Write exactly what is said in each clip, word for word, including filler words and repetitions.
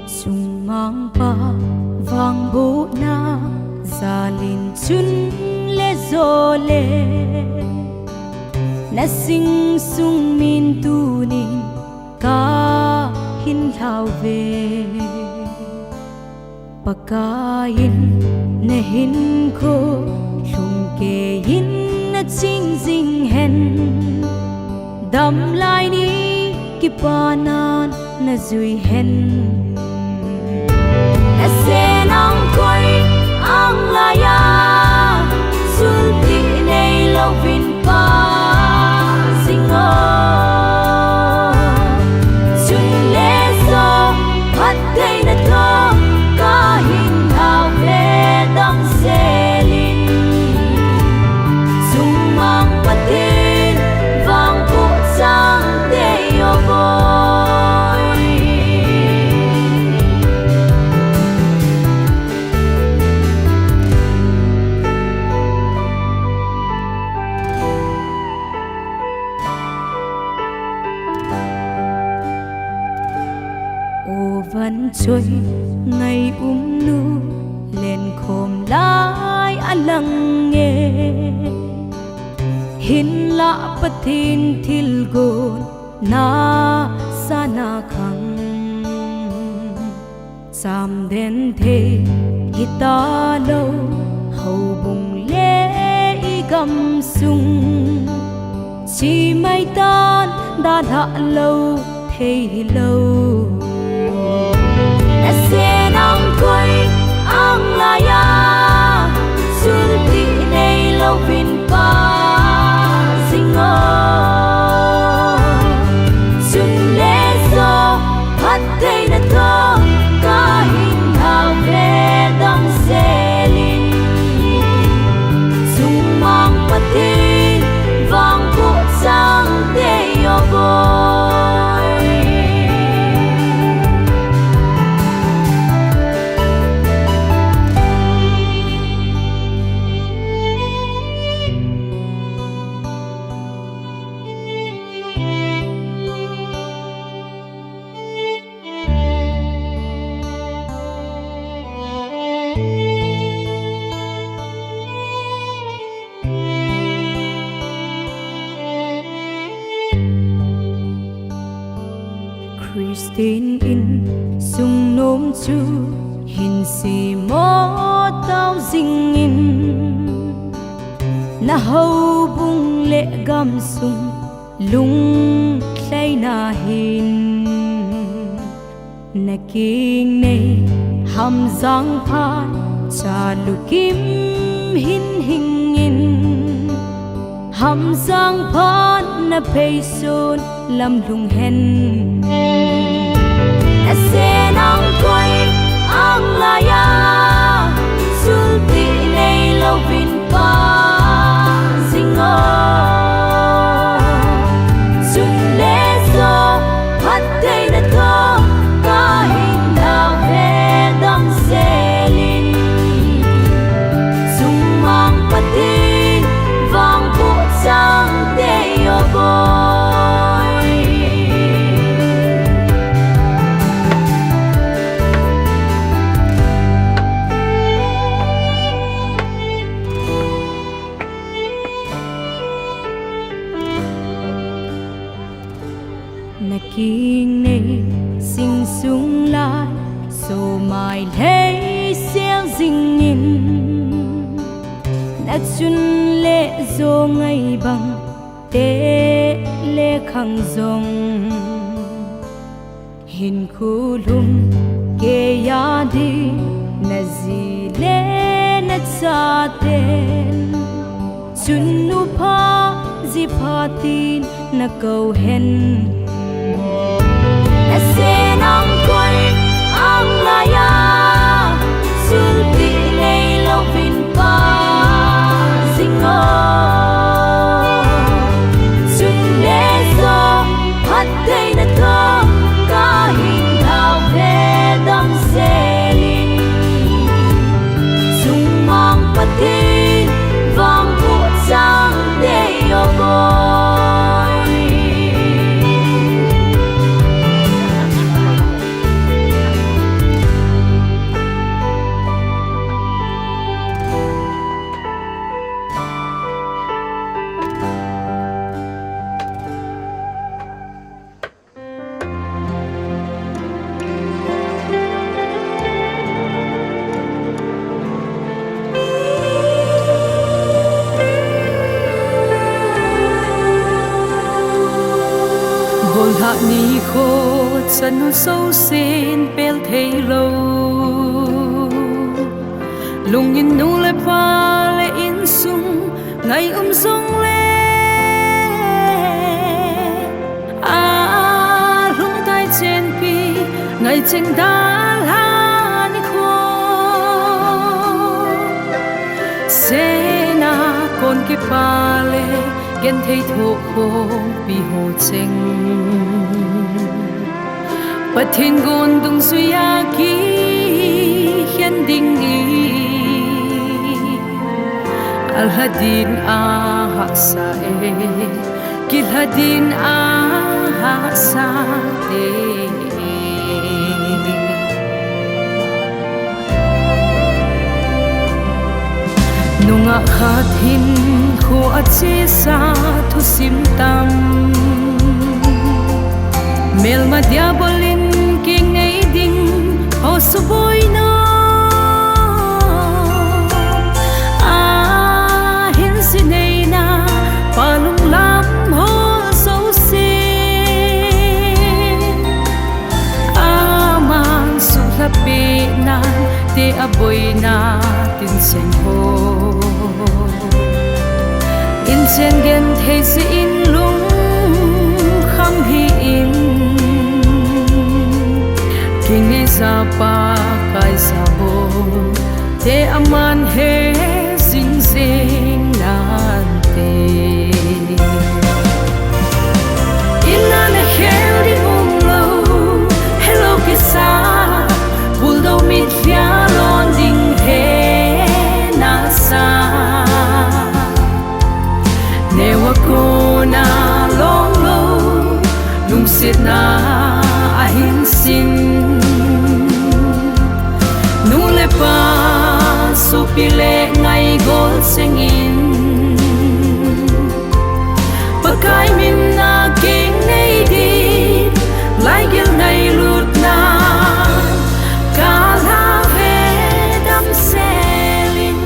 Chungmangpa vangbohna jalin chun le jole, na sing sung min tunin kahin lhau ve. Pakaiyin na hinkho lhumkeiyin na ching jing hen, damlai ni kipanan na jui hen. Na sen ang koi ang laiya, sulti neilouvin pa jing o. Chun le jong phattheina toh kahin lhau ve damselin. Chungmang Pathen vangboh chang tei o boi. O van choi ngai umnu, lenkhom lai alang e. Hinlah Pathen thilgon na sana khang, chamden thei hitalou, houbung le i gamsung, chimai tan dalha lou thei hilou. Na sen ang koi ang laiya, sulti neilouvin pa jing o. Chun le jong phattheina toh kahin lhau ve damselin. Chungmang Pathen vangboh chang tei o boi. Christian insung nom chu hin semo tao jingin, na houbung le gamsung lunglhaina hin, na kingnei Hamjang phat Chalukim hin hingin, Hamjang phat na pheisun lamlhung hen. Na sen ang koi ang laiya, sulti neilouvin pa jing o. Chun le jong phattheina toh kahin lhau ve damselin. Chungmang Pathen vangboh chang tei o boi. Na kingnei sing sung lai, somai lhei sel jingin, na chun le jong ngai bang te le khang jong, hinkho lhumkeiya ding na ji le na chaten, chun nupha jipha tin na kou hen. Na sen ang koi ang laiya, sulti neilouvin pa jing o. Chun le jong phattheina toh kahin lhau ve damselin. Chungmang Pathen vangboh chang tei o boi. Nikho chanu jousen pel thei lou. Lungin nu le pa le insung ngai um jongle, a lhungtai chenpi ngai cheng dalha nikho. Sena kon kipa le genthei thoh khompi ho cheng. Pathen gon dungjuia kikhen ding hi alha din ahahsa e, kilha din ahahsa te. Nungah khat hinkho achesa thusim tam. Melma diabol in kingei ding ho suboina. Ahin sineina palung lam ho jouse. Aman suhlha pehna te aboina tin cheng ho. Inchen genthei jeh in lungkham hih in. Kingeija Pakai jabol te aman he jing jeng nante. Inna nakhel ding umlou, helou kisa, buldou mitlhi a lon ding he nasa. Neo a kona longlou, lungsetna ahin sin. Nu le pa, sopi le ngaigol chengin. Pakai minna kinei ding, laigel ngailutna, kalha ve damsel in.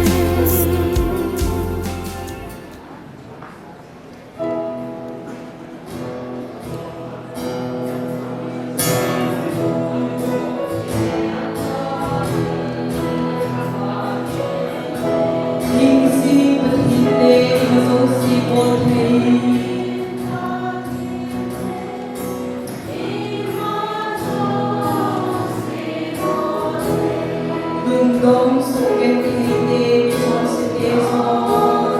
Lungdong suhgentheite, michonse te jong.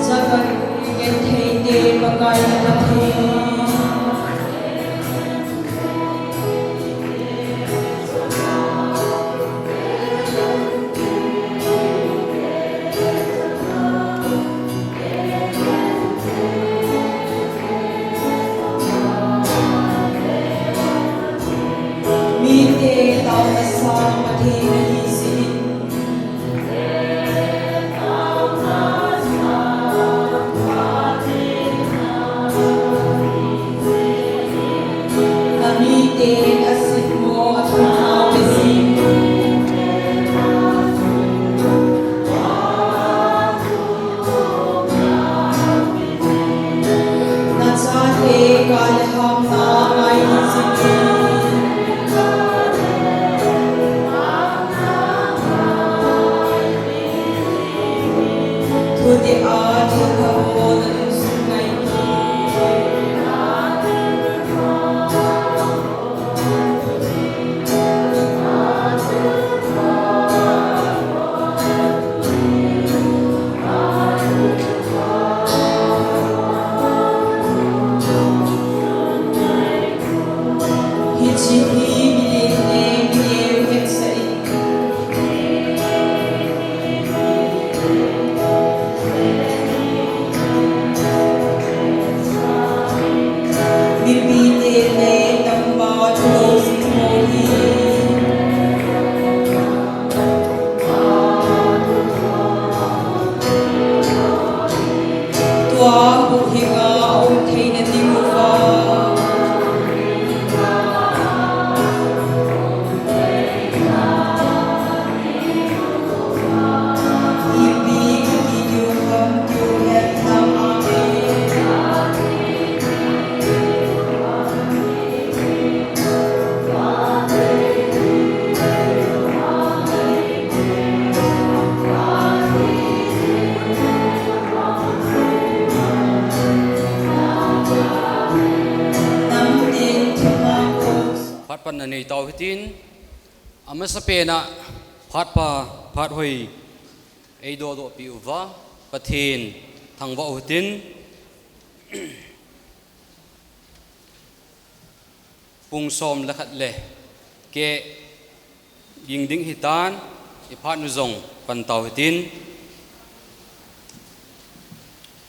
Jagan gentheite, Pakai na Pathen. Mite taona san Pathen ahi jeh in. Amite asetmo athunthao ahi. Nachate kah le hamna ngai jing in. Thudih a thilpha ho na lungsung ngai in. Hiche hi milen le mineo hetsah in. Patna nei tau hitin, amasapen a phat pha, phat hoi eidodoh pi uva Pathen thangvah u hitin, pung som le khat le keh ging ding hitan, iphat nu jong pan tau hitin.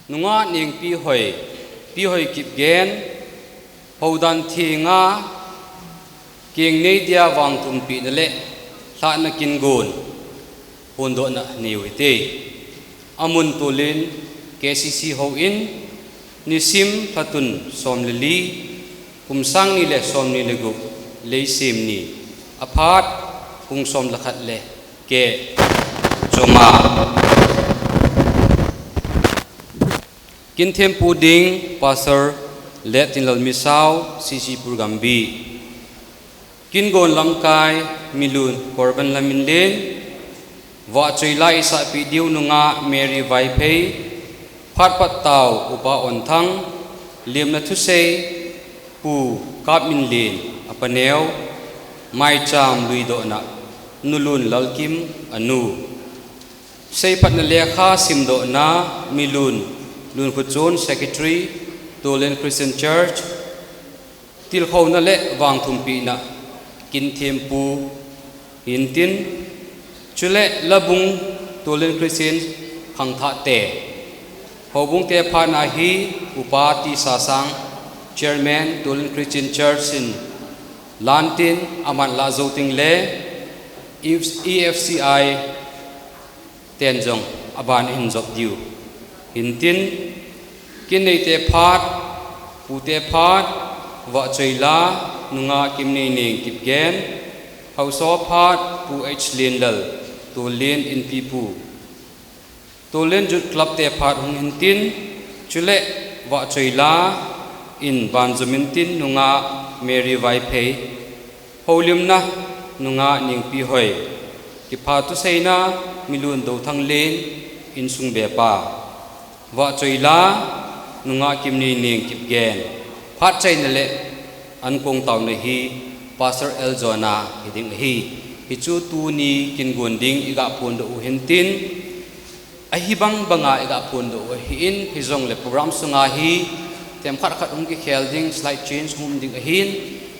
Nungah Nengpihoi, Pihoi Kipgen, Houdan Thenga, Kengneidia vangthumpina le lhahna kingon phondohna nei u hite. Amun Tollen K C C houin, nisim Lhatun som le li, kum sang ni le som ni le gup, Leisem ni, aphat pung som le khat le keh choma. Kinthempu ding Pastor Let Tinlal Misao, C C Purgambi. Kingon lamkai Milun Korban Laminlen, vahchoi la isahpeh diu Nungah Mary Vaiphei, phat pat tau Upa Onthang, lemna thusei Pu Kapminlen, apaneo, maicham luidohna Nulun Lalkim, anu. Seiphatna lekha simdohna Milun Lunkhuchon, Secretary, Tollen Christian Church, tilkhouna le vangthumpina Kinthempu hintin, chule Labung Tollen Christian khangthahte. Houbungte phatna hi Upa T Sasang, Chairman, Tollen Christian Church in lantin, aman lah jou teng le E F C I ten jong aban ahin jop diu hintin, Kinneite phat, Pute phat, vahchoi la Nungah Kimneineng Kipgen, Haosaw phat Pu H Lenlal, Tollen Inpipu, Tollen Youth Club te phat hung hintin, chule vahchoi la in banjom intin Nungah Mary Vaiphei, houlimna Nungah Nengpihoi, kipha thuseina Milun Douthanglen, insung bepa, vahchoi la Nungah Kimneineng Kipgen, phat chaina le ankong taona hi Pastor L John a hiding ahi. Hichu tuni kingon ding igah phondoh u hintin, ahibang banga igah phondoh u ahin, hijongle program sunga hi themkhat khat hung kikhel ding, slight change hung um ding ahin,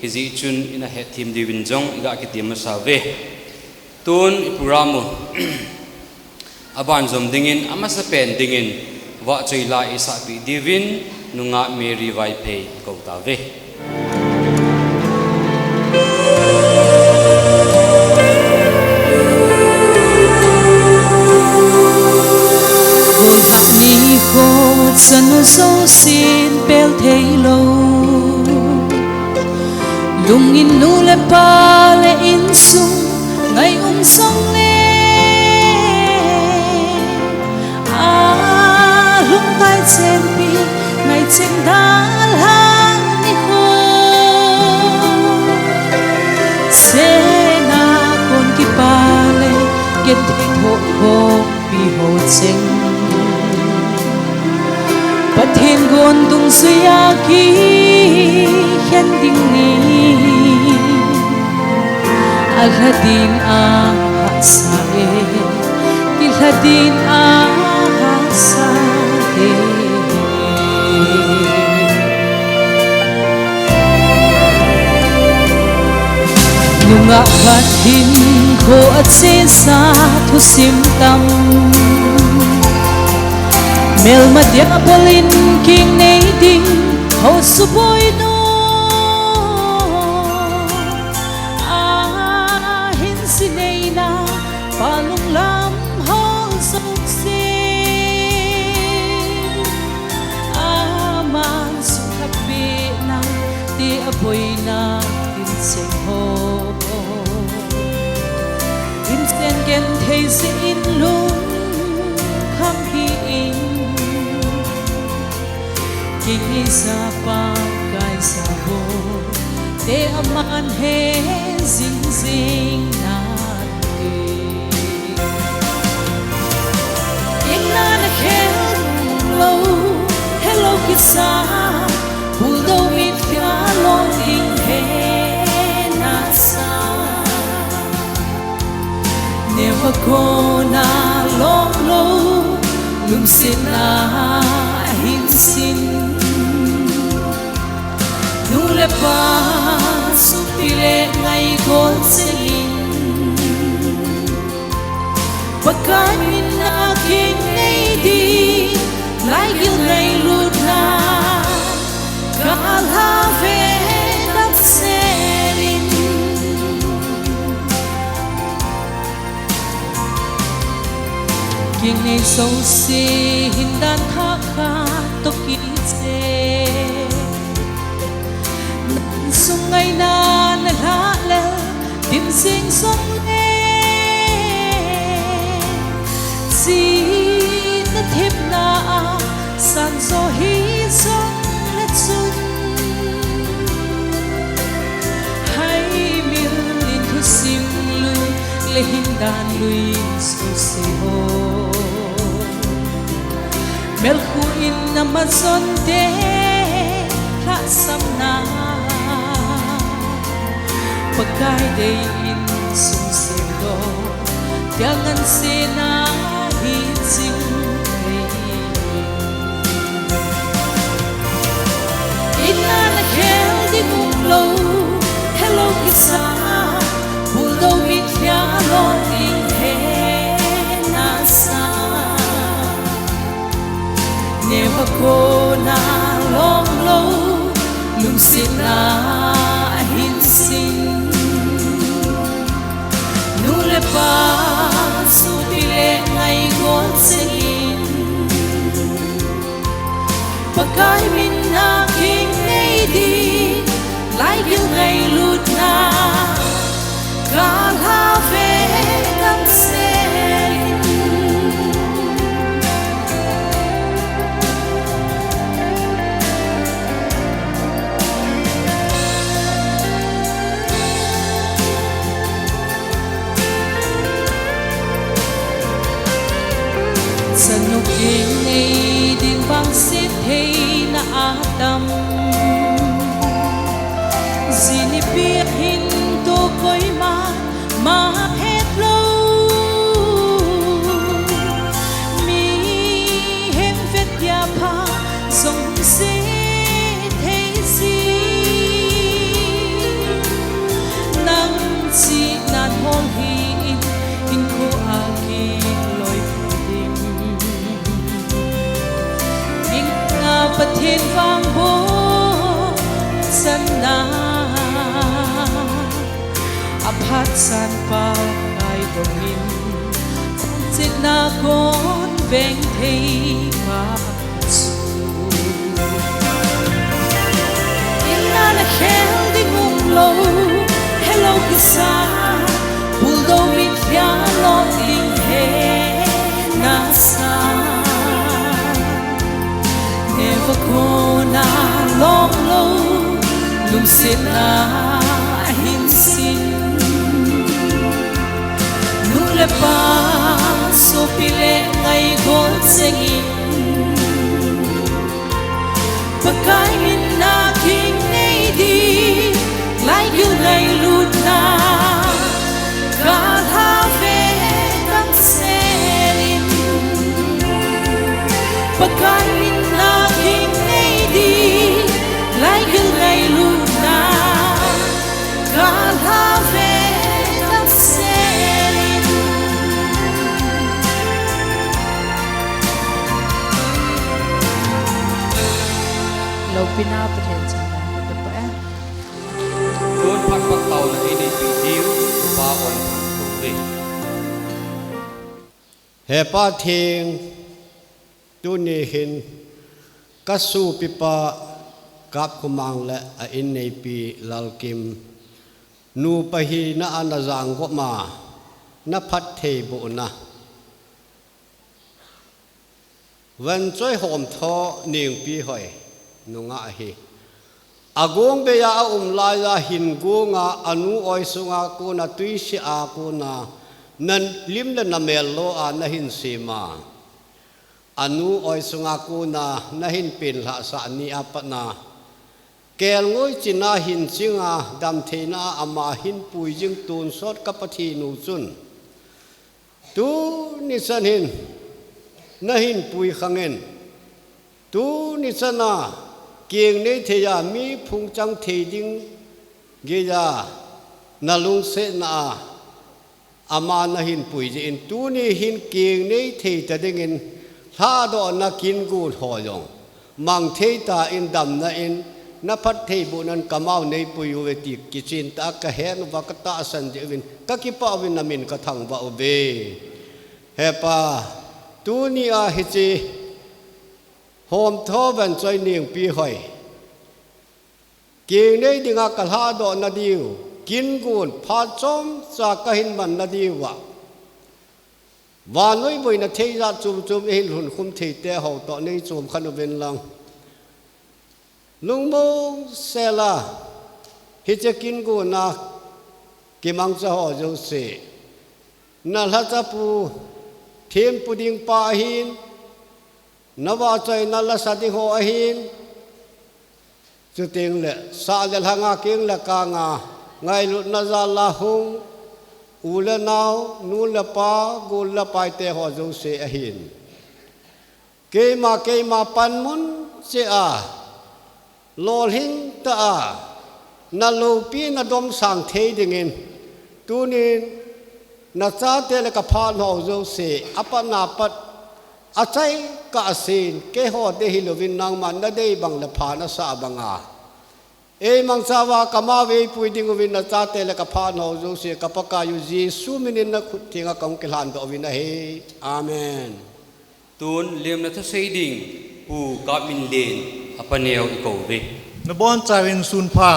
hijeh chun ina hetthem diuvin jong igah kitem masa uve. Tun iprogram u abanjom dingin, amasapen dingin, vahchoi la isahpeh diuvin Nungah Mary Vaiphei ikou tauve. Nikho chanu jousen pel theilou, lungin nu le pa le insung ngai um jongle, alhungkai chenpi ngaichen dalha nikho, chena kon kipa le genthei thohkhompi ho cheng, Pathen gon dungjuia kikhen ding ni, alha din ahahsa e, kilha din ahahsa e. Nungah khat hinkho achesa thusim tam, melma diang abol in kingnei ding ho suboi nu, ahin jineina pa lunglam ho jouse, aman sukha pehna te aboina inchen ho, inchen genthei jeh in lungkham hih in, kei ngei sa Pakai sa bou te aman he jing jing nante. Ina na khel lou, helou kisa, buldoh mit kha lou ding he na. Kona long lou, lungsetna ahin sin. Nu le pa sopi le ngaigel chengin, Pakai min a kinei ding, laigel ngailutna, kalha ve damsel in. Kinei jouse hin dan thah khat toh kiche. Nan sung ngaina na lha le, dim jing jong le, jina thepna a san jo hi jong le chun, haimil in thusim lui le hin dan lui jouse ho, melkhu in ama jonte lhahsamna, Pakai dei in sung semdoh, tia ngansen ahi jing thei. In a na khel ding umlou, helou kisa, bulldog mitkhel lou ding he nasa. Neo a kona long lou, lungsetna ahin sin. Nu le pa sopi le ngaigel chengin, Pakai min a kinei ding, laigel ngailutna, kalha ve damsel in. Chanu kinei ding vangset theina atam, ji nipi hin toh koima ma phet lou. Mihem vet dia pha jong se thei ji, nang chihnan hol hi in, hinkho a kiloi ding. Hing a Pathen vang bou channa, aphat chan Pakai dong in, chitna kon veng thei kha chu. In a na khel ding umlou, helou kisa, bulldog mitkhel lou ding he nasa. Neo a kona long lou, lungsetna ahin sin. Nu le pa sopi le ngaigel chengin, Pakai min a kinei ding, laigil ngailutna, kalha ve damsel in. Pakai min a kinei ding, laigil ngailutna, kalha ve damsel in. Loupina Pathen chang ka pe pa e. Tun phat pat taona in neipe diu, Pa on thang ko ve. He Pathen, tuni hin ka sopipa Kapkhomang le a inneipi Lalkim, nupa hina a na jang gop ma, na phattheibohna. Vanchoi Homtho Nengpihoi nungah ahi. Agong beija aum laiya hin gonga, anu oi sunga kona, tuisea kona, na lim le na mel loa na hin sema. Anu oi sunga kona na hin penlhahsah nia patna, kelngoi china hin chinga, damtheina a ama hin pui jing tonsot ka Pathen u chun, Tuni chan hin nahin pui khangin, tuni chana kingnei thei a mi phungchang thei ding geiya nalungsetna a ama nahin pui jeh in, tuni hin kingnei thei ta dingin lhadohna kingun ho jong mang thei tan, damna in naphattheibohnan kamau neipui uve ti kichentah a kahet uva katahsan jeh uvin kakipah uvin namin kathangvah uve. He Pa, tuni a hiche Homtho Vanchoi Nengpihoi kingnei dinga kalhadohna diu, kingun phat chomcha kahin manna diu a, vannoi boina thei jat chomchom eihin lhunkhum thei teho toh neichom khen uvin lang, lungmong sela hiche kingun a kimangcha ho jouse, nalhacha pu, thempu ding pa ahin, navahchoina lasa ding ho ahin, chuteng le sah le lhanga keng le kanga ngailutna jal a hung u le nao, nu le pa, gol le pai teho jouse ahin, keima keima panmun cheh a lolhing tah a naloupi nadomsang thei dingin, tunin nachate le kaphatnau jouse apatna pat achaikah sen, keiho dei hilouvin nangman nadei bang le pha nasah banga eimangcha uva kamau eipui ding uvin nachate le kaphatnau jouse ka Pakaiyu Jesu minin nakhut thenga kahung kilhandoh uvin ahi. Amen. Tun lemna thusei ding Pu Kapminlen, apa neo ikouve. Nabonchauvin sunpha.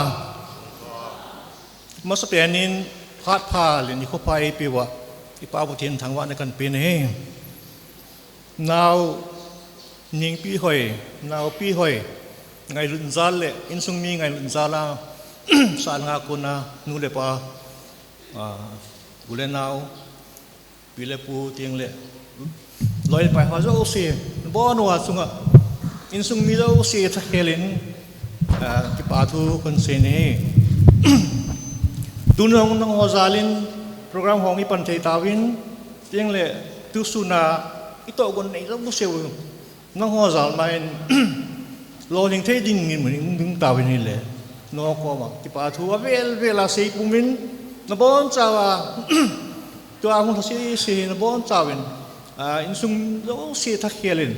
Masapenin phatpha le nikho pha eipeuva i Pa Pathen thangvahna kahin pen ahi. Nao Nengpihoi, Naopihoi ngailut jal le insung mi ngailut jal a sah le lhanga kona nu le pa, u le nao, pi le pu teng le loi le pai ho jouse, nabonchauva chunga insung mi jouse thakhel in kipathu kahin sei ahi. Tun jong nangho jal in program ho ipan thei tauvin, teng le tusun a itohgon nei jouse u nangho jal ma in lolhing thei dingin mun ding tauvin hile, nangho koma kipathu avel vel a sei pumin, nabonchauva tua hung lhase se nabonchauvin insung jouse thakhel in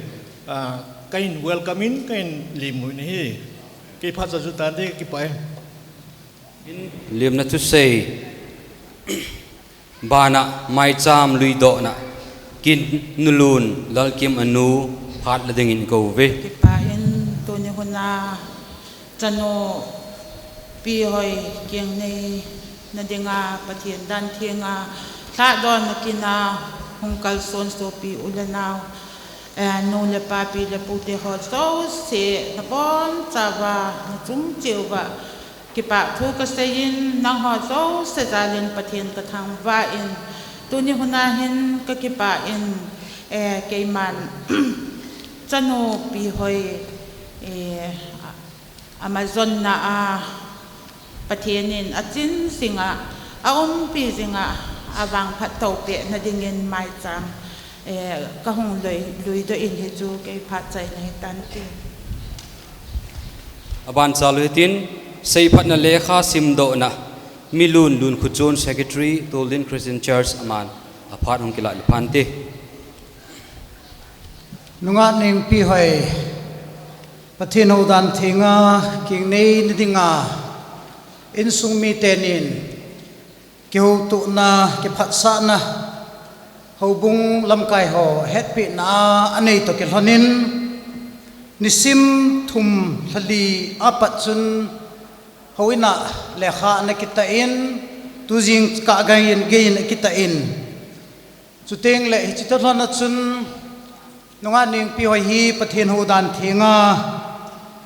kahin welcome in kahin lemuvin ahi. Kei phat cha chu tante, kipah e. Lemna thusei bana maicham luidohna Kinnulun Lalkim anu phat la dingin kouve. Kipah in tuni huna chanu Pihoi kingnei na dinga Pathen dan thenga lhadohna kin a hung kalson sopi u le nao, nu le pa, pi le pu teho jouse nabonchauva nachung cheh uva kipathu kasei in, nangho jouse jal in Pathen kathangvah in, tuni huna hin kakipah in, keiman chanu Pihoi amajonna a Pathen in achin jinga, aumpi jinga, avangphat toupeh na dingin maicham kahung luidoh in hichu kei phatchaina hitante. Abanchal u hitin, seiphatna lekha simdohna Milun Lunkhuchon, Secretary, Tolding Christian Church, aman aphat hung kilah le phante. Nungah Nengpihoi, Pathen houdan thenga kingnei na dinga insung miten kihoutona, kiphatsahna, houbung lamkai ho hetpehna a anei toh kilhonin, nisim thum lhali apat chun houin a lekha ana kitah in, tujing kah geiyin akitah in, chuteng le hiche toh lhon a chun Nungah Nengpihoi hi Pathen houdan thenga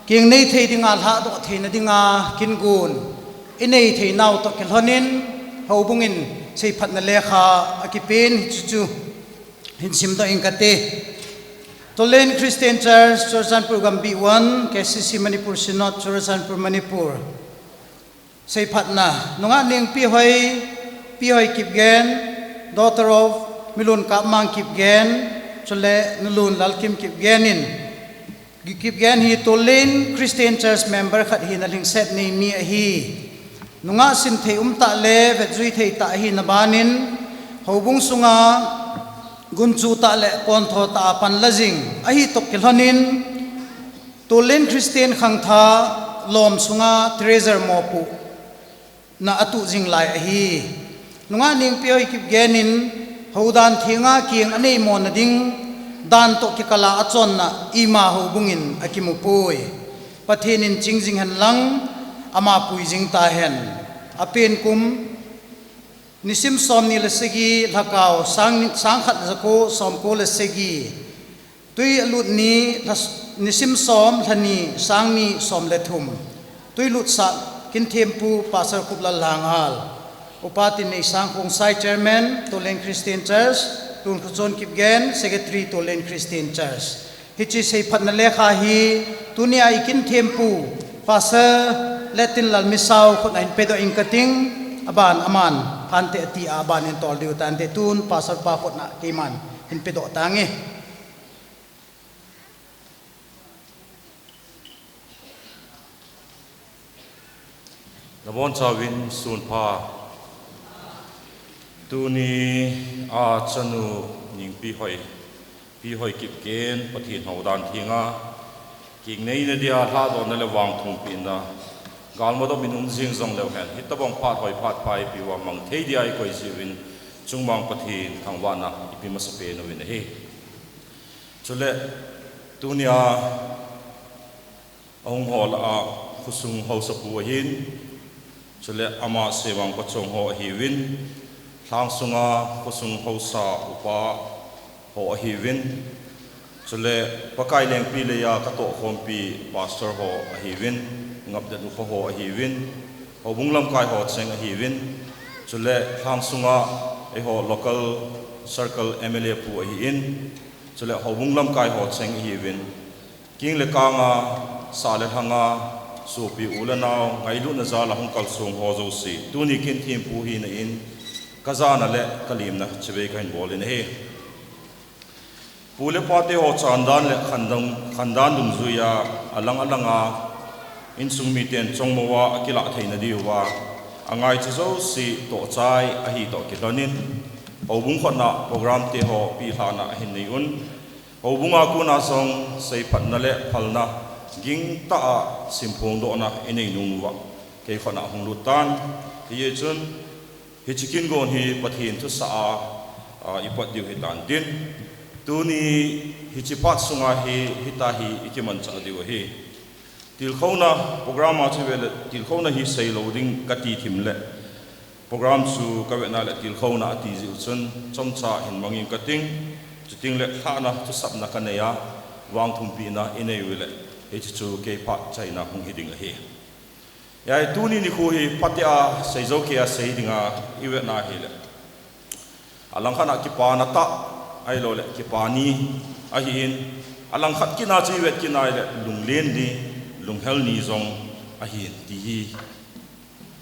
kingnei thei dinga, lhadoh theina dinga kingun inei theinau toh kilhonin, houbung in seiphatna lekha akipen hichu chu hin simdoh ing kate. Tolding Christian Church, Churachandpur Gambih one, K C C Manipur Synod, Churachandpur, Manipur. Seiphatna, Nungah Nengpihoi, Pihoi Kipgen, daughter of Milun Kapmang Kipgen, chule Nulun Lalkim Kipgen in, Kipgen hi Tulin Christian Church member khat hina lhingset nei mi ahi. Nungah sinthei umtah le vetjui thei tah ahina banin, houbung sunga gunchu tah le pontho tah a panla jing ahi toh kilhonin, Tulin Christian khangthah lom sunga treasurer mopohna atuh jing lai ahi. Nungah Nengpihoi Kipgen in, houdan thenga keng aneimona ding, dan toh kikala achonna ima houbung in akimupoi. Pathen in ching jing henlang, ama pui jing tahen. Apen kum, nisim somni le sagi, lhakao sang, sangkhat jako somko le sagi. Tui alut ni, lha, nisim som, lhani, sangni, som le thum. Tui lutsah, Kinthempu Pastor Khuplal Lhanghal, Upa Tinneisang Khongsai, Chairman, Tulin Christian Church, Tunkhuchon Kipgen, Secretary, Tulin Christian Church. Hiche seiphatna lekha hi, tunia i Kinthempu Pastor Letinlal Misao khutna hin pedoh inge kating, aban aman phante ati a aban in tol diu tante, tun Pastor pa khutna keiman hin pedoh tange. Nabonchauvin sunpha. Tunia chanu Nengpihoi, Pihoi Kipgen, Pathen houdan thenga keng neina dia lhadohna le vangthumpina, galmudopin um jing jongleu hen, hitobang phat hoi phat pha ipi uva mang thei dia ikoi jiuvin, chungmang Pathen thangvahna ipe masapen uvin ahi. Chule, tunia ahung ho lah a khosung haosapu ahin, chule ama sevang pachong ho ahiuvin, lhangsunga khosung haosa upa ho ahiuvin, chule Pakai lengpi leiya katohkhompi pastor ho ahiuvin, ngapdet upa ho ahiuvin, houbung lamkai ho cheng ahiuvin, chule lhangsunga eiho local circle M L A pu ahin, chule houbung lamkai ho cheng ahiuvin, keng le kanga, sa le lhanga, sopi u le nao, ngailutna jal a hung kalsong ho jouse, tuni Kinthempu hina in, kajana le kalemna chibai kahin bol in ahi. Pu le pate ho chandan le khandan, khandan dungjuiya, alang alanga, insung miten chongmouva akilah theina diuva, angaicha jouse tohchai ahi toh kilhonin, houbung khotna program te ho pilhahna ahin nei un, houbunga kona jong seiphatna le phalna gingtah a simphongdohna inei nung uva, kei khotna hung lut tan, hijeh chun, hiche kin gon hi Pathen thusah a, a, ipot diu hitan tin, tuni hiche phat sunga hi, hitia hi ikimanchah diu ahi. Tilkhouna program a chu vele, tilkhouna hi seilou ding kati thim le, program chu kavetna le tilkhouna ati jeh u chun, chomcha hin mang inge kating, chuteng le lhahna thusapna kanei a, vangthumpina inei u le, hiche chu kei phatchaina hung hi ding ahi. Hijeh a tuni nikho hi phatea seijou kei a sei dinga ivetna hile, alangkhat a kipana tah, ahiloule kipa ni ahin, alangkhat kit a chu ivet kit a hile lunglen ni, lunghel ni jong ahin ti hi,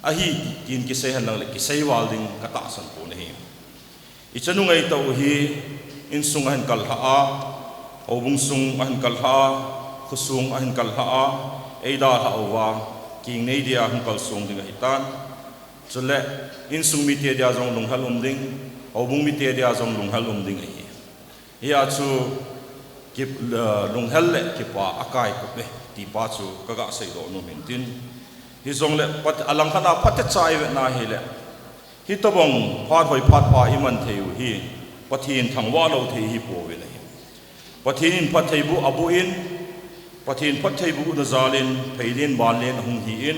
ahi tin kisei henlang le kisei val ding katahsan pon ahi. Ichanu ngaitah u hi, insung ahin kal lhah a, houbung sung ahin kal lhah a, khosung ahin kal lhah a, eidalhah uva, keng nei dia hung kalsong ding ahitan. Chule, insung mite dia jong lunghel um ding, houbung mite dia jong lunghel um ding ahi. Hia chu, kip, eh, lunghel le kipa akai kop e, ti pa chu kaga seidoh nom in tin. Hijongle, phat, alangkhat a phatecha ivetna hile, hitobang phat hoi phat pha iman thei u hi, Pathen thangvah lou thei hi pouvin ahi. Pathen in phattheiboh aboh in, Pathen phattheibohna jal in, pheilen vanlen ahung hi in,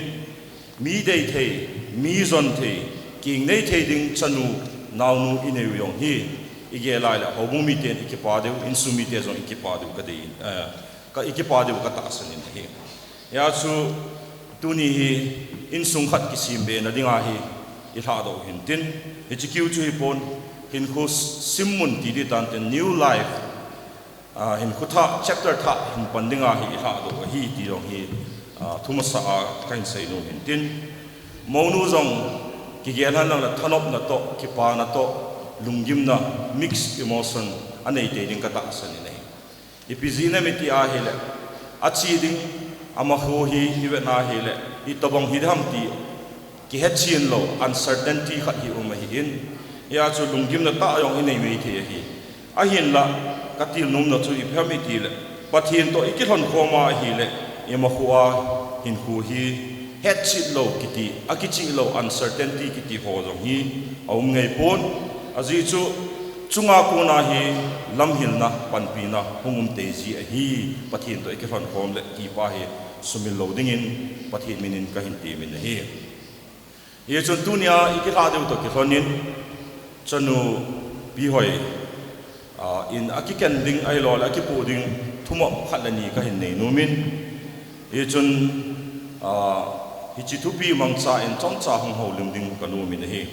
mi deithei, mi jonthei, keng nei thei ding chanu, naonu inei u jong hi, igel a hile, houbung miten ikipa diu, insung mite jong ikipa diu kadei in, eh, ka ikipa diu katahsan in ahi. Hia chu tuni hi insung khat kisembena dinga hi ilhahdoh u hintin, hiche kiu chu hipon, hinkho simmun ti ding tante, new life, ah, hinkho thah, chapter thah hin pan dinga hi ilhahdoh u ahi ti jong hi, ah, thumasa a kahin seinom hintin. Mounu jong kigel henlang le thanopna toh, kipana toh, Lunggimna, mixed emotion, anei tei ding katahsan in ahi. Ipi jeh ham iti ahile, achi ding, amakhu hi, ivet na ahile, itobang hi ham ti, kihetchen lou, uncertainty khat hi um ahin. Hia chu lunggimna tah jong inei mei thei ahi. Ahinla, katil nomna chu ipi ham itile, Pathen toh ikilhon khom a ahile, imakhu a hinkho hi, hetchet lou kiti, akicheh lou, uncertainty kiti ho jong hi, aum ngai pon. Ajeh chu, chunga kona hi, lamhilna, panpina, hung um tei ji ahi, Pathen toh ikilhon khom le, ti pa hi, sumil lou dingin, Pathen minin kahin temin ahi. Hichun tunia ikilha diu toh kilhonin, chanu Pi Hoi, ah, in akiken ding ahilou le akipoh ding thumop khat le ni kahin nei nomin. Hichun, ah, hiche thupi mangcha in chomcha hung houlim ding kanomin ahi.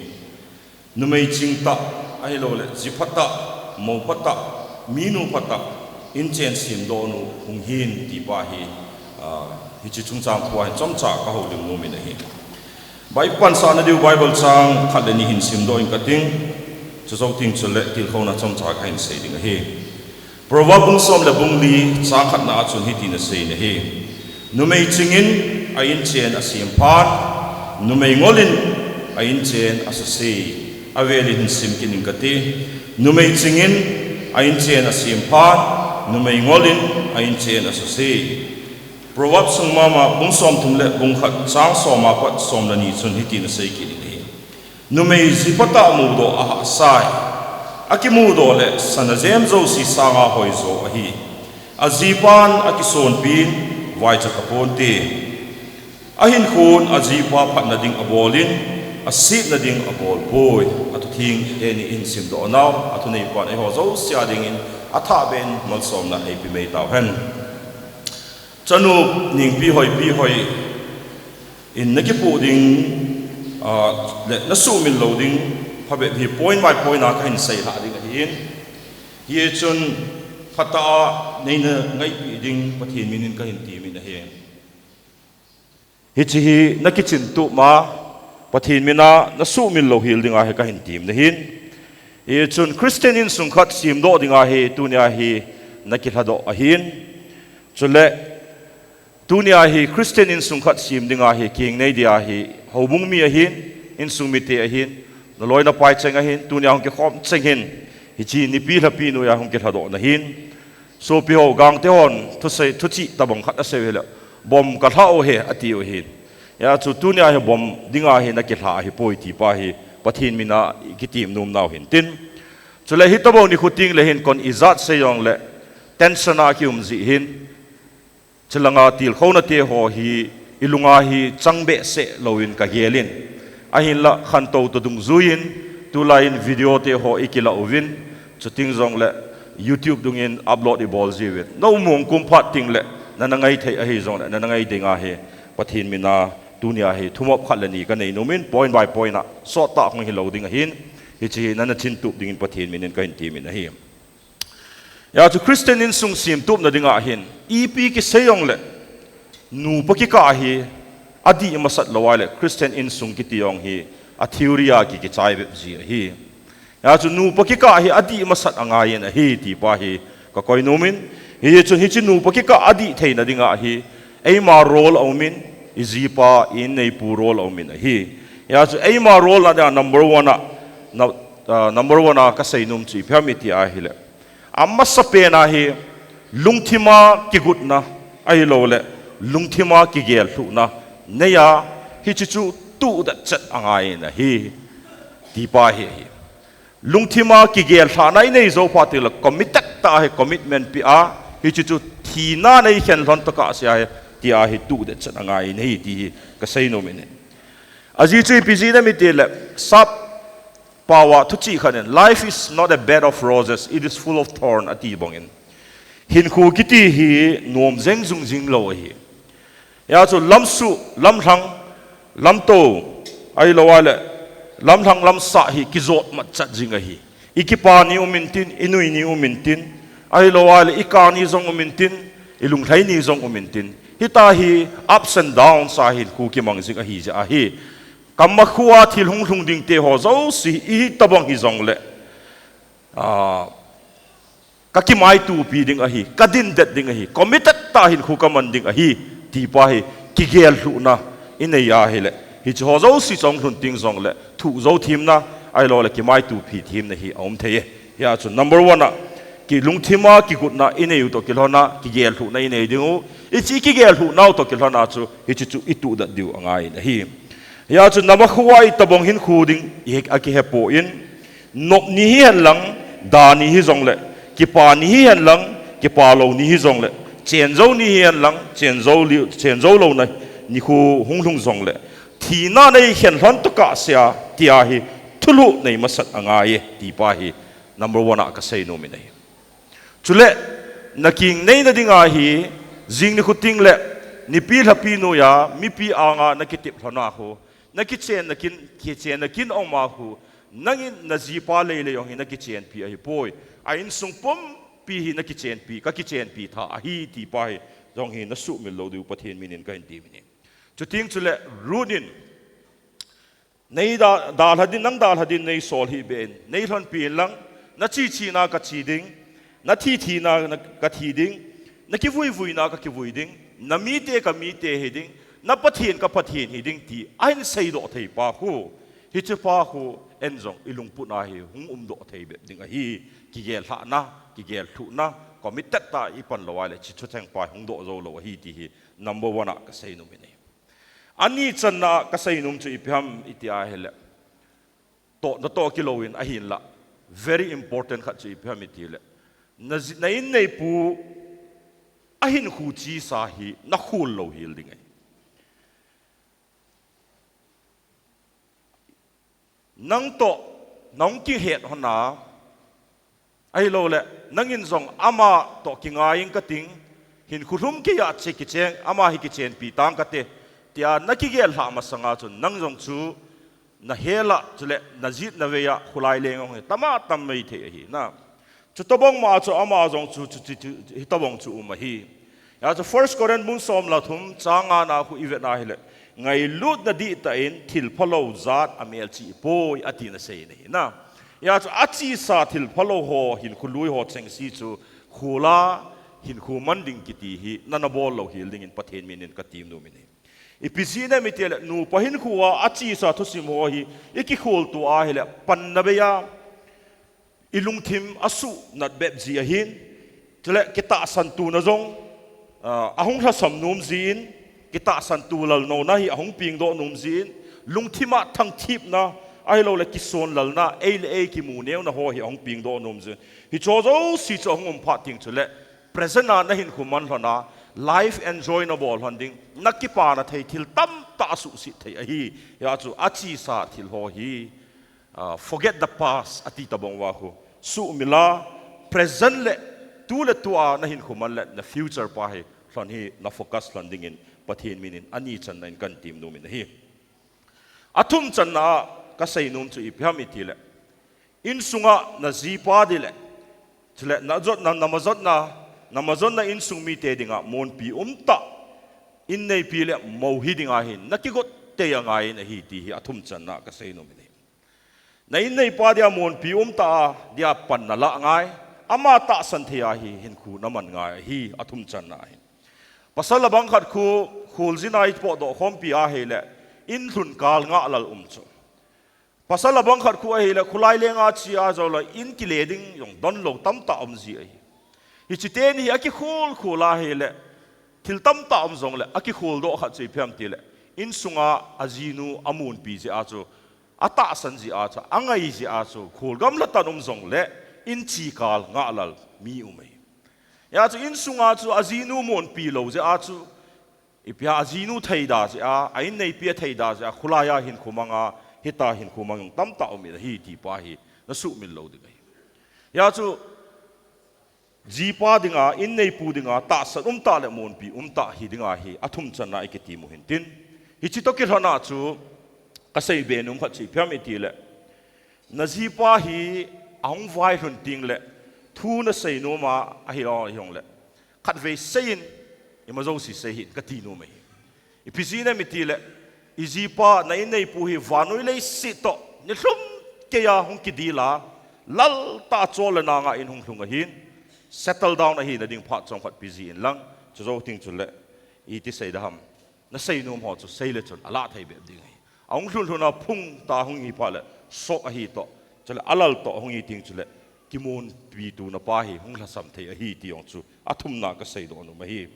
Numei ching tah, ahilou le, ji phatah, mou phatah, minu phatah, inchen semdoh nu hung hin ti pa hi, ah, hiche chungchang thua hin chomcha kahoulim nomin ahi. Bai pansahna diu Bible chang khat le ni hin simdoh ing kating, chujou teng chule tilkhouna chomcha kahin sei ding ahi. Proverb bung som le bung li chang khatna a chun hitin asei in ahi. Numei chingin a inchen asem phan, numei ngolin a inchen asuse. Avelin hin sim kit ing kate. Numei chingin a inchen asem phan, numei ngolin a inchen asuse. Proverb sung mama bung somthum le bung khat chang som apat som le ni chun hitin asei kit in ahi. Numei ji phatah mudoh ahahsai. Akimudoh le sana jem jouse sanga hoijo ahi. Ajipan akisonpin vaicha taponte. Ahinkhon ajipa phatna ding abolin, asetna ding abol poi. Athutheng teni in simdoh nau, athuneipan eiho jouse a dingin athahbeh in malsomna eipe mai tauhen. Chanu Nengpi Hoi, Pi Hoi in nakipoh ding, ah, le nasuhmil lou ding, phabep hi point by point a kahin seilhah ding ahin. Hichun phatah a neina ngaipeh ding Pathen minin kahin temin ahi. Hiche hi nakichin tup ma, Pathen mina nasuhmil louhel dinga hi kahin temin ahin. Hichun Christian insung khat semdoh dinga hi tunia hi nakilhadoh ahin. Chule, tunia hi Christian insung khat sem dinga hi kinei dia hi houbung mi ahin, insung mite ahin, naloi napai cheng ahin, tunia hung kikhom cheng hin, hiche nipi lhapi noiya hung kilhadoh nahin. Sopi ho, Gangte hon thusei, thuchih tabang khat asei u hile, bom kalhah u ahi, ati u ahin. Hia chu tunia hi bom dinga hi nakilha ahipoi ti pa hi Pathen mina kitem nom nau hintin. Chule hitobang nikho tengle hin kon ijat sei jongle tension a kium jeh hin, chulanga tilkhouna teho hi ilunga hi chang behseh louvin kagelin. Ahinla khantou toh dungjuiyin tulaiyin video teho ikilah uvin, chuteng jongle YouTube dungin upload ibol jiuvin. Naumong kum phat tengle nana ngai thei ahijongle nana ngai dinga hi Pathen mina tunia hi thumop khat le ni kanei nomin point by point a sottah hung hilou ding ahin, hiche hi nana chin tup dingin Pathen minin kahin temin ahi. Hia chu Christian insung semtupna dinga hin, ipi kisei jongle, nupa kikah hi adih masat lou ahile, Christian insung kiti jong hi, a theory a ki, kichai bep ji ahi. Hia chu nupa kikah hi adih masat angaiyin ahi, ti pa hi kakoi nomin. Hichun hiche nupa kikah adih theina dinga hi, eima role aumin, ijipa, inneipu role aumin ahi. Hia chu eima role na dinga number one a, na, ah, number one a kasei nom chu ipi ham iti ahile, amasapen a hi, lungthima kigotna, ahiloule, lungthima kigel lhuhna neiya, hiche chu tuhdetchet angaiyin ahi, ti pa hi ahi. Lungthima kigel lhahna inei jou phat tengle committed tah a hi commitment peh a, hiche chu thina neikhen lhon tokah sea hi, tia hi tuhdetchet angaiyin ahi ti hi kasei nomin ahi. Ajeh chu ipi jeh ham itile, sap paova thuchih khat in, life is not a bed of roses, it is full of thorn, ati bangin. Hinkho kiti hi nom jeng jung jing lou ahi. Hia chu lamsuh, lamlhang, lamtou, ahilou ahile, lamlhang lamsah hi kijot matchat jing ahi. Ikipa ni umintin, inui ni umintin, ahilou ahile, ikang ni jong umintin, ilunglhai ni jong umintin. Hitia hi ups and downs a hinkho kimang jing ahi jeh ahi. Kamakhoa thil hung lhung ding teho jouse, itobang hijongle, ah, ka kimaitupi ding ahi, ka dindet ding ahi, committed tah hinkho ka man ding ahi, ti pa hi kigel lhuhna i nei ahile, hiche ho jouse chu hung lhun teng jongle, thuh jou themna, ahilou le kimaitupi themna hi a um thei e. Hia chu number one a, kilungthim a kigotna i nei u toh kilhon a, kigel lhuhna i nei ding u, hiche kigel lhuhna u toh kilhon a chu, hiche chu i tuhdet diu angai in ahi. Hia chu nama khu a i tabang hinkho ding, i he, a kihe poi, nop ni hihen lang, da ni hijongle, kipa ni hihen lang, kipa lou ni hijongle, chen jou ni hihen lang, chen jou li, chen jou louna nikho hung lhung jongle, thina nei khen lhon tokah sea, tia hi thulhuh nei masat angai e, ti pa hi number one a ka sei nom in ahi. Chule, na kingneina dinga hi, jing nikho teng le, nipi lhapi noiya, mipi anga na kitep lhon a khu, na kichen na kin, kichen na kin a um a khu, nangin na jipa Leilei jong hi na kichenpi ahipoi. A insung pumpi hi na kichenpi, ka kichenpi tha ahi ti pa hi, jong hi na sumil lou diu Pathen min in ka hin ti min in. Chuteng chule, Ruth in, nei da, dalha din, nang dalha din nei sol hih beh in, nei lhonpi in lang, na chi china ka chi ding, na thi thina na, ka thi ding, na kivui vuina ka kivui ding, na mite ka mite hi ding, na Pathen ka Pathen hi ding ti, ahin seidoh thei pa khu, hiche pa khu, en jong i lungput a hi hung umdoh thei bep ding ahi, kigel lhahna, kigel lhuhna, committed tah a i pan lou ahile, hiche thutheng pa hung doh jou lou ahi ti hi, number one a ka sei nom in ahi. Ani channa a ka sei nom chu ipi ham iti ahile, toh, natoh kilou in ahinla, very important khat chu ipi ham itile, na ji-, na inneipu a hinkho chesa hi na khol lou hel ding ahi. Nang toh, nahung kihet lhon a, ahilou le, nangin jong ama toh kingai ing kating, hinkho lhum keiya che kicheng, ama hi kichenpi tang kate, tia na kigel lhah masanga chun, nang jong chu, na hel a, chule, na jet na vei a, kholai leng jong hi, tam a tam mai thei ahi, na. Chutobang ma chu ama jong chu, chu, chu, chu, hitobang chu um ahi. Hia chu First Corinth bung som le thum chang nga na khu i vet na hile, ngailutna dihtah in thil phalou jat a melchih poi, ati na sei in ahi na. Hia chu achesa thil phalou ho, hinkho lui ho chengse chu, khol a hinkho man ding kiti hi, na na bol lou hel ding in Pathen min in ka ti nom in ahi. Ipi jeh inem itile, nupa hinkho a achesa thusim ho hi, i kikhol to ahile, panna bei a, i lungthim a suhnat bep ji ahin, chule kitahsan tona jong, ah, ahung lhasam nom jin, kitahsan to lal nona hi ahung pengdoh nom jin, lungthim a thangthipna, ahilou le kisonlalna, ei le ei kimu neuna ho hi ahung pengdoh nom jin. Hiche jouse chu ahung um phat teng chule, present a na hinkho man lhon a, life enjoy na bol lhon ding, na kipana thei thil tamtah asuhset thei ahi. Hia chu achesa thil ho hi, ah, forget the past, ati tabang uva khu. Sumil a, present le, tu le tu a na hinkho man le, na future pa hi, lhon hi, na focus lhon ding in, Pathen min in, ani channa in kan ti nom in ahi. Athum channa a, ka sei nom chu ipi ham itile, insunga na jipa ding le, chule na jotna, na majotna, na majotna insung mite dinga monpi umtah, inneipi le mou hi dinga hin, na kigot tei angai in ahi ti hi athum channa a ka sei nom in ahi. Na inneipa dia monpi umtah a, dia pan na lah ngai, ama tahsan thei a hi, hinkho na man ngai ahi, athum channa ahi. Pasal abang khat khu, kholjin a i potdoh khompi ahile, in lhun kal ngahlel um chu. Pasal abang khat khu ahile, kholai leng a che a jou le, in kile ding jong don lou tamtah um ji ahi. Hiche teni hi akikhol khol ahile, thil tamtah um jongle, akikhol doh khat chu ipi ham tile, insunga ajinu amonpi jeh a chu, atahsan jeh a chu, angai jeh a chu, khol gamla tah um jongle, in che kal ngahlel mi um ahi. Hia chu insunga chu ajinu monpi lou jeh a chu, ipi ham ajinu theida jeh a, a inneipi atheida jeh a, kholai a hinkho mang a, hitia hinkho mang jong tamtah um in ahi ti pa hi, na sumil lou ding ahi. Hia chu, jipa dinga, inneipu dinga, tahsan umtah le monpi umtah hi dinga hi, athum channa i kiti mo hin tin. Hiche toh kilhon a chu, ka seibe nom khat chu ipi ham itile, na jipa hi ahung vai lhun teng le, thu na sei nom a, ahilou jongle, khatvei sei in, ima jouse sei hih in ka ti nom ahi. Ipi jeh inem itile, i jipa, na inneipu hi vannoi leiset toh, nilhum keiya hung kidel a, Lal tah chol le nanga in hung lhung ahin, settle down ahina ding phat chomkhat piji in lang, chujou teng chule, iti sei da ham. Nasei nom ho chu sei le chun alah thei bep ding ahi. Ahung lhun lhun a phung tah hung hi phat le, shock ahi toh, chule alal toh hung hi teng chule, kimonpi tuna pa hi hung lhasam thei ahi ti jong chu athumna kasei doh nom ahi.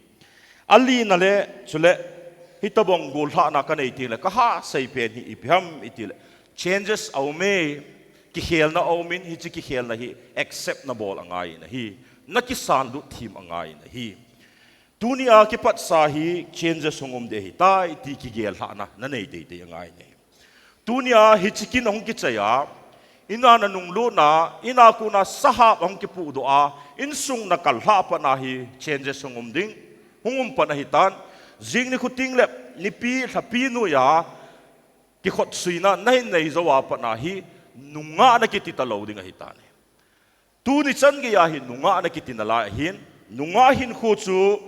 Alina le, chule, hitobang gollhahna kanei teng le, kaha sei pen hi ipi ham iti le, changes aum e, kikhelna aum in, hiche kikhelna hi accept nabol angai in ahi, nakisan lut them angai in ahi. Tunia kipatsa hi changes hung um ding ahitai ti kigel lhahna nanei teitei angai in ahi. Tunia hiche kin ahung kichai a, ina nanung lutna, ina kona sahap ahung kipuhdoh a, insung nakal lhah patna hi changes hung um ding, hung um pan ahitan, jing nikho teng le, nipi, lhapi noiya, kikhotsuina nahin nei jou a patna hi, nungah nakiti talou ding ahitan ahi. Tuni chan geiya hi nungah nakiti nalai ahin, nungah hinkho chu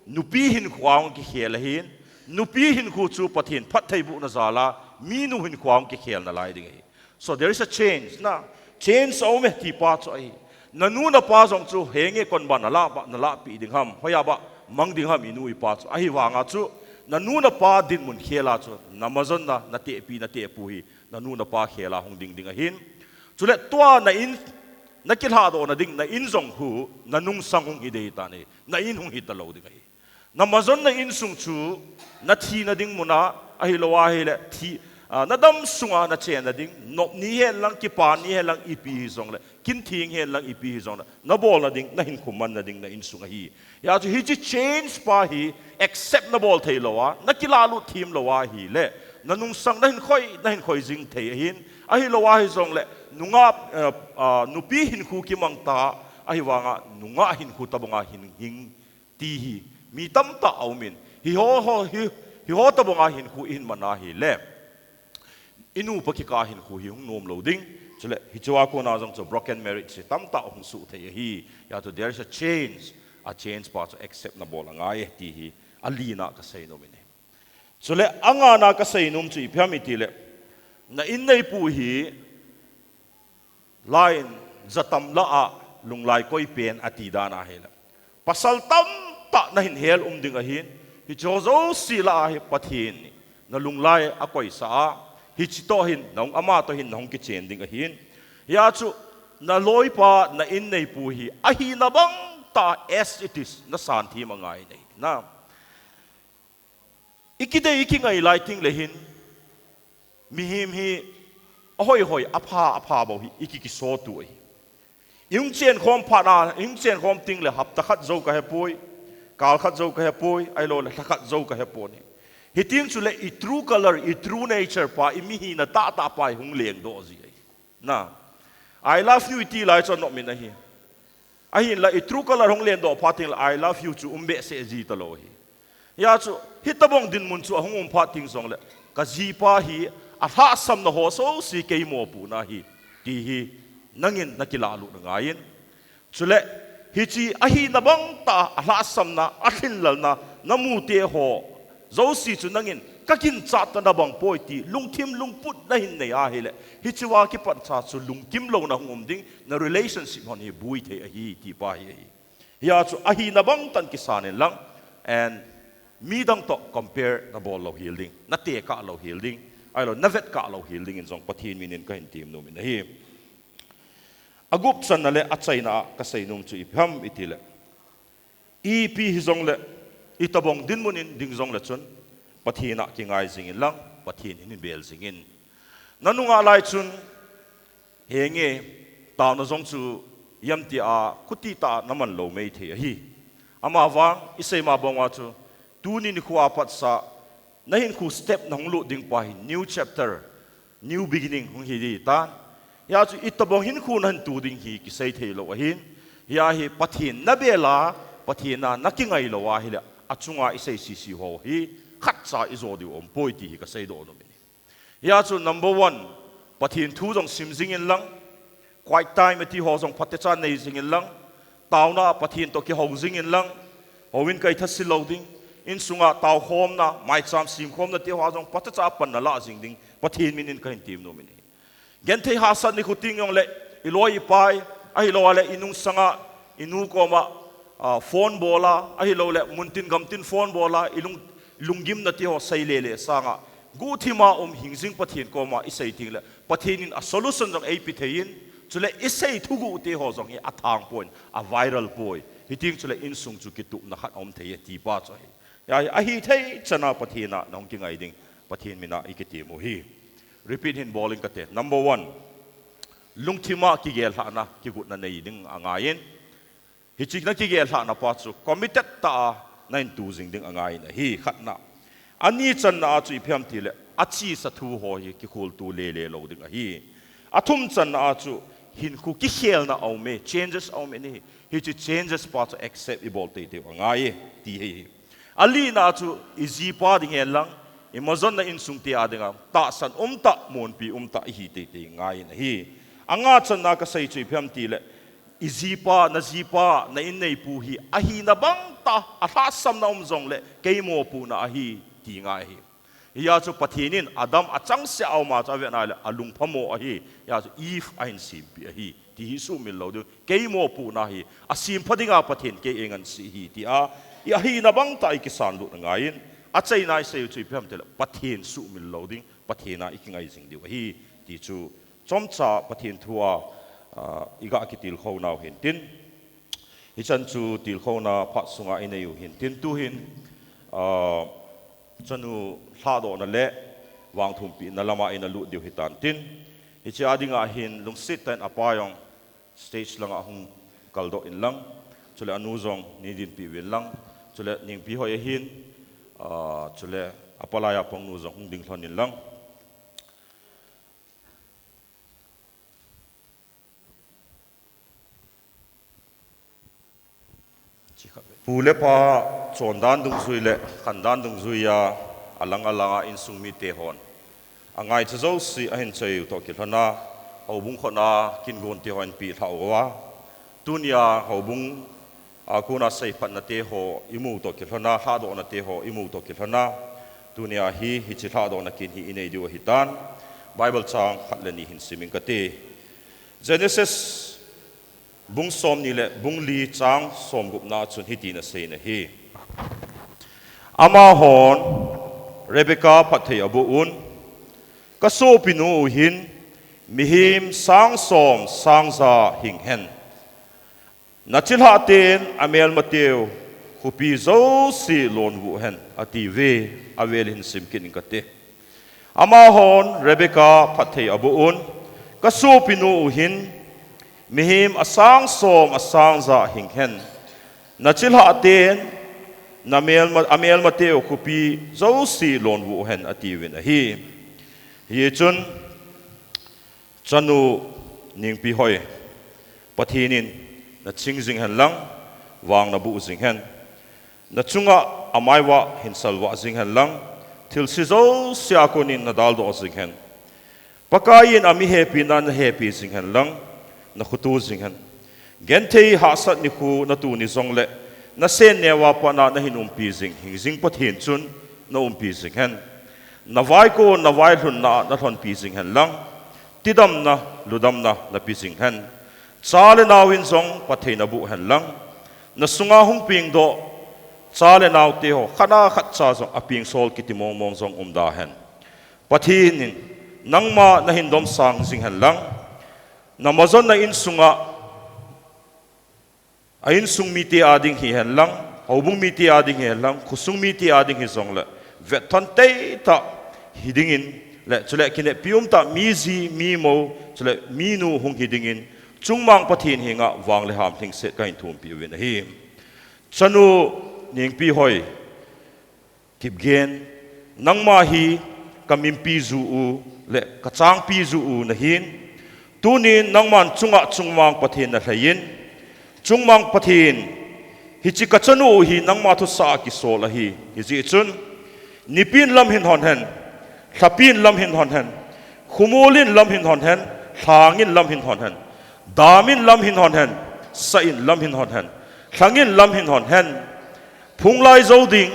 nupi hinkho a hung kikhel ahin, nupi hinkho chu Pathen phattheibohna jal a, minu hinkho a hung kikhel nalai ding ahi. So there is a change, na, change aum e ti pa chu ahi. Nanu napa jong chu henge konba nalah, nalahpeh ding ham, hoiya ba mang ding ham inu ipa chu. Ahivanga chu, nanu napa dinmun khel a chu, namajonna, natehpi, natehpu hi, nanu napa khel a hung ding ding ahin. Chule tua na in, nakilhahdohna ding, na in jong khu, nanungsang hung hi ding ahitan ahi, na in hung hi talou ding ahi. Namajonna insung chu, nathina ding mun a, ahilou ahile, thi, a, nadam sunga nachenna ding, nop ni hen lang, kipa ni hen lang, ipi hijongle, kin theng hen lang, ipi hijongle, nabolna ding, nahinkho manna ding, na insung ahi. Hijeh chun hiche change pa hi accept nabol theilou a, nakilalut themlou ahile, nanungsang nahin khoi, nahin khoi jing thei ahin, ahilou ahijongle, nungah, eh, ah, nupi hinkho kimang tah, ahivanga nungah hinkho tobanga hin hing ti hi, mi tamtah aumin, hiho, ho, hi, hiho tobanga hinkho ihin man ahile, inupa kikah a hinkho hi hung nomlou ding. Chule, hichea kona jong chu broken marriage hi tamtah hung soh thei ahi. Hijeh chun there is a change, a change pa chu accept nabol angai e ti hi, alina kasei nom in ahi. Chule, angana kasei nom chu ipi ham itile, na in neipu hi, lai in, jatam lah a, lunglai koi pen ati dan ahile, pasal tamtah nahin hel um ding ahin, hicheho jouse lah a hi Pathen in, nalunglai akoisah a, hiche toh hin, nahung, ama toh hin nahung kichen ding ahin. Hijeh chun, naloipa, na in neipu hi, ahina bang tah as it is, nasan them angai in ahi, na. Ikidei, ikingai lai teng le hin, mihem hi, ahoi hoi, apha, apha bou hi, iki, kisotu ahi. Ihung chen khom phat na, ihung chen khom teng le hapta khat jou kahepoi, kal khat jou kahepoi, ahiloule lha khat jou kahepoi. Hiteng chule i true color, i true nature pa, i mihina tahtah pa hi hung lengdoh ji ahi. Na, I love you iti lai chu anom in ahi. Ahinla i true color hung lengdoh phat teng le I love you chu um behseh ji talou ahi. Hijeh chun, hitobang dinmun chu ahung um phat teng jongle, kajipa hi alhahsamna ho jouse kei mopohna ahi, ti hi nangin nakilalut angaiyin. Chule, hiche ahina bang tah a alhahsamna, alhinlelna, namu teho jouse chu nangin kaginchat tana bang poi ti lungthim lungput nahin nei ahile, hichea kipatsa chu lungkim louna hung um ding, na relationship hon hi bui thei ahi, ti pa hi ahi. Hijeh chun ahina bang tah in kisan in lang, and midang toh compare nabol lou hel ding, natekah lou hel ding, ahilou, navetkah lou hel dingin jong Pathen min in kahin temnom in ahi. Agup channa le achaina a kasei nom chu ipi ham itile, ipi hijongle, itobang dinmun in ding jongle chun, Pathen a kingai jing in lang, Pathen hin bel jing in. Nanunga lai chun, henge, taona jong chu, ipi tia, khuti tah a naman lou mei thei ahi. Amavang, isei ma bang uva chu, tuni nikhoa patsa, nahinkho step nahung lut ding pa hi, new chapter, new beginning hung hi ding ahitan. Hijeh chun itobang hinkho nahin tu ding hi kisei thei lou ahin. Hijeh hin Pathen nabel a, Pathen a nakingai lou ahile, achunga isei sese ho hi khatcha ijo diu aumpoi ti hi kasei doh nom in ahi. Hijeh chun number one, Pathen thu jong sim jing in lang, quiet time ati ho jong phatecha nei jing in lang, taona Pathen toh kihou jing in lang, houin kaitha se lou ding, insunga taokhomna, maicham semkhomna ti ho jong phatecha pan nalah jing ding, Pathen min in kahin temnom in ahi. Genthei hahsat nikho teng jongle, iloi ipai, ahilou le inung sanga, inu koma, ah, phone bola, ahilou le muntin gamtin phone bola, ilung, lunggimna tiho seilele sanga, guhthima um hingjing Pathen koma isei tengle, Pathen in a solution jong eipe thei in, chule isei thuguh tiho jong hi athang poi, a viral poi. Hiting chule insung chu kitupna khat aum thei e tipa chu ahi. Ahi, ahithei chana Pathen a nahung kingai ding, Pathen mina ikitem u hi. Repeat hin bol ing kate. Number one, lungthima kigel lhahna, kigotna nei ding angaiyin. Hiche na kigel lhahna pa chu committed tah a nahin tu jing ding angaiyin ahi, khatna. Ani channa a chu ipi ham tile, achesa thu ho hi kikholto lele lou ding ahi. Athum channa a chu hinkho kikhelna aume, changes aume ni. Hiche changes pa chu accept ibol teitei u angaiye, ti hi. Alina chu ijipa ding hen lang, imajonna insung te a dinga, tahsan umtah, monpi umtah ihi teitei ngaiyin ahi. Anga channa kasei chu ipi ham tile, ijipa, najipa, na inneipu hi, ahina bangtah, alhahsamna um jongle, keimo puna ahi, ti ngai ahi. Hia chu Pathen in Adam achangseh a um a chu avet nale, alungphamo ahi, hia chu Eve ahin sempeh ahi, ti hi suhmil lou diu. Keimo puna hi, asempha dinga Pathen kei eingansei hi, tia, i ahina bangtah ikisanlut angaiyin, achaina isei u chu ipi ham tile, Pathen suhmil lou ding, Pathen a ikingai jing diu ahi, ti chu chomcha Pathen thu a, ah, iga kitilkhou nau hintin. Hichan chu tilkhouna phat sunga inei u hintin tuhin, ah, chanu lhahdohna le vangthumpina lama ina lut diu hitan tin. Hiche a dinga hin lungset tah in apa jong stage langa hung kaldoh inlang. Chule anu jong nei dinpeh uvin lang. Chule Nengpihoi ahin, ah, chule apalai a pangnu jong hung ding lhon inlang. Pu le pa chondan dungjui le khandan dungjuia alang alanga insung mite hon angaicha jouse ahin choi u toh kilhona, houbung khotna kingon te hon peh lhah uva, tunia houbung a kona seiphatna te ho imu toh kilhona, lhahdohna te ho imu toh kilhona, tunia hi hiche lhahdohna kin hi inei diu ahitan, Bible chang khat le ni hin sim ing kate. Genesis bung somni le bung li chang somgupna chun hitin asei ahi. Amahon Rebekah phatthei aboh un, kasopinu u hin mihem sang som sang ja hing hen. Nachilhah ten amelmateu khopi jouse lonvuh hen, atiuve, avel hin sim kit ing kate. Amahon Rebekah phatthei aboh un, kasopinu u hin mihem asang som asang ja hing hen. Nachilhah ten namelma, amelmateu khopi jouse lonvuh hen, atiuvin ahi. Hichun, chanu Nengpihoi, Pathen in naching jing hen lang, vang naboh jing hen. Nachunga amaivah hin salvah jing hen lang, thilse jousea konin nadaldoh jing hen. Pakai in ami hepina nahepi jing hen lang, nakhoto jing hen. Genthei hahsat nikho natoh ni jongle, nasen neova patna nahin umpi jing, hingjing Pathen chun naumpi jing hen. Navaikon, navailhunna nalhonpi jing hen lang, tidamna, ludamna nape jing hen. Cha le nao in jong phatthei naboh hen lang, nasunga hung pengdoh cha le nao teho khat a khat cha jong apengsol kiti mongmong jong umda hen. Pathen in nangma nahin domsang jing hen lang, namajonna insunga, a insung mite a ding hihen lang, houbung mite a ding hihen lang, khosung mite a ding hijongle, vetthon teitah hidingin, le chule kineppi umtah miji, mimou, chule minu hung hidingin, chungmang Pathen henga vang le ham lhingset kahin thumpi uvin ahi. Chanu Nengpihoi, Kipgen, nangma hi kamimpi ju u le kachangpi ju u nahin. Tunin nangman chunga chungmang Pathen nalheiyin, chungmang Pathen, hiche kachanu u hi nangma thusah a kisol ahi. Hijeh chun, nipin lam hin hon hen, lhapin lam hin hon hen, khomolin lam hin hon hen, lhangin lam hin hon hen, damin lam hin hon hen, sahin lam hin hon hen, lhangin lam hin hon hen, phunglai jou ding,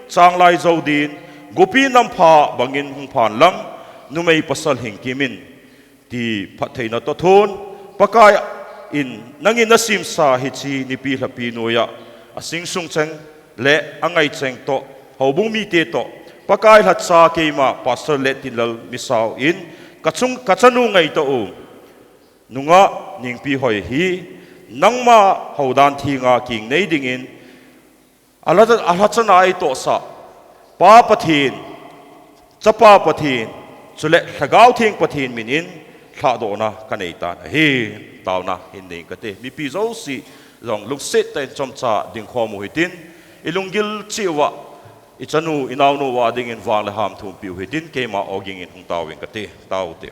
changlai jou din, gopi nampha bangin hung phan lang, numei pasal hingkimin, ti phattheina toh thon, Pakai in nangin nasemsa hiche nipi lhapi noiya, asing sung cheng le angai cheng toh, houbung mite toh, Pakai lhacha keima Pastor Lettinlal Misao in kachung, kachanu ngaito u, nungah Ningpihoi hi, nangma houdan thenga kingnei dingin, alha, alhachana eitohsah, Pa Pathen, Chapa Pathen, chule Lhagao Theng Pathen minin lhahdohna kanei tan ahi. Taona hin nei kate. Mipi jouse jong lungset tah in chomcha dingkhom u hitin, ilunggil cheh uva, ichanu, inaonu uva dingin vang le ham thumpi u hitin, keima ogin hung taoving kate. Taote.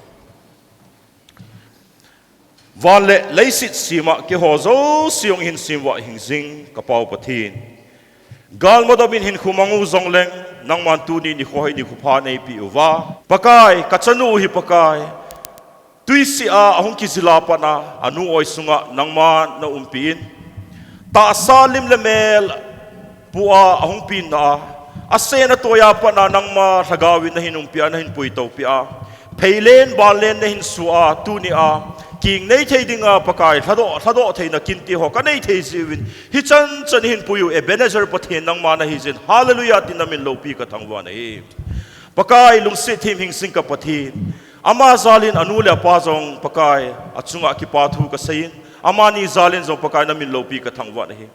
Van le leiset sema keiho jouse hung hinsem uva hingjing ka Pau Pathen, galmadam in hinkho mang u jongleng, nangman tuni nikho hi nikho pha neipeh uva, Pakai, kachanu hi Pakai, twisih a ahung kijila pat a, anu oi sunga nangman naumpi in, tahsa lim le mel pua ahung peng na a, asen atoi a pat a nangma Lhagao in nahin umpi a, nahin puitopeh a, pheilen banlen nahin sua, tunia kingnei thei dinga Pakai, lhadoh, lhadoh theina kinte ho kanei thei jeh uvin, hichan chan hin pui u Ebenezer Pathen nangma nahi jeh in, Hallelujah tin namin loupi kathangvah nahi. Pakai, lungset them hingsing ka Pathen, ama jal in anu le apa jong Pakai, achunga kipathu kasei in, amani jal in jong Pakai namin loupi kathangvah nahi.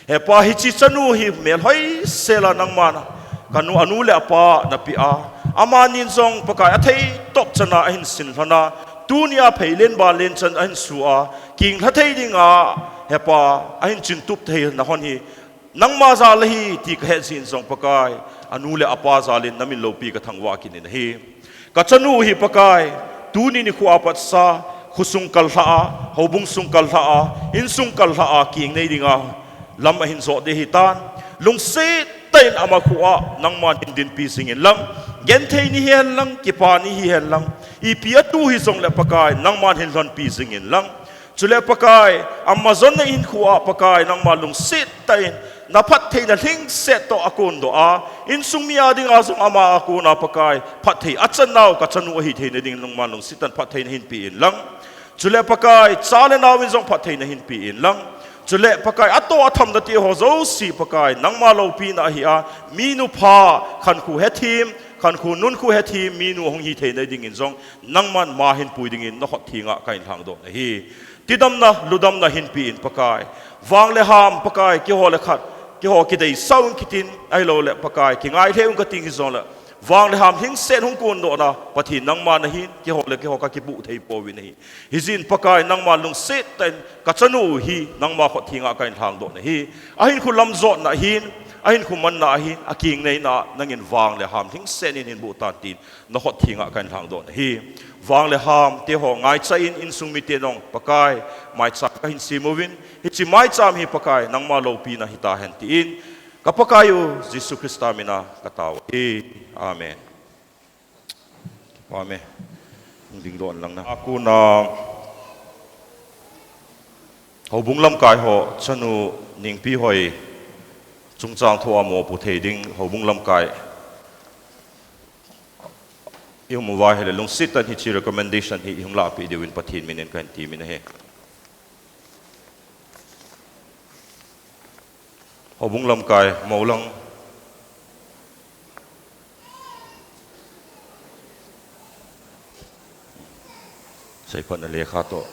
He Pa, hiche chanu hi melhoisel a nangman kanu, anu le apa napeh a, amanin jong Pakai atheitop chan a ahin sin lhon a, tunia pheilen banlen chan ahin sua, kinglha thei dinga, He Pa, ahin chintup theina hon hi, nangma jal ahi ti kahet jeh in jong Pakai, anu le apa jal in namin loupi kathangvah kit in ahi. Kachanu hi Pakai, tuni nikho a patsa, khosung kallhah a, houbung sung kallhah a, insung kallhah a, kingnei dinga lam ahin jot ding ahitan, lungset tah in ama kho a nangman hin dinpi jing in lang, genthei ni hihen lang, kipa ni hihen lang, ipi atoh hijongle Pakai, nangman hin lhonpi jing in lang, chule Pakai, ama jonna hinkho a Pakai, nangma lungset tah in naphattheina lhingset toh akondoh a, insung mi a dinga jong ama a kona Pakai, phatthei achan nau kachanu ahi theina ding nangman lungset tah in phatthei nahin pe in lang, chule Pakai, cha le nao in jong phatthei nahin pe in lang, chule Pakai, atoh atham nate ho jouse Pakai, nangma loupina ahi a, minu pha, khankho hethem, khankho nunkho hethem minu ahung hi theina dingin jong, nangman ma hin pui dingin nakhut thenga kahin lhangdoh nahi. Tidamna, ludamna hinpe in Pakai, vang le ham Pakai, keiho le khat, keiho kideisah ung kitin, ahiloule Pakai, kingai lheh ung kating hijongle, vang le ham lhingset hung kondohna Pathen nangma nahin, keiho le keiho kakibuh thei pouvin ahi. Hijeh in Pakai, nangma lungset tah in kachanu hi nangma khut thenga kahin lhangdoh nahi. Ahinkho lamjotna ahin, ahinkho manna ahin, akingneina a nangin vang le ham lhingset in hin boh tan tin, nakhut thenga kahin lhangdoh nahi. Vang le ham teho ngaicha in, insung mite jong Pakai, maicham kahin sem uvin, hiche maicham hi Pakai, nangma loupina hitahen tin, ka Pakai u Jesu Christa mina katao ahi. Amen. Amen. Hung dingdoh in lang na. Akona houbung lamkai ho, chanu Ningpihoi chungchang thua mopoh thei ding houbung lamkai i um uva ahile, lungset tah in hiche recommendation hi ihung lahpeh diuvin Pathen minin kahin temin ahi. Houbung lamkai, mou lang. Seiphatna lekha toh,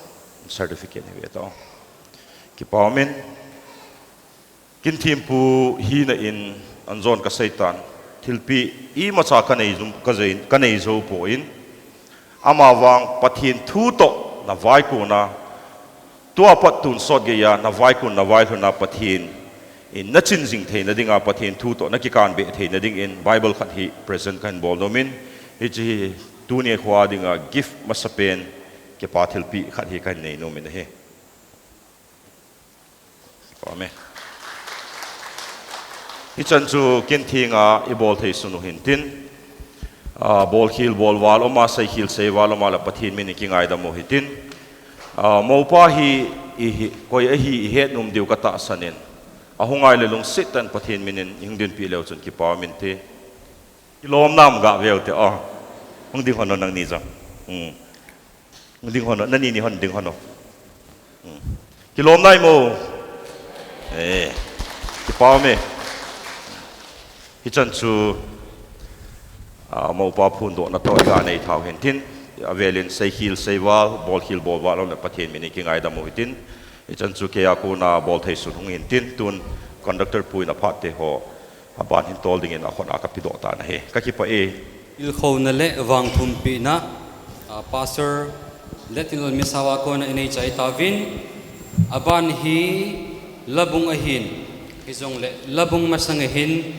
certificate hi ve tao. Kipa umin, kin thempu hina in anjon kaseitan, thilpeh imacha kanei jum, kajei, kanei jou poi. Amavang Pathen thu toh navaikonna, tua pat tonsot geiya navaikon navailhonna Pathen in nachin jing theina dinga, Pathen thu toh nakikan beh theina dingin Bible khat hi present kahin bol nomin, hiche hi tuni khoa dinga gift masapen, kipa thilpeh khat hi kahin nei nomin ahi. Amen. Hichan chu kin thenga ibol thei sun u hintin, ah, bolkhel bolval uma, seikhel seival uma le Pathen minin kingaidam u hitin, ah, moupa hi, i hi, koi ahi ihet nom diu katahsan in, ahung ngai le lungset tah in Pathen minin ihung dinpi leu chun kipa umin te. Ilom nam gaveu te, oh. Hung ding hon o nangni jong. Hmm. Hung ding hon o, nani ni hon ding hon o. Kilom nai mo. Eh, kipa ume. Hichan chu, ah, moupa phondohna toh iga nei thau hintin, avelin seikhel seival, bolkhel bolval le Pathen min in kingaidam u hitin. Hichan chu keija kona bolthei sun hung hintin, tun conductor pu in aphat te ho aban hin tol dingin akhut a kapedoh tan ahi. Kakipah e. Tilkhouna le vangthumpina, ah, Pastor Lettinlal Misao a kona inei chai tauvin, aban hi Labung ahin, hijongle Labung masang ahin,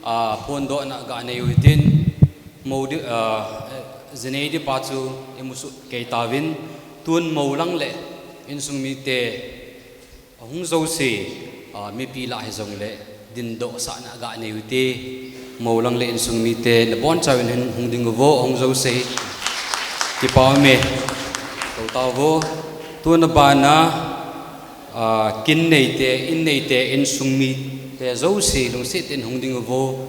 ah, phondohna ga nei u hitin, mou di, ah, jinei di pa chu imu soh kei tauvin, tun mou lang le insung mite, ahung jouse, ah, mipi lah hijongle dindoh sahna ga nei u hite, mou lang le insung mite nabonchauvin hin hung ding uvo, ahung jouse. Kipa ume. Tou tauvo. Tun abana, ah, kin neite, in neite, insung mite jouse lungset in hung ding uvo.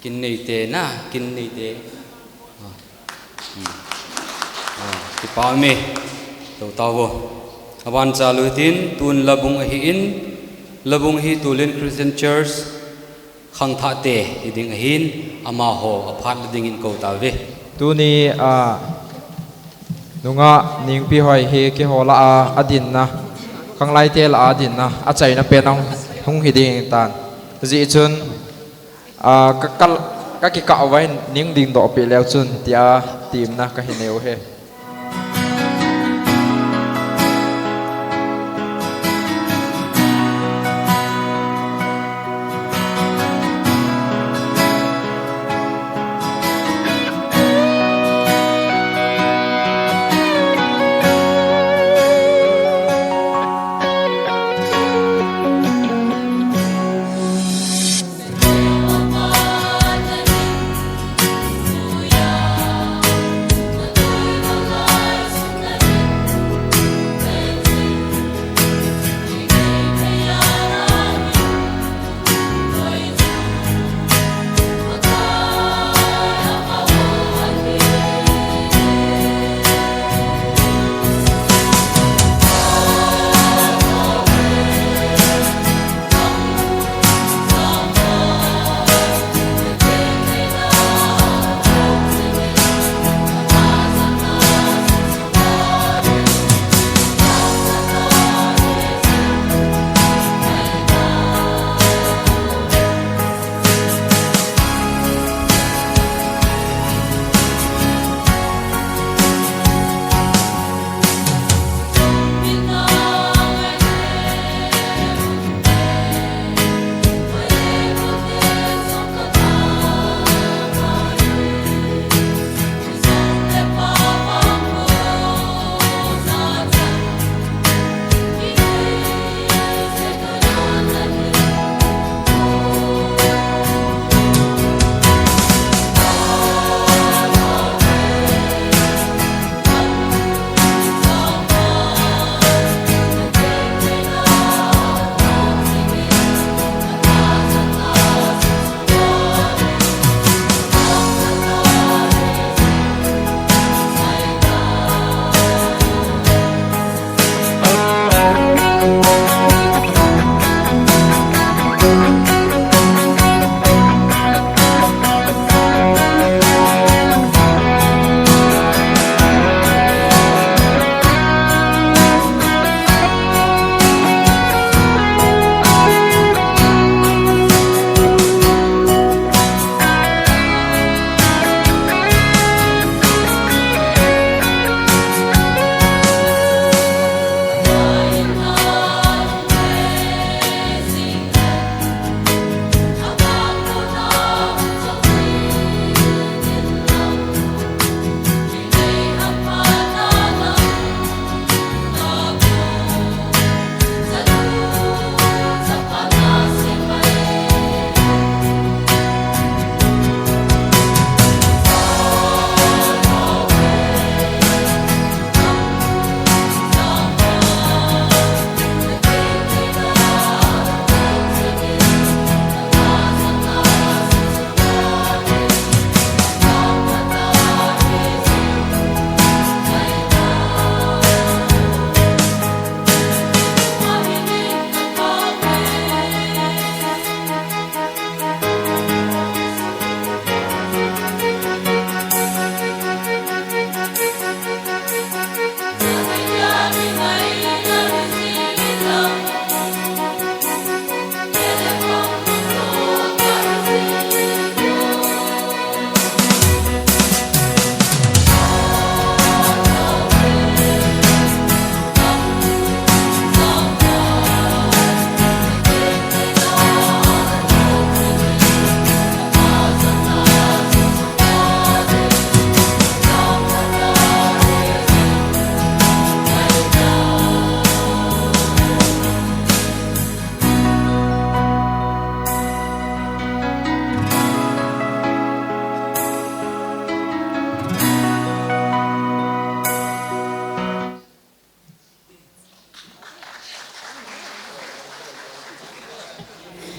Kin neite na, kin neite. Ah. Hmm. Ah, kipa ume. Tou tauvo. Aban chalu hitin, tun Labung ahin, Labung hi Tulin Christian Church khangthahte hiding ahin, amaho aphat le dingin kou tauve. Tuni, ah, nungah Ningpihoi hi keiho lah a adinna, khanglaite lah a adinna, achaina pen ahung, hung hiding tan. Hijeh chun, ah, ka, ka, kakikah uva hin ning dingdoh peh leu chun, tia temna kahin nei u ahi.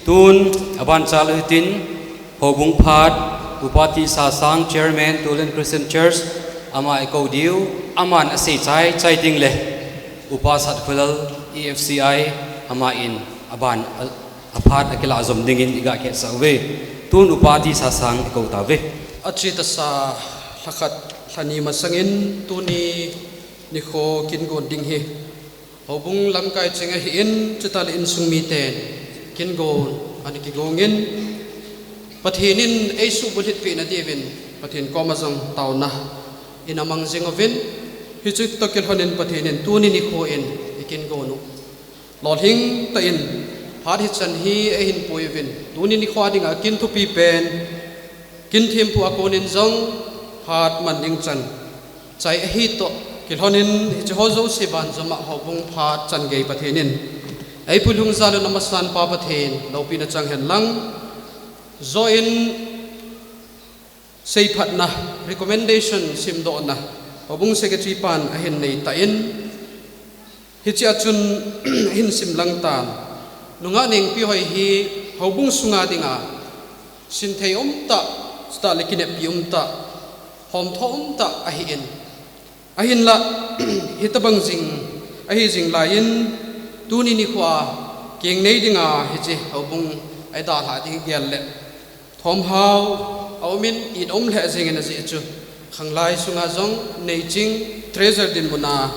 Tun, aban chal hitin, Houbung phat, Upa T. Sasang, Chairman, Tulen Christian Church, ama eikou diu, aman asei chai chai ding le, Upa Satkhulal, E F C I, ama in, aban, a, aphat akilah jom dingin iga kihetsah uve. Tun Upa T. Sasang eikou tauve. Achi tasa lhakhat lhani masangin tuni nikho kin gon ding hi. Houbung lamkai cheng ahin, chutah le insung miten kin gon, ana kigongin, Pathen in eisuh bulhit peh na diuvin, Pathen koma jong taona ina mang jing uvin, hichu toh kilhonin Pathen in tuni nikho in ikin gon u lolhing tah in, phat hichan hi eihin pui uvin, tuni nikho dinga kin thupi pen, kin thempu a konin jong phat man ding chan chai ahi toh kilhonin, hiche ho jouse banjom a Houbung phat chan gei Pathen in eipui lhung jal un amasan Pa Pathen loupina chang hen lang, joh in seiphatna, recommendation, simdohna, Houbung Secretary pan ahin nei tan, hichea chun hin sim lang tan. Nungah Nengpihoi hi Houbung sunga dinga sinthei umtah, chutah le kineppi umtah, homtho umtah ahin. Ahinlah, hitobang jing, ahi jing laiyin, tuni nikho a, kengnei dinga hiche Houbung eidalhah ding gel le thomhao aumin, it um lheh jengin ajeh chu khanglai sunga jong neiching treasure dinmun a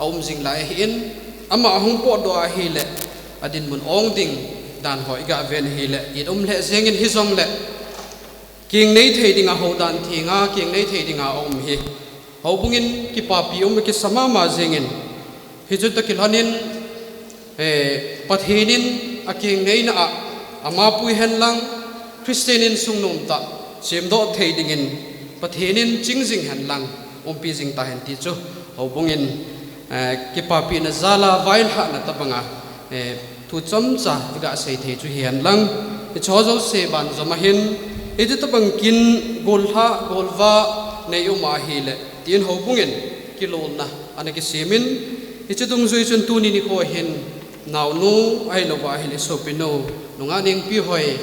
aum jing lai ahin, ama ahung potdoh ahile adinmun ong ding dan ho iga ven ahile, it um lheh jengin hijongle, kengnei thei dinga houdan thenga, kengnei thei dinga aum hi Houbung in kipapi um kisa mama jengin, hichu toh kilhonin, eh, Pathen in akengneina a, ama pui hen lang, Christian insung nomtah semdoh thei dingin Pathen in ching jing hen lang, umpi jing tahen ti chu Houbung in, eh, kipapina jal a vailhahna tobanga, eh, thu chomcha iga sei thei chu hihen lang, hiche ho jouse banjom ahin, hitobang kin gollhah, golvah nei um ahile, tin Houbung in kilolna ana kisemin, hiche dungjui chun tuni nikho hin naonu ahilouva ahile sopinu, Nungah Nengpihoi,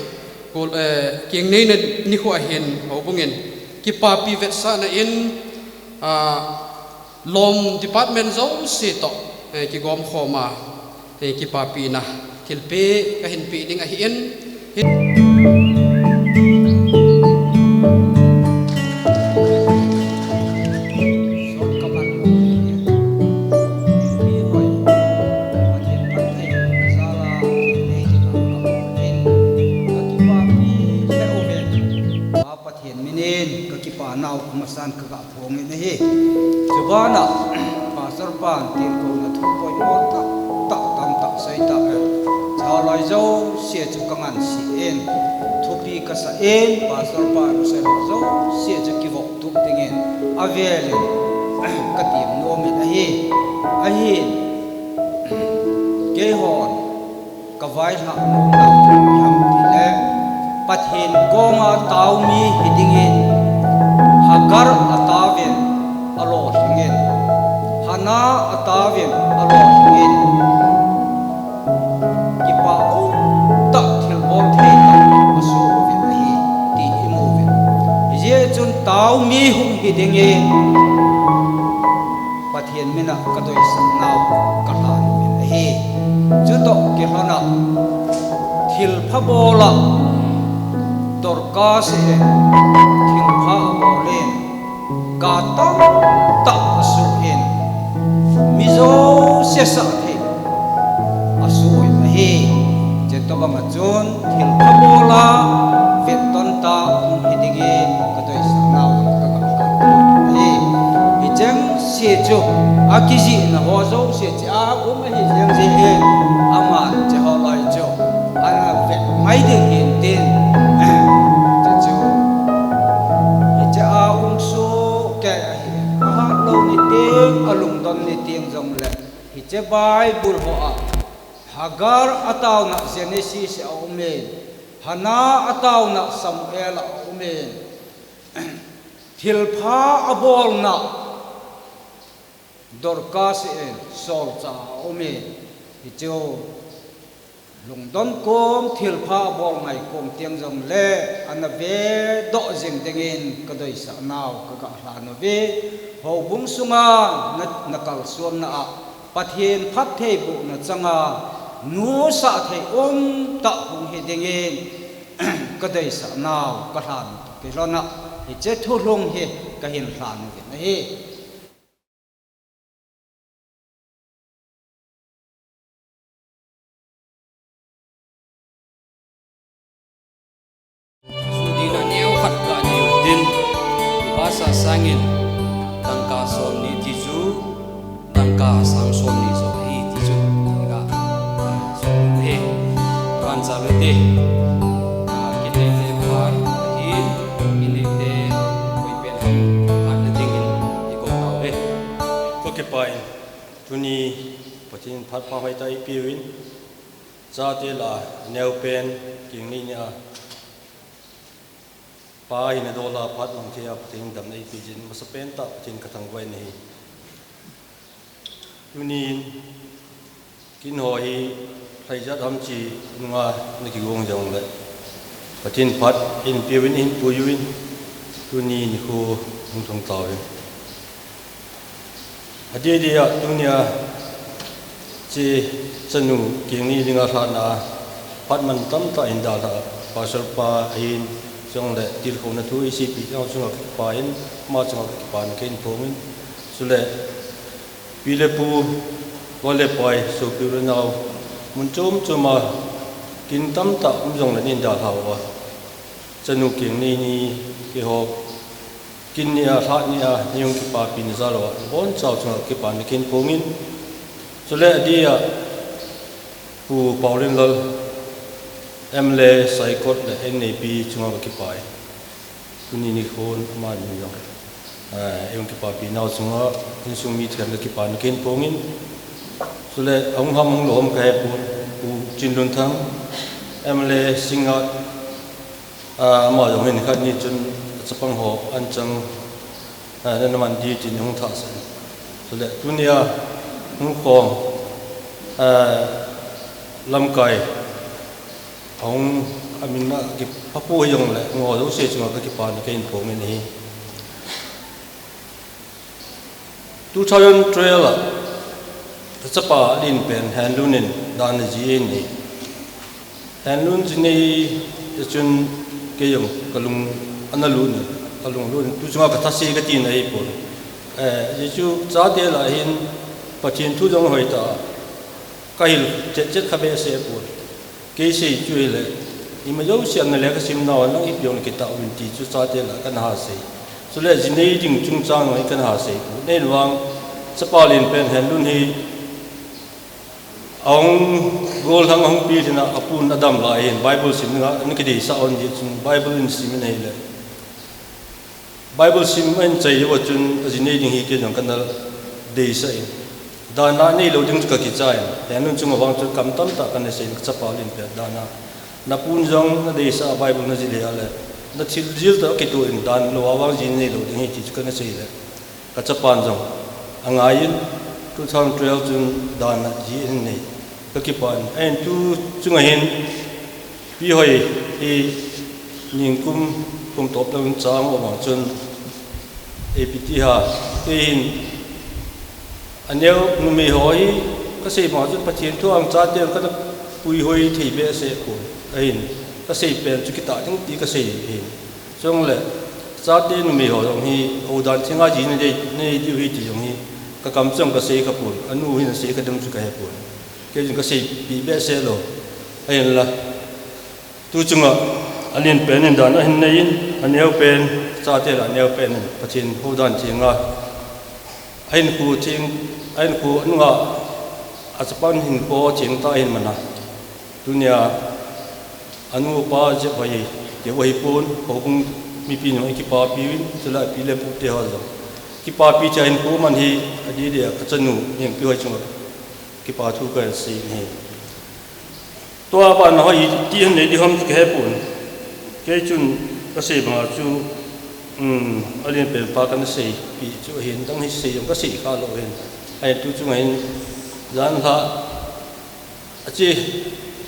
gol, eh, kengneina nikho ahin Houbung in kipapi vetsahna in, ah, lom department jouse toh, eh, kigom khoma, eh, kipapina thilpeh kahin peh ding ahin, hi Pathen minin kakipa nau amasan kaga phongin ahi. Chubana, Pastor pan tilkhouna thu poimo tah, tah tamtah sei tah e. Chaloi jouse chu kangansei in, thupi kasah in, Pastor pan sei jouse chu kivoh tup dingin avelin katem nomin ahi. Ahin, keihon kavaihlah nomna chu ipi ham tile, Pathen koma taomi hidingin, Hagar ataovin alolhingin, Hannah ataovin alolhingin, kipa umtah thilbol thei tah asoh uvin ahi, ti imu uvin. Hijeh chun taomi hung hidingin, Pathen mina kadeisah nau kalhan uvin ahi. Chutoh kilhona, thilpha bola Dorcas in thilpha abolin, ga tamtah asuh in, mi jouse sah thei asuh in ahi. Chutobanga chun thilpha bola vetton tah hung hidingin kadeisah nau kaga kal ahi. Hicheng se chu akijihna ho jouse chea um ahi jeng jeh in, aman cheho loi chu ana vet mai ding hintin, chuchu hichea um sohkei ahi. Ahatlou nitin, alungdon nitin jongle, hiche Bible hoa Hagar ataona Genesis a aumin, Hannah ataona Samuel a aumin, thilpha abolna Dorcas in solchah a aumin, hichu Lungdon kom thilpha bol ngai kom tiang jong le, ana ve doh jing dingin ka deisah nau ka ga lhan uve. Houbung sunga na, na kalsuanna ah Pathen phattheibohna changa nusah thei um tah hung hi dingin ka deisah nau ka lhan u toh kilhon a, hiche thulhung hi ka hin lhan uvin ahi. Sudin a neo khat ka neo din, i basa sangin, dangka som ni ti chu, dangka sang som ni jo hi ti chu, nga, som ni he, kan sa lu te, a, kite te par, hi, ini te, koi pen ham, kan na ding in, i ko tau he. Ko ke pa in, tuni, Pathen phat pha hoi ta i piu in, Chate lah a neo pen, kingni ni a, pa hina dola phat mang thei a Pathen damna i pe jin, masa pen tah Pathen ka thangvah in ahi. Tunin, kin ho hi, lhaijat ham chi, nunga na kigong jong le. Pathen phat, in piu in, in puiu in, tuni nikho, hung thong tau in. Adeh deh a, tunia, che, chanu, kingni dinga lhahna, phat man tamtah in dalha, Pastor pa, ahin, chule, tilkhouna thu, i seipeh, chunga kipa in, ama chunga kipa na kahin phong in, chule, pi le pu, va le pai, sopi u le nao, mun chom chom a, kin tamtah, um jongle nin dalha uva. Chanu kingni ni, kihou, Kin ni a, lha ni a, nei hung kipapi na jal uva, nabonchau chunga kipa na kahin phong in. Chule adeh a, Pu Paolenlal, M L A Saikot le N A P chunga ka kipa e. Tuni nikhon amani jong. Eh, ei hung kipapi nau chunga, insung mi themna kipa na kahin phong in. Chule, ahung ham hung lou ham ka hepon, Pu Chinlunthang, M L A Singngat, A, ama jong hin khat ni chun chapang ho anchang, a, nana man ding tin hung thah sah in. Chule, tunia hung khom, a, lamkai, ahung, amin a kiphapu hijongle, ngo jouse chunga ka kipa na kahin phong in ahi. Two thousand twelve a, ka chapa alen pen Henlun in dan ajih in ahi. Henlun jinei a chun kei jong ka lung ana lut in, ka lung lut in, tu chunga ka thase ka tina ahipon. Eh, ajeh chu chate lah a hin Pathen thu jong hoitah a ka hil chet chet kha behseh pon. Kei sei chu hile, ima jouse a na lekha sim nau a nang ipi jong na kitah uvin ti chu chate lah a kana ha sei. Chule jinei ding chungchang a hi kana ha sei pon. Ahivang, chapa alen pen Henlun hi, ahung gollhang ahung pilhin a, apun adam lai hin Bible sim dinga ana kideisah un, ajeh chun Bible in sim in ahile. Bible sim ahin chai uva chun, ajinei ding hi kei jong kana deisah in. Dan a neilou ding chu ka kicha in. Henlun chunga vang chun kam tamtah kana sei in, ka chapa alen pen dan a. Na pun jong na deisah a Bible na jih le a le. Na thil jil toh kitoh in dan lou a vang ji neilou ding ahi ti chu kana sei le. Ka chapan jong angai in, two thousand twelve chun dan a ji in nei. Ka kipa in, ahin tu chunga hin, Pi Hoi hi ningkum kum tawp lou in chang a vang chun, ipi ti ham, kei hin, aneo numei ho hi, ka sei vang chun Pathen thu a chate kana puihoi thei behseh pon, ahin, ka sei pen chu kitah ding ti ka sei ahin. Chule, chate numei ho jong hi, houdan thenga ji nei, nei diu ahi ti jong hi, ka kam chang ka sei kha pon, anu hin asei kha ding chu ka hepon. Kei jong ka seipeh behseh lou. Ahinla, tu chunga, alen pen in dan ahin nei in, aneo pen, chate lah aneo pen in, Pathen houdan thenga, ahinkho theng, ahinkho nunga, achapan hinkho thengtah ahin man a. Tunia, anu apa jep ahi, keu ahipon, houbung mipi jong ikipapi uvin, chule api le pu te ho jong. Kipapi thei a hinkho man hi, adeh deh a ka chanu, Nengpihoi chunga, kipa thu ka sei in ahi. Tua bana hoi ti hin nei ding ham chu ka hepon. Kei chun ka sei banga chu, um, alen pen pa kana seipeh chu ahin, dang hi sei jong ka sei kha lou ahin. Ahin tu chunga hin jan lha a che,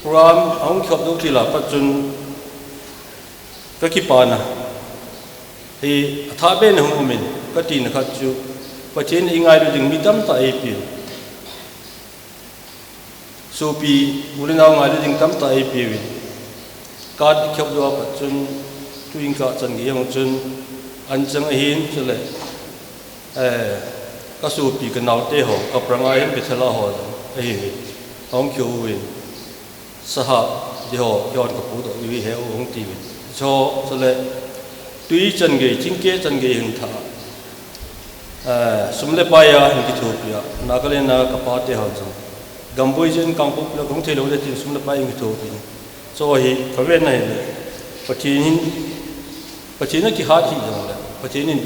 Program ahung kikhop jou til a pat chun kakipana hi athah beh in ahung um in, katina khat chu Pathen in eingailu ding mi tamtah eipeh in, sopi u le nao ngailu ding tamtah eipeh uvin, card kikhop jou a pat chun tuin kachan gei jong chun anchang ahin, chule eh, kasopi kanaote ho, kaprang a hin Bethel a ho jong ahiuvin, ahung kiho uvin, sahap ding ho, keihon kapodoh diu ahi, he u hung tiuvin. Chu, chule tui chan gei, chingkeh chan gei hin tha, eh, sum le pai a hin kithopi a, Nagaland a kapate hon jong, Gamboi jeng Kangpokpi le kahung theilou le tin sum le pai hin kithopi in. Chu hi kaven ahile, Pathen hin, Pathen a kihat hi jongle, Pathen in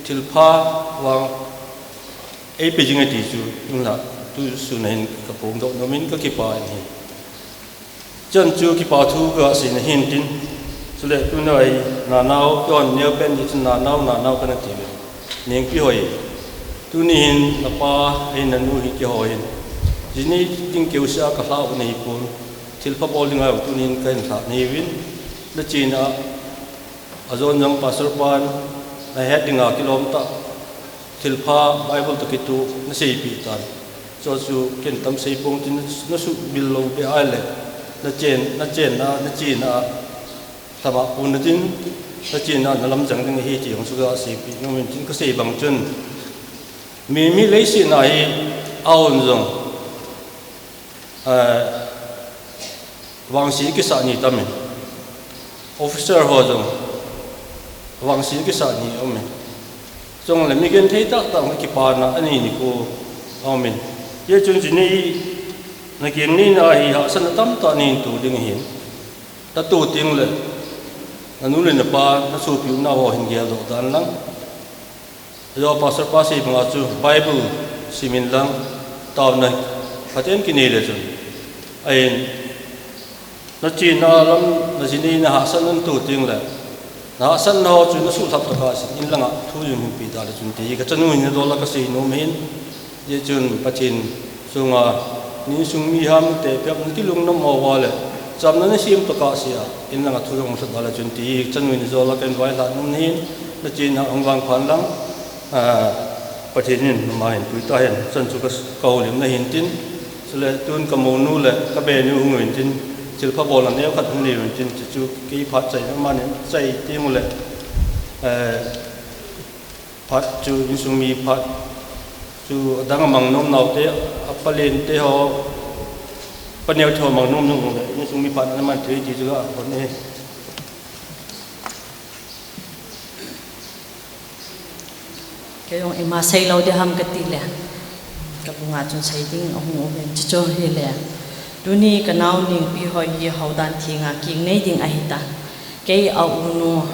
thilpha vang eipe jing e ti chu, hinla, tusun a hin kaphongdoh nom in kakipah in ahi. Chan chu kipa thu kasei na hin tin, chule tuna hi nanao, keihon neopen ti chun nanao, nanao kana tiuvin. Nengpihoi, tuni hin napa, ahin nanu hi keiho hin, jini ding keuseh a kalhah u nahipon, thilpha bol dinga tuni hin kahin lhah nahiuvin, nachena, ajon jong pastor pan, nahet dinga kilom tah, thilpha Bible toh kitoh naseipeh tan. Chu chu ken tam seipong tin, nasuhmil lou beh ahile, nachen, nachena, nachena, lhamah pon natin, nachena nalamjang ding ahi ti jong chu kaseipeh nom in tin, kasei bang chun, mi, mi leiset a hi, ahon jong, eh, vangse kisah ni tam in, officer ho jong vangse kisah ni aum in, chule mi genthei tahtah kipana ani nikho aum in, hijeh chun jini nakin nina hi hahsatna tamtah nahin to ding ahin, natoh tengle nanu le napa, nasopi unau ho hin geldoh dan lang. Ajo pastor pa sei banga chu Bible sim in lang, taona phaten kinei le chun, ahin, nachena lam, najini, nahahsatna nato tengle, nahahsatna ho chu nasuhlhap tokah a in langa thu jong hin pe tale chun ti hi kachanu hin nadol a kasei nom ahin. Hijeh chun Pathen chunga, insung mi ham, tehpiap, nakilungnom mo uva le, chamna nasem tokah sea in langa thu jong lhut tale chun ti hi kachanu hin najol a kahin vailhah nom ahin. Nachena hung vangphan lang, ah, Pathen in ama hin pui tahen, chan chu ka, kahoulimna ahin tin, chule tun kamonu le kabenu hung uvin tin, thilpha bolna neokhat hung nei uvin tin, chuchu kei phat chaina amanin chai tengule, eh, phat chu insung mi phat chu adang amang nom naote, apa lente ho, apa neote ho mang nom nom le, insung mi phat naman thei ti chu ahon e. Kei jong ima seilou ding ham katile, kabunga chun sei ding ahung umin, chuchu hile, tuni kanao Nengpihoi hi houdan thenga kinei ding ahitan, kei aunu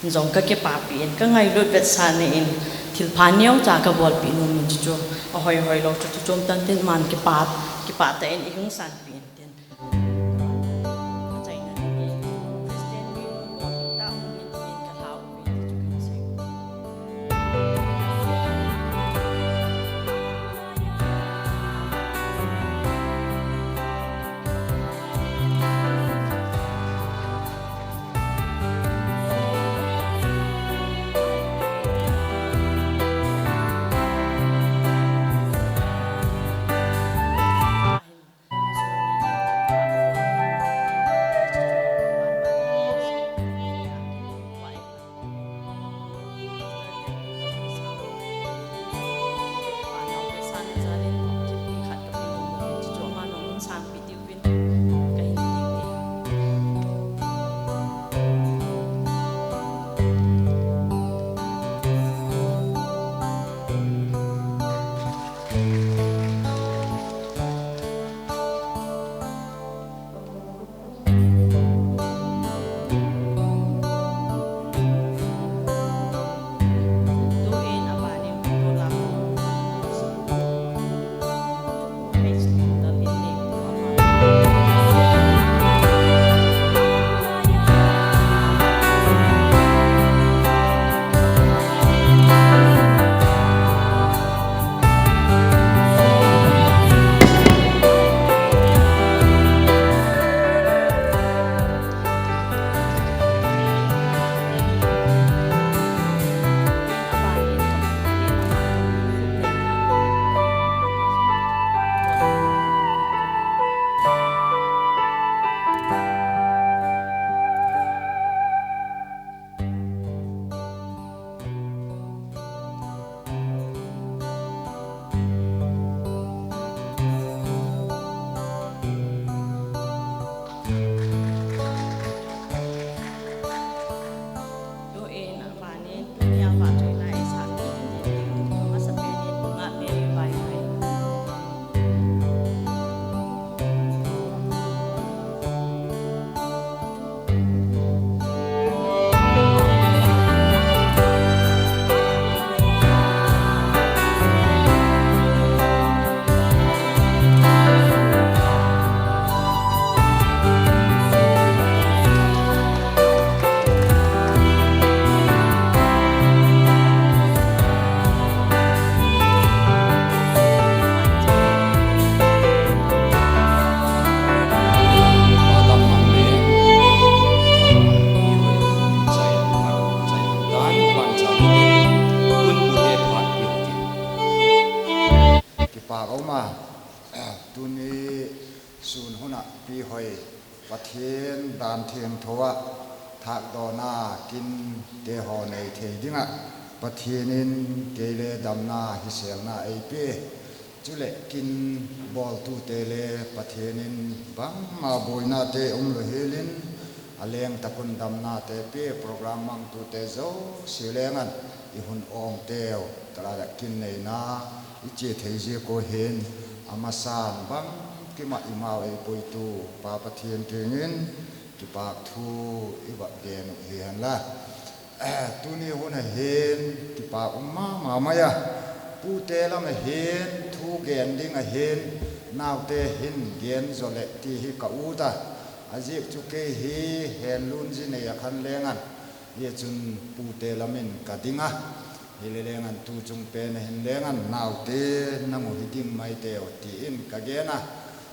jong kakipahpeh in, kangailut vetsahna in, thilpha neocha kabolpeh nomin, chuchu ahoihoi lou chu, chu chom tan tin, aman kipah, kipah tah in ihung sanpeh in tin. Pathen dan thengtho a thakdona kin te ho nei thei dinga Pathen in kei le damna hiselna eipe. Chule kin boltute le Pathen in bangma boina te umlou helin, aleng takun damna te pe, program mangtute jouse lengan i hun ong teu, talada kin neina i che thei jeh ko hin, amasan bangkima i mau eipuitu Pa Pathen kengin kipak thu i va gen u hihen la. Tuni hun a hin kipak um mama mai a. Pute lam a hin thu gen ding a hin naute hin gen jo le ti hi ka ut a. Ajeh chu kei hi henlun ji nei a khan lengan, hichun pute lamin ka ding a. Hile lengan tu chung pen a hin lengan naute nang u hi ding mai teu tin ka gen a.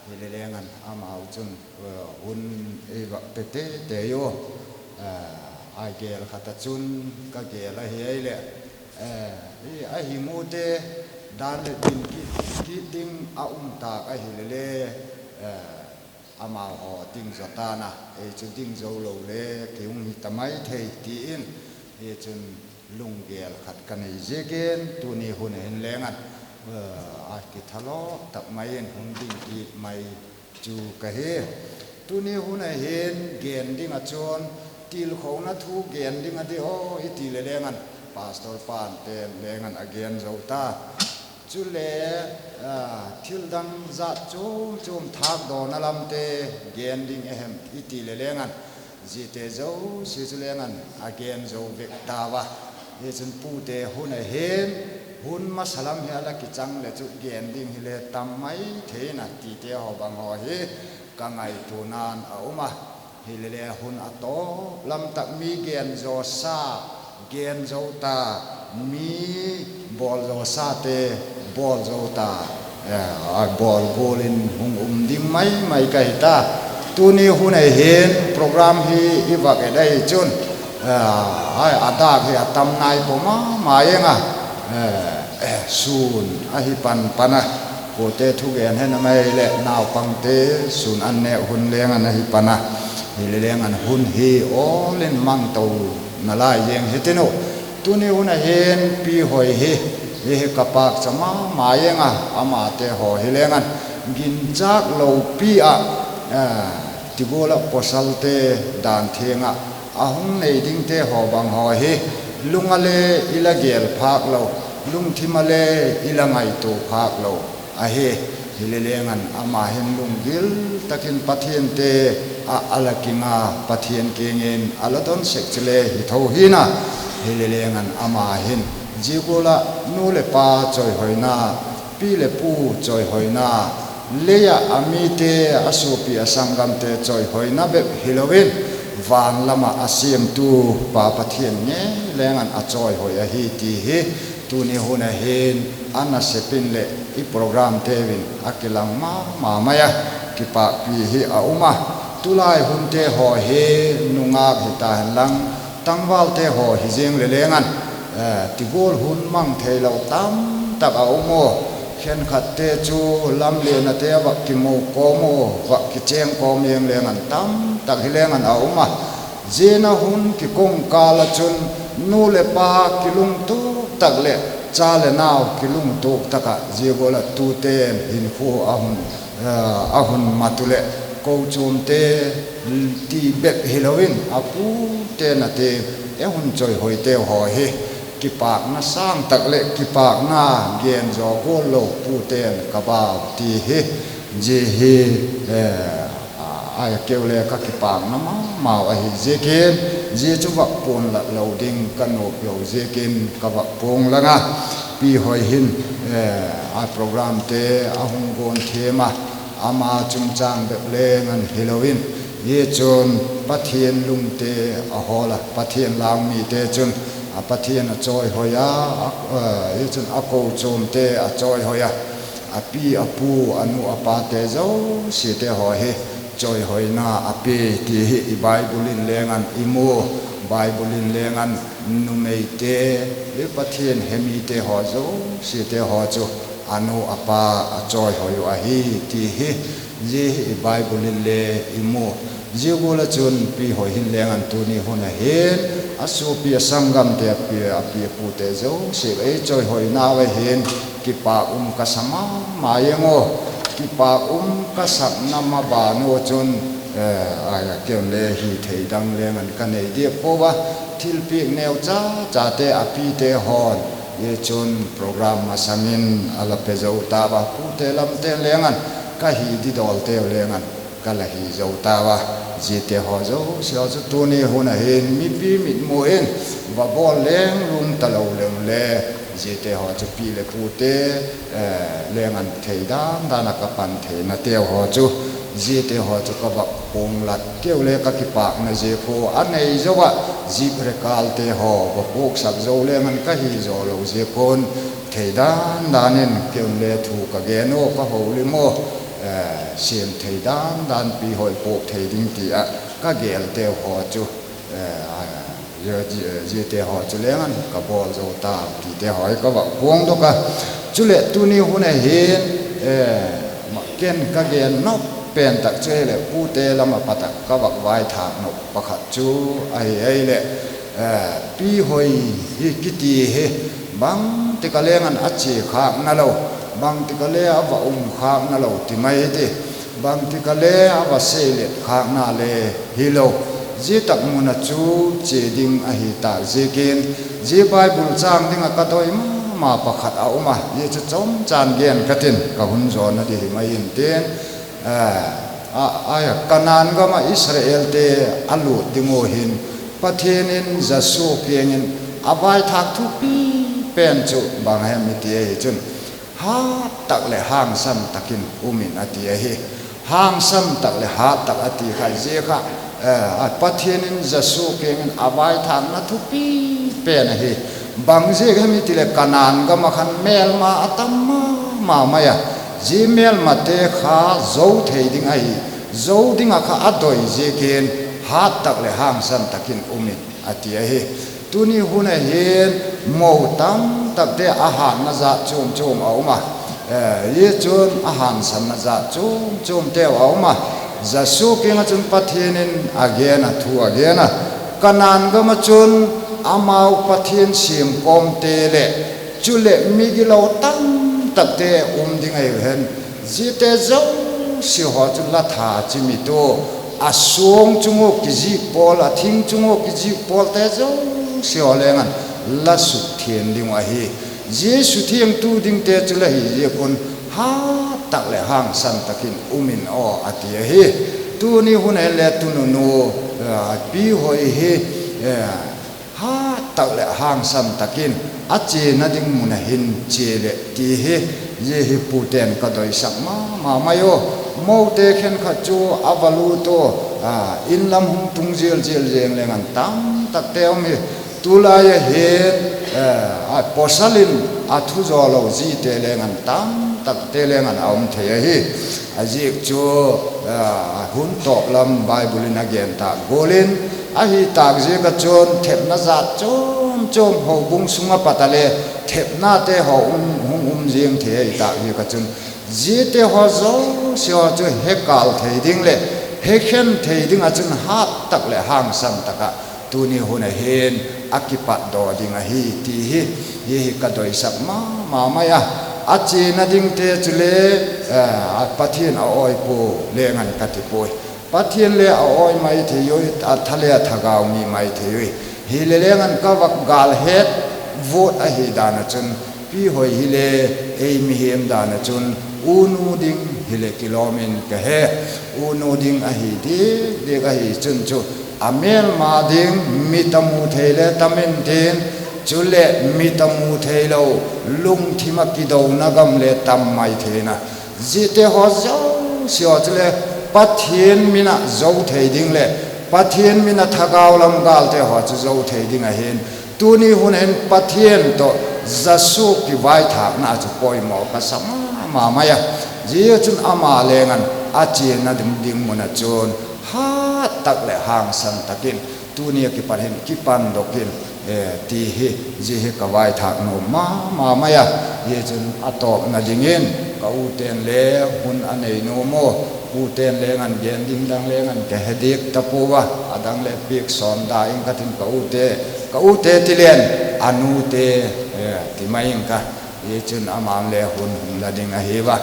Hile lengan amau chun, eh, hun ei va pe teitei u. Eh, a gel khat a chun ka gel a hi ei le. Eh, i a hi mu te dan le din kit, kit ding a um tak a hile le, eh, amau ho ding jo tan a, ei chu ding jou lou le kei hung hi ta mai thei tin, hichun lunggel khat ka nei jeh in tuni hun a hin lengan, eh, a kithalo tak mai in hung ding kit mai chu ka hi. Tuni hun a hin gen ding a chun tilkhouna thu gen ding a di o i ti le lengan Pastor pan te lengan a gen jo ta. Chule, ah, thil dang jat chom chom thakdona lam te gen ding a hem i ti le lengan, jite jouse chu lengan a gen jo vek tauva. Hichun pute hun a hin, hun masa lam hi a la kichang le chu gen ding hi le tam mai thei na ti te ho bang ho hi ka ngaito nan a um a. Hile le hun a to lam tak mi gen jo sa, gen jo ta, mi bol jo sa te, bol jo ta, eh, a bol bol in hung um ding mai mai ka hi ta. Tuni hun a hin program hi i va et a hi chun, eh, ai, a dak hi a tam nai po mama jeng a, eh, eh, sun a hi pan pan a. Pute thu gen hen a mai le naupang te sun an ne hun lengan a hi pan a. Hile lengan hun hi ol in mang to na lai jeng hi tin u. Tuni hun a hin Pi Hoi hi, hi, hi ka pak cha mama jeng a, ama te ho hi lengan ginchak lou pi a, eh, tigol a pasal te dan theng a, a hung nei ding te ho bang ho hi, lung a le i la gel phak lou, lungthim a le i la ngaito phak lou. A hi, hile lengan ama hin lunggil takin Pathen te a, a la kinga Pathen kengin a la don sek chule hi tho hi na. Hile lengan ama hin jigula nu le pa choi hoina, pi le pu choi hoina, leia a mi te, a sopi a sanggam te choi hoina bep hi louvin, van lama a siamtu Pa Pathen nge lengan a choi hoi a hi ti hi. Tuni hun a hin a nasep in le i program te vin a kilang mama mai a, kipakpi hi a um a. Tulai hun te ho hi nungak hi ta hen lang, tangval te ho hi jeng le lengan, eh, tigol hun mang thei lou tam tak a um u. Khenkhat te chu lamlen a te va kimu kom u, va kicheng kom jeng lengan tam tak hi lengan a um a. Jena hun kikong kal a chun nu le pa kilungtup tak le cha le nau kilungtup tak a jigol a tuten hinkho a hun, eh, a hun mat u le kochom te ti bep hi louvin a pu te na te e hun choi hoi te ho hi kipakna sang tak le kipakna gen jo gol lou pu ten ka bau ti hi. Ji hi, eh, a, a keu le ka kipakna mama u a hi jeh in, ji chu va pon la lou ding, ka nop lou jeh in ka va pon lang a. Pi Hoi hin, eh, a program te a hung gon them a, ama chungchang bep lengan hi louvin, hichun Pathen lungte a hol a, Pathen lau mi te chun a Pathen a choi hoi a, a, eh, hichun a kochom te a choi hoi a. A pi, a pu, a nu, a pa te jouse te ho hi choi hoina a pe ti hi i Bible in lengan i mu. Bible in lengan numei te, i Pathen he mi te ho jouse te ho chu a nu a pa a choi hoi u a hi ti hi, ji hi i Bible in le i mu. Zia gual a chun Pi Hoi hin leng an tuni hun ahin, a sopi a sanggam te, a pi, a pi a pu te jouse ei choi hoi nau ahin, kipak um ka sa mama jeng o, kipak um ka sakna ma ban u chun, eh, a, a ken le hithei dang leng an ka nei diak pouva, thilpiak neu cha cha te a pi te hon, zia chun program masang in a la pe zo tauva, pu te lam te leng an, ka hi didol te leng an, ka la hi zo tauva. Zia te ho jouse ho chu tuni hun ahin mipi mitmu in va bol leng lum ta lo leng le, zia te ho chu pi le pu te, eh, leng an thei dan dan a ka pan theina te ho chu, zia te ho chu ka va pung lat keu le ka kipakna zia khu a nei zo a, zip rekal te ho va puk sak zo leng an ka hi zo lo zia khun, thei dan dan in ken le thu ka gen u ka houlim u, eh, sem thei dan dan Pi Hoi puk thei ding ti a ka gel te ho chu, eh, a, zia, zia, zia te ho chu leng an ka bol zo ta ti te ho hi ka va puang dok a. Chule tuni hun ahin, eh, ma ken ka gen nop pen tak chu hile pu te lam a pat a ka va vaithak nop pakhat chu ahi, ahile, eh, Pi Hoi hi kiti hi, bang tika leng an a che khak na lo, bang tika le a va um khak na lo ti mai ti, bang tika le a va seilet khak na le hi lo. Zia tak mun a chu che ding ahi tak ziakin, zia Bible chang ding a ka doi mama pakhat a um a, zia chu chomchan gen ka tin, ka hun zona di hi mai in tin, eh, a, a, Canaan gam a Israel te a lut ding u hin, Pathian in Joshua kiang in a vaithak thupi pen chu bang hem i ti ahi chun, hat tak le hangsan takin um in a ti ahi. Hangsan tak le hat tak a ti kha zia kha, eh, a Pathian in Joshua kiang in a vaithakna thupi pen ahi. Bang ziak hem i ti le Canaan gam a khan melma a tam mama mai a. Zia melma te kha zo thei ding ahi. Zo ding a kha a doi ziakin hat tak le hangsan takin um in a ti ahi. Tuni hun ahin mo tam tak te a hatna jat chom chom a um a. Eh, zia chun a hangsanna jat chom chom te a um a. Joshua kiang a chun Pathian in a gen a, thu a gen a. Canaan gam a chun amau Pathian siam kom te le, chule migilou tam tak te um ding ahi hen. Zia te jouse ho chu la tha chimit u, a song chung u kijih pol, a thing chung u kijih pol te jouse ho leng an la sukthiang ding u ahi. Zia sukthiang tu ding te chu la hi ziak un hat tak le hangsan takin um in o a ti ahi. Tuni hun ahin le tu nunu, eh, Pi Hoi hi, eh, hat tak le hangsan takin a chena ding mun ahin che le ti hi, zia hi pu ten ka doisak mama mai u. Mo te khenkhat chu a va lut u, a, in lam hung tung zial zial jeng leng an tam tak te um hi. Tulai ahin, eh, a pasal in a thu zo lo zi te leng an tam tak te leng an a um thei ahi. A ziak chu, a, hun tawp lam Bible in a gen tak gual in, ahi tak ziak a chun thepna jat chom chom houbung sung a pat a le thepna te ho um, hung um zing thei ahi tak ziak a chun, zia te ho jouse ho chu he kal thei ding le he khen thei ding a chun hat tak le hangsan tak a tuni hun ahin a kipat do ding ahi ti hi, hi hi ka doisak mama mai a. A chena ding te chu le, eh, a Pathian a oi pu leng an ka ti pui. Pathian le a oi mai thei ui, a tha le a thagau mi mai thei ui. Hi le leng an ka va gal het vot ahi dan a chun, Pi Hoi hi le ei mihem dan a chun, u nu ding hi le kilawm in ka he. U nu ding ahi dik dik ahi chun chu, a melma ding mi ta mu thei le tam in tin, chule mi ta mu thei lo, lungthim a kidona gam le tam mai thei na. Zia te ho jouse ho chu le Pathian min a zo thei ding le Pathian min a thagau lam gal te ho chu zo thei ding ahin, tuni hun hin Pathian tawh Joshua kivaithakna chu poimaw ka sa mama mai a. Zia chun ama leng an a chena ding ding mun a chun hat tak le hangsan takin tuni a kipat hin kipan dok in, eh, ti hi, zia hi ka vaithak nuam mama mai a. Hi chun a tawpna dingin ka u ten le hun a nei nuam u, U ten leng an gen ding dang leng an ka he dik ta pu va, a dang le pik som da ing ka tin ka u te, ka u te ti len, a nu te, eh, ti mai ing ka. Hi chun ama le hun hung la ding a hi va.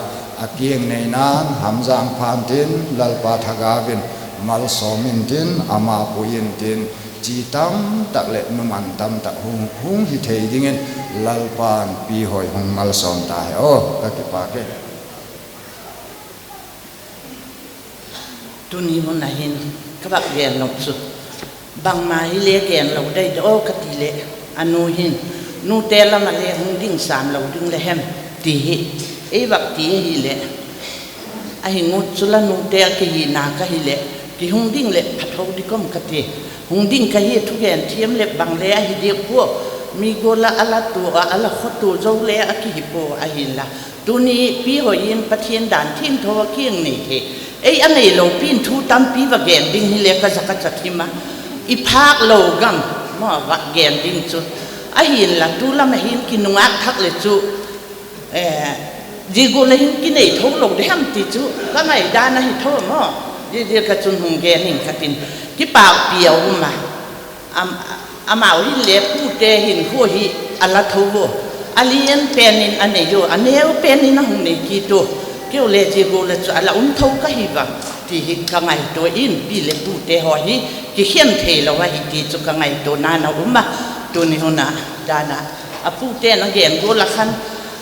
A kiang nei nan ham jang phan tin, Lalpa thagavin, mal som in tin, ama pu in tin, chi tam tak le numan tam tak hung, hung hi thei dingin, Lalpan pi hoi hung mal som ta he. Oh, ka kipak e. Tuni hun a hin ka vak gen lou chu. Bangma hi le gen lou dei do ka ti le, a nu hin, nu te lam a le hung ding sam lou ding le hem, ti hi, ei vak ti hi le. A hi ngut chu la nu te a ki hi na ka hi le, ki hung ding le phat ho di kom ka ti. Hung ding ka hi thu gen thiam le bang le a hi di pu, mi go la a la tu a, a la kho tu zo le a ki hi pu a hin la. Tuni pi hoi in Pathian dan thim tho a kiang nei thei. Ei a nei lou pin thu tampi va gen ding hi le ka za ka chat hi ma. I phak lou gam ma va gen ding chu. A hin la tu lam a hin ki nungak thak le chu. Eh, ji gu le hin ki nei tho lou de ham ti chu. Ka ngai dan a hi tho mo. Ji ji ka chun hung gen ning ka tin. Ki pak pi a um ma. Am, amau hin le pu te hin khu hi a la tho vo. A lian pen in a nei yo, a neu pen in a hung nei ki to. Keu le ji gu le chu a la um tho ka hi va. Ti hi ka ngai to in pi le pu te ho hi ki hian thei lou a hi ti chu ka ngai to na na um a. Tuni hun a dan a. A pu te na gen gu la khan.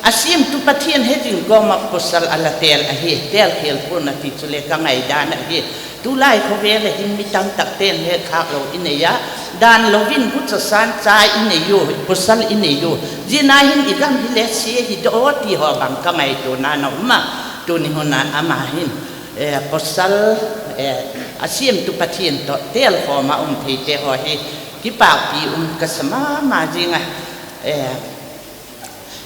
A siam tu Pathian he jing ko ma pasal a la tel a hi. Tel khel pu na ti chu le ka ngai dan a hi. Tulai khovel a hin mi tam tak ten he khak lou i nei a, dan louvin gucha san cha i nei u, pasal i nei u. Jina hin i gam hi le sia hi do ti ho bang ka ngaito na na um a. Tuni hun a ama hin, eh, pasal, eh, a siam tu Pathian to tel khom a um thei te ho hi kipakpi um ka sa mama jing a, eh,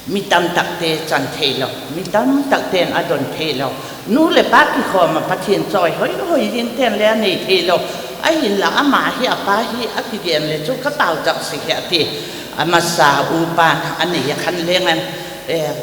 Mi tam tak te chan thei lou, mi tam tak ten a don thei lou. Nu le pa kikhom a Pathian choi hoi hoi jing ten le a nei thei lou. A hin la ama hi a pa hi a kigen le chu ka pau chap si he a ti. A masa u pa a nei a khan le ngan, eh,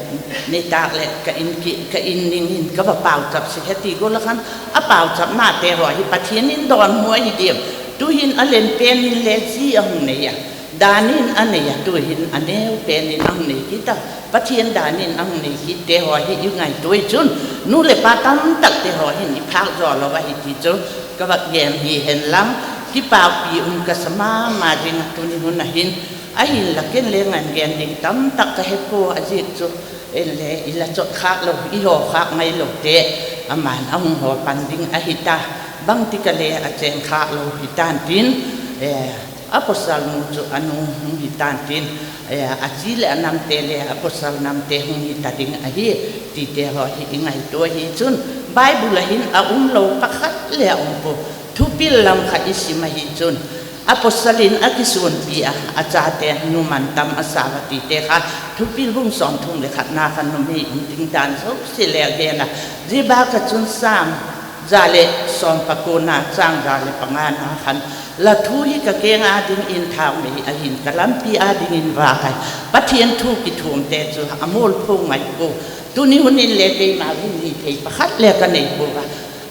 nei tak le ka in ki, ka in ning hin ka va pau chap si he ti go la khan a pau chap na te ho hi Pathian in don hoi hi diam. Tu hin a len pen in le ji a hung nei a. Dan in a nei a, tu hin a neu pen in a hung nei kit a. Pathian dan in a hung nei kit te ho hi i ngaito i chun, nu le pa tam tak te ho hin i phak jo lou a hi ti chu ka va gen hi hen lang, kipakpi um ka sa mama jing a tuni hun a hin, a hin la ken le ngan gen ding tam tak ka he poi a jik chu, en le i la chot khak lou, i ho khak ngai lou te, aman a hung ho pan ding a hi ta, bang ti ka le a chen khak lou hi tan tin, eh, Apostle nu chu a nu hung hi tan tin, eh, a chi le a nam te le apostle nam te hung hi ta ding a hi, ti te ho hi i ngaito hi chun, Bible a hin a um lou pakhat le a um poi, thupil lam kha i sim a hi chun, apostle in a kisunpi a, a chate nu man tam a sa va ti te kha, thupil bung som thum le khat na kha numei um ding dan so si le a gen a, ji ba ka chun Sam, Ja le som pakona chang ja le pangana khan, la thu hi ka keng a dingin thaomei ahin ka lampi a dingin vak ahi. Pathian thu kithum te chu a molpho ngai poi. Tuni hun in le keima hin hithei pakhat le ka nei pouva.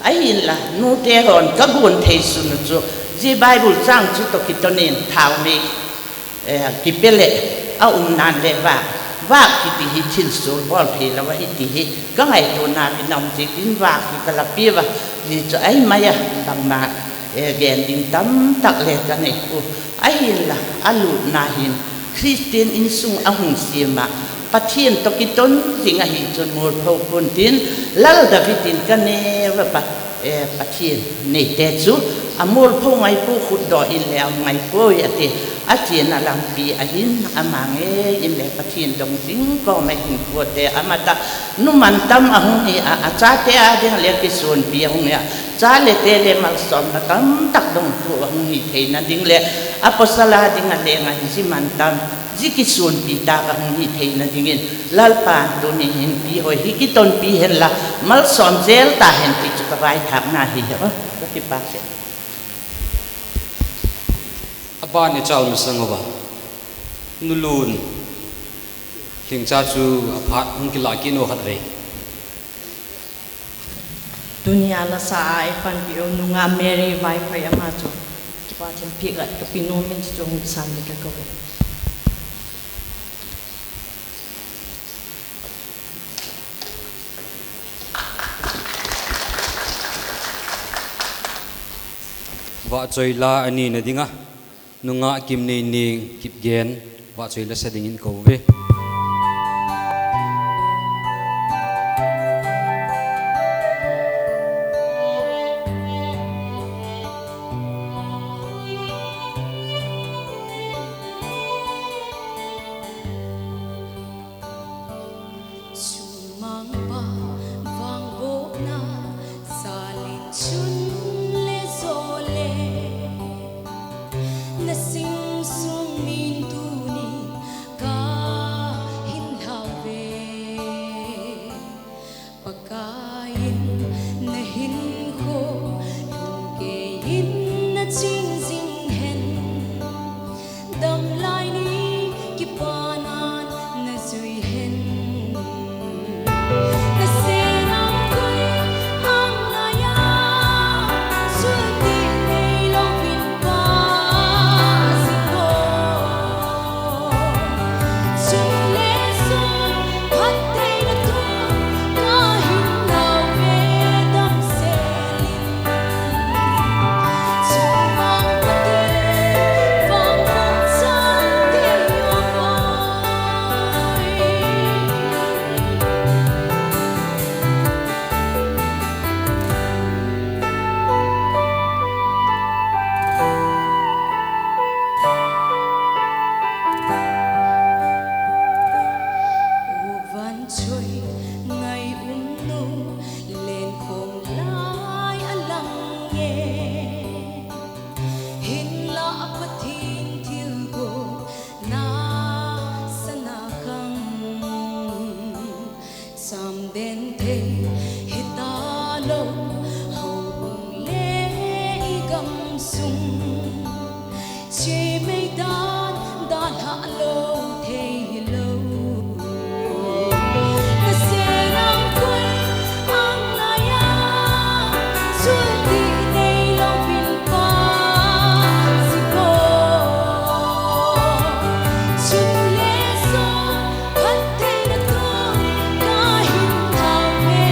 Ahinla, nute hon ka gon thei sun u chu, ji Bible chang chu toh kitonin thaomei eh, kipe le, a um nan le vak, vak kiti hi thinsul bol thei lou ahi ti hi, ka ngaito na pi nam ti in vak hi ka la pi va, ji chu ahi mai a, bangma, eh, gen ding tam tak le ka nei u, ahinla, a lut na hin, Christian insung a hung siam a, Pathian toh kiton jing ahi chun molpho pon tin, Lal David in ka neo va, eh, Pathian neite chu a molpho ngai poi, khutdoh in le a ngai poi a ti. A chena lampi a hin ama ngei in le Pathian dong jing koma hin kote a mata nu man tam a hung hi a, a chate a ding le kisunpi a hung hi a, cha le te le malsomna tam tak dong tu a hung hi theina ding le apostle a ding a le ngai ji man tam. Ji kisunpi ta ka hung hi theina dingin, Lalpan tuni hin pi hoi hi kitonpi hen la, malsom jel ta hen ti chu ka vaithak na hi he. Oh, ka kipak e. Aban i chal masang uva. Nulun. Lhingcha chu aphat hung kila kit u khat ve. Tunia lasa a eipanpi u nungah Mary Vaiphei ama chu kipa thempi khat kape nom in, chuchu hung kisan ding kakoi. Vahchoi la anina dinga, nungah Kimneineng Kipgen, vahchoi la sa dingin kouve. Chumangpa vangbohna jalin chun le jole, nasing sung min tuni kahin lhauve. Pakaiyin nahinkho lhumkeiyin nachin jing hen, damlai ni kipanan najui hen. Naseng angkoi anglaiya, chultih neilouvin pa jing o. Chule jong phattheina thu kahin lhauve damsel in. Chumang Pathen, vangboh chang thei o. U Vanchoi ngai umnu, lenkhom lai alang e. Hinlah Pathen thilgon nasa na khang. Chamden thei hitalou, houbung le i gamsung, chemei dan dalha lou thei hilou. Naseng angkoi anglaiya, chultih neilouvin pa jing o. Chule jong phattheina thu kahin lhauve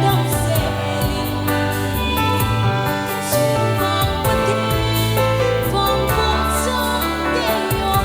damsel in. Chumang Pathen, vangboh chang thei o.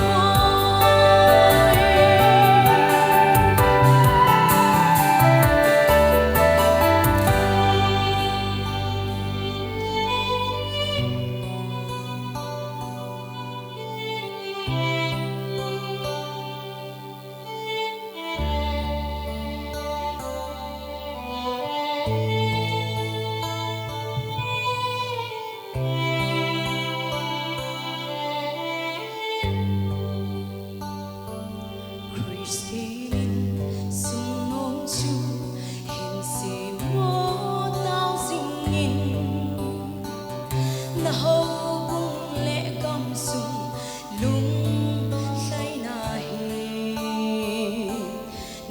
Christian in sung nom chu hin sei mo tao jing in, na houbung le gamsung lunglhaina hi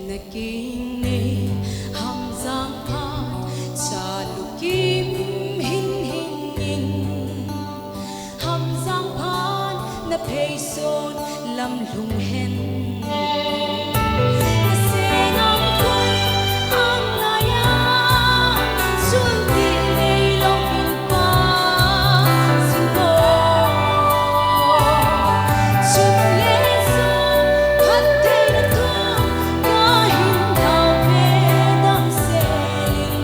na kinei. Hamjang phat chalu kim hin hing in, Hamjang phat na pheison lam lhung hen. Naseng angkoi anglaiya, chultih neilouvin pa jing o. Chule jong phattheina thu kahin lhauve damsel in.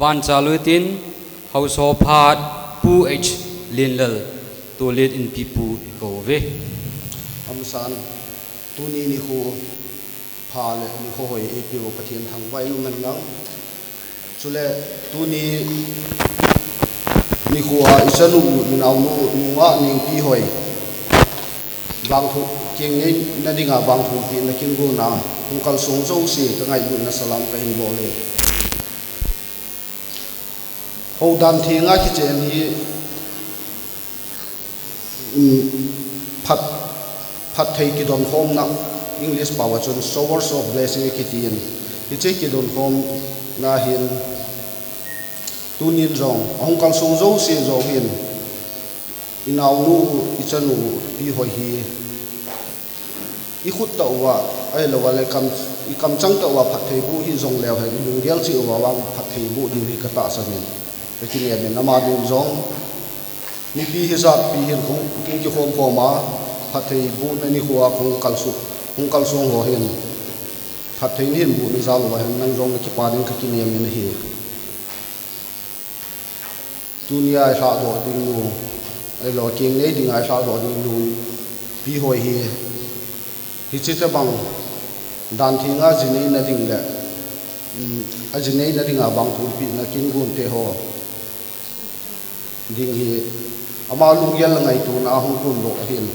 Van chalu tin, Haosa phat Pu H Lenlal, Tulen Inpipu i kou ve. Amsan, tuni nikho pha le nikho hoi eipeu Pathen thangvah in umhen lang. Chule tuni nikho a i chanu, i naonu, nungah Nengpihoi, vangthu, keng neina dinga vangthu pina kin guna hung kalsong jouse ka ngailutna salam ka hin bol e. Houdan thenga kichen hi, um, phat, phatthei kidonkhomna, English pao a chun showers of blessing kitin. Hiche kidonkhomna hin tunin jong, ahung kalsong jouse jong hin, i naonu, i chanu, Pihoi hi, i khut tah uva, ahilou le kam, i kamchang tah uva phatthei boh hi jong leu hen, i lunggel cheh uva vang phatthei boh diu hi ka tahsan in, ka kinem in, ama ding jong, mipi hijat pi hin kong, kong kikhom khom a, phatthei bohna nikho a kong kalsong, kong kalsong ho hin, phatthei nahin bohna jal uva hin, nang jong na kipa ding ka kinem in ahi. Tunia i lhahdoh ding nu, ahilou keng nei dinga i lhahdoh ding nu, Pihoi hi, hiche tabang dan thenga ji neina ding le, um, a ji neina dinga vangthu pina kin gun te ho ding hi, ama lunggel le ngaitona a hung gun doh ahin.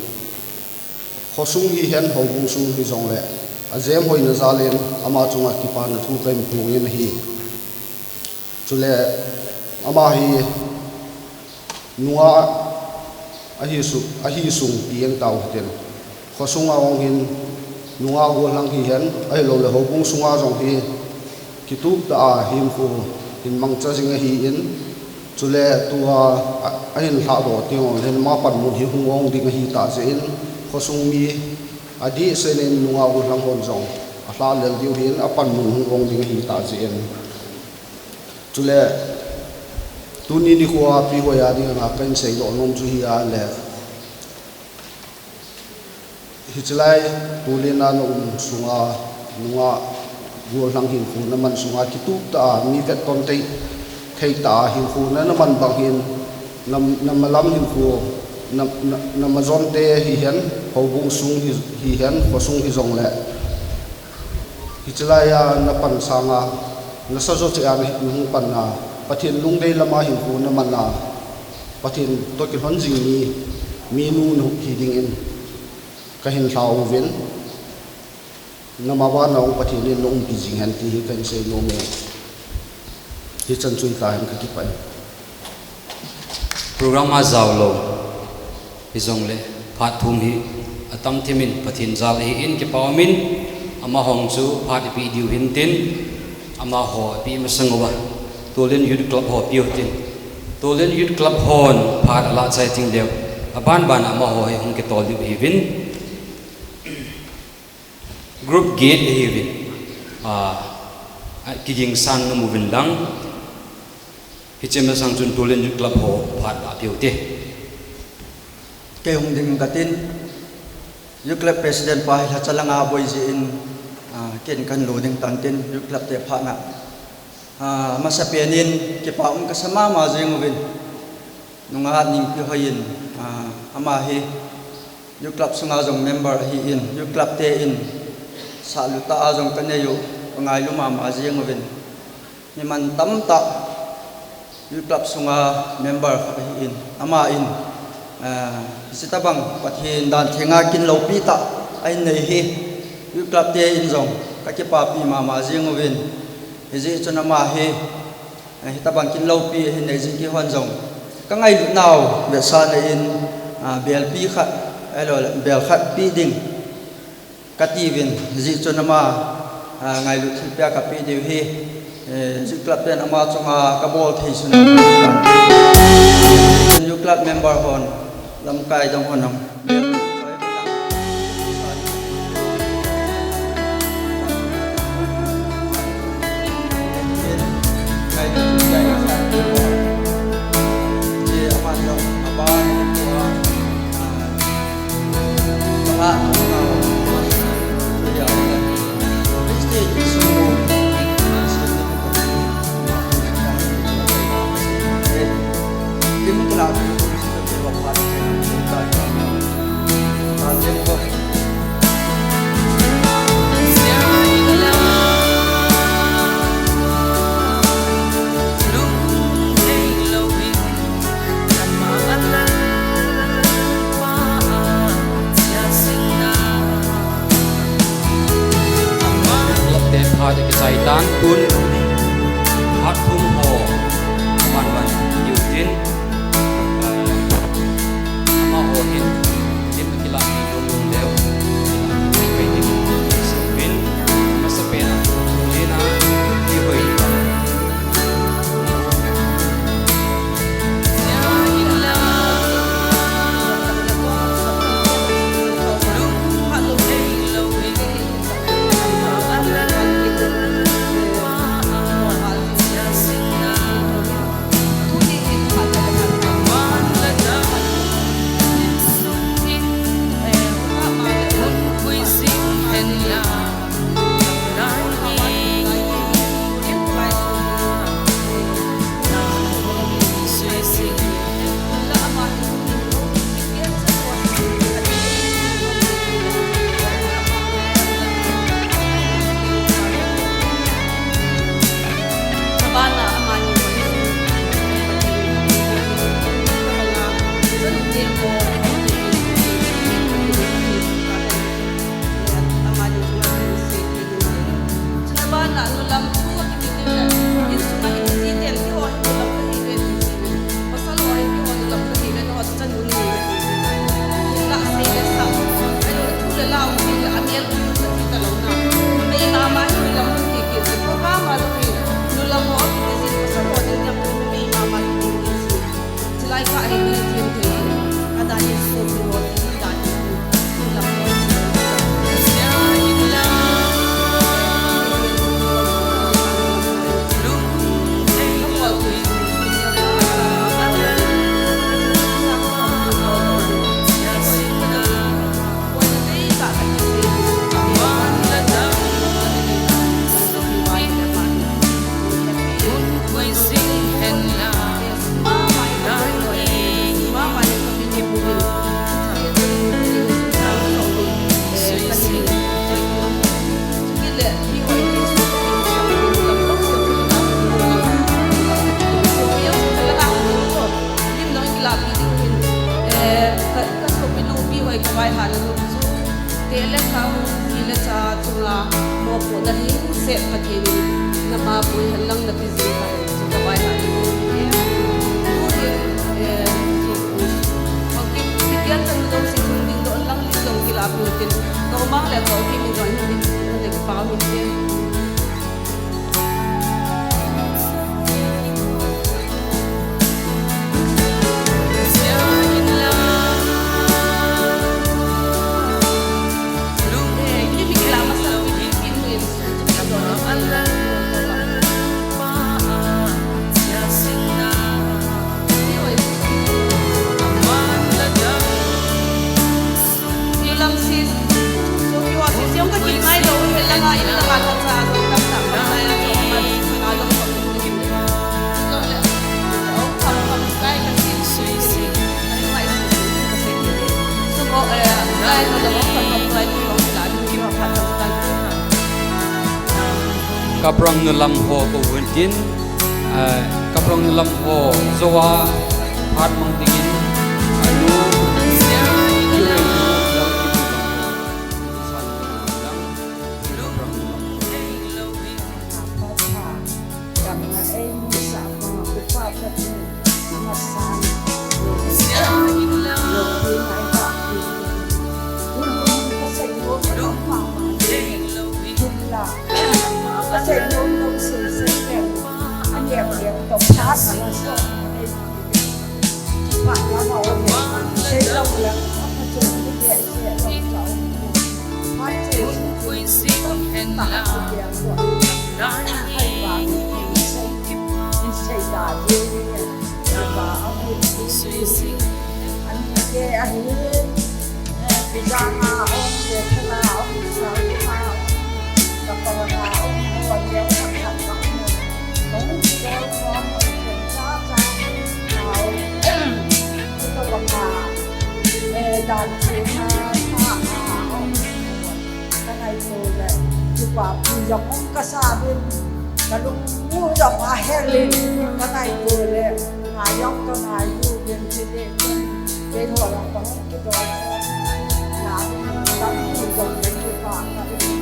Khosung hihen, houbung sung hijongle, ajemhoina jal in ama chunga kipana thu ka hin phong in ahi. Chule ama hi nungah ahi su-, ahi sung ti jeng tau hitin. Khosunga ong hin nungah gollhang hihen, ahilou le houbung sunga jong hi kitup tah a hinkho hin mangcha jing ahin, chule tua a, ahin lhahdoh teng ong hin ama panmun hi hung ong ding ahi tah jeh in, khosung mi adeh sel in nungah gollhang hon jong alhahlel diu hin, apanmun hung ong ding ahi tah jeh in. Chule, tuni nikho a Pihoi a dinga ka hin seidoh nom chu hi ahile, hiche lai Tulen a na um sunga, nungah gollhang hinkho na man sunga kitup tah a, mi vetton thei, thei tah a hinkho na, na man bang hin, na, na malam hinkho, na, na, na majon te hihen, houbung sung hi, hihen, khosung hijongle, hiche lai a na pan sanga, nasa jo cheh a na hung pan a, Pathen lungdei lama hinkho na man a, Pathen toh kilhon jing mi, minu na hi ding in ka hin lhah uvin, na ma vana ong Pathen in na umpi jing hen ti hi ka hin seinom e. Hichan chu hita hen, ka kipah e. Program a jao lou hijongle, phat thum hi atam thim in Pathen jal ahin kipa um in, amahon chu phat ipeh diu hin tin, amaho ipeh masang uva, Tulen Youth Club ho peh u tin. Tulen Youth Club hon phat alah chai teng leh, aban ban amaho hi hung kitol diu ahiuvin. Group get ahiuvin, ah, kigingsan nom uvin lang. Hiche masang chun Tulen Youth Club ho phat apeh u te. Kei hung ding katin, Youth Club President pa hi lhacha langa boi jeh in, ah, ken kan lo ding tan tin, Youth Club te phat na. Ah, masapen in kipa um kasa mama jeng uvin. Nungah Nengpihoi in, ah, ama hi Youth Club sunga jong member ahin, Youth Club te in sahlut tah a jong kanei u, kangailu mama jeng uvin. Mi mantam tah Youth Club sunga member khat ahin, ama in, ah, hiche tabang Pathen dan thenga kin loupi tah ahin nei hi, Youth Club te in jong kakipapi mama jeng uvin. Hijeh chun ama hi, ah, hitabang kin loupi ahin nei jing kihon jong, kangailutnau vetsahna in, ah, belpi khat, ahilou le bel khat peh ding kati uvin, hijeh chun ama, ah, ngailut thilpeh a kapeh diu hi, eh, Youth Club ten ama chunga kabol thei sun. Youth Club member hon, lamkai dong hon ham. Phat akisai tan, tun phat thum ho aman man diu tin, ah, amaho hin lim akilah hi lung lung leu, akilah hi kai ding, sempin, masapen a, tuni a, ihoi. Ka, ka sopinu Bihoi ka vaihana nu chu, tele kha, ti le cha chunga mopohna lhingset Pathen in nama pui hen lang na pi jing kha hen chu ka vaihana nu ahi. Tuhin, eh, chu, okay, Pathen chan na dong si chung ding don lang lim dong kila pi u tin, ka umang le ka uki min don hin din, na le ka pau min te. Kaprang nulam ho ko vun tin, eh, kaprang nulam ho joa phat mang dingin, anu, Ka ngaito le, chupa pu jong hung ka sa vin, ka lung mu jong a hel in, ka ngaito le, ngai jong ka ngai u vin, ti le, kei ho jong ka hung kidon, na vin, ka mu jong ka chupa ka vin.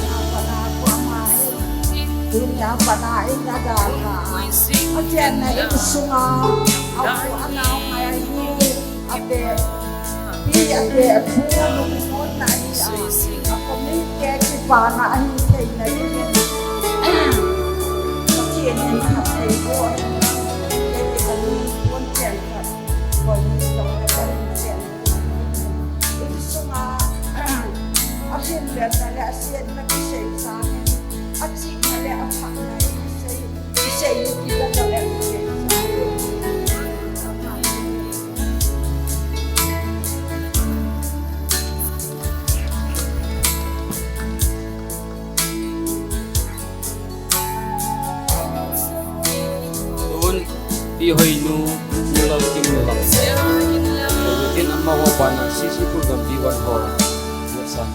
Tunia pana in adalha. Achenna insunga apu anao ngai hi, ape pi, ape pu, lungmonna hi a, a community kipana ahi theina dingin, Pathen in phatthei boh hen lang. Kei kikah in pon chen khat, koi ni song le koi ni chen. Insunga ahin le na le asetna kisei sangin, achihna le aphahna kisei, kisei ni kita ka le kisei sangin. Tun, Pi Hoinu, Pu Lalkim le lam. Tin amaho bana C C Pulgam P one ho. What's up?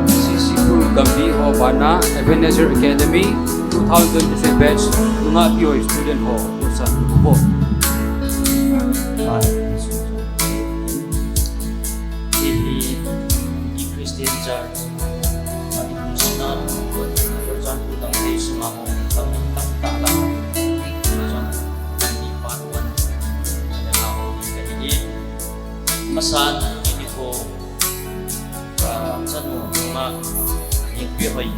C C Pulgam P ho bana Ebenezer Academy two thousand twenty-three batch nunga P O student ho. San Lugo. Hihi Christian Church, Sunam, Churachandpur Tangte Suma Home, Tangte Tangta La, Churachandpur Tangte Part One, Churachandpur Tangte Masan, Uniform, Ah, chanu ma, ni pi hoi.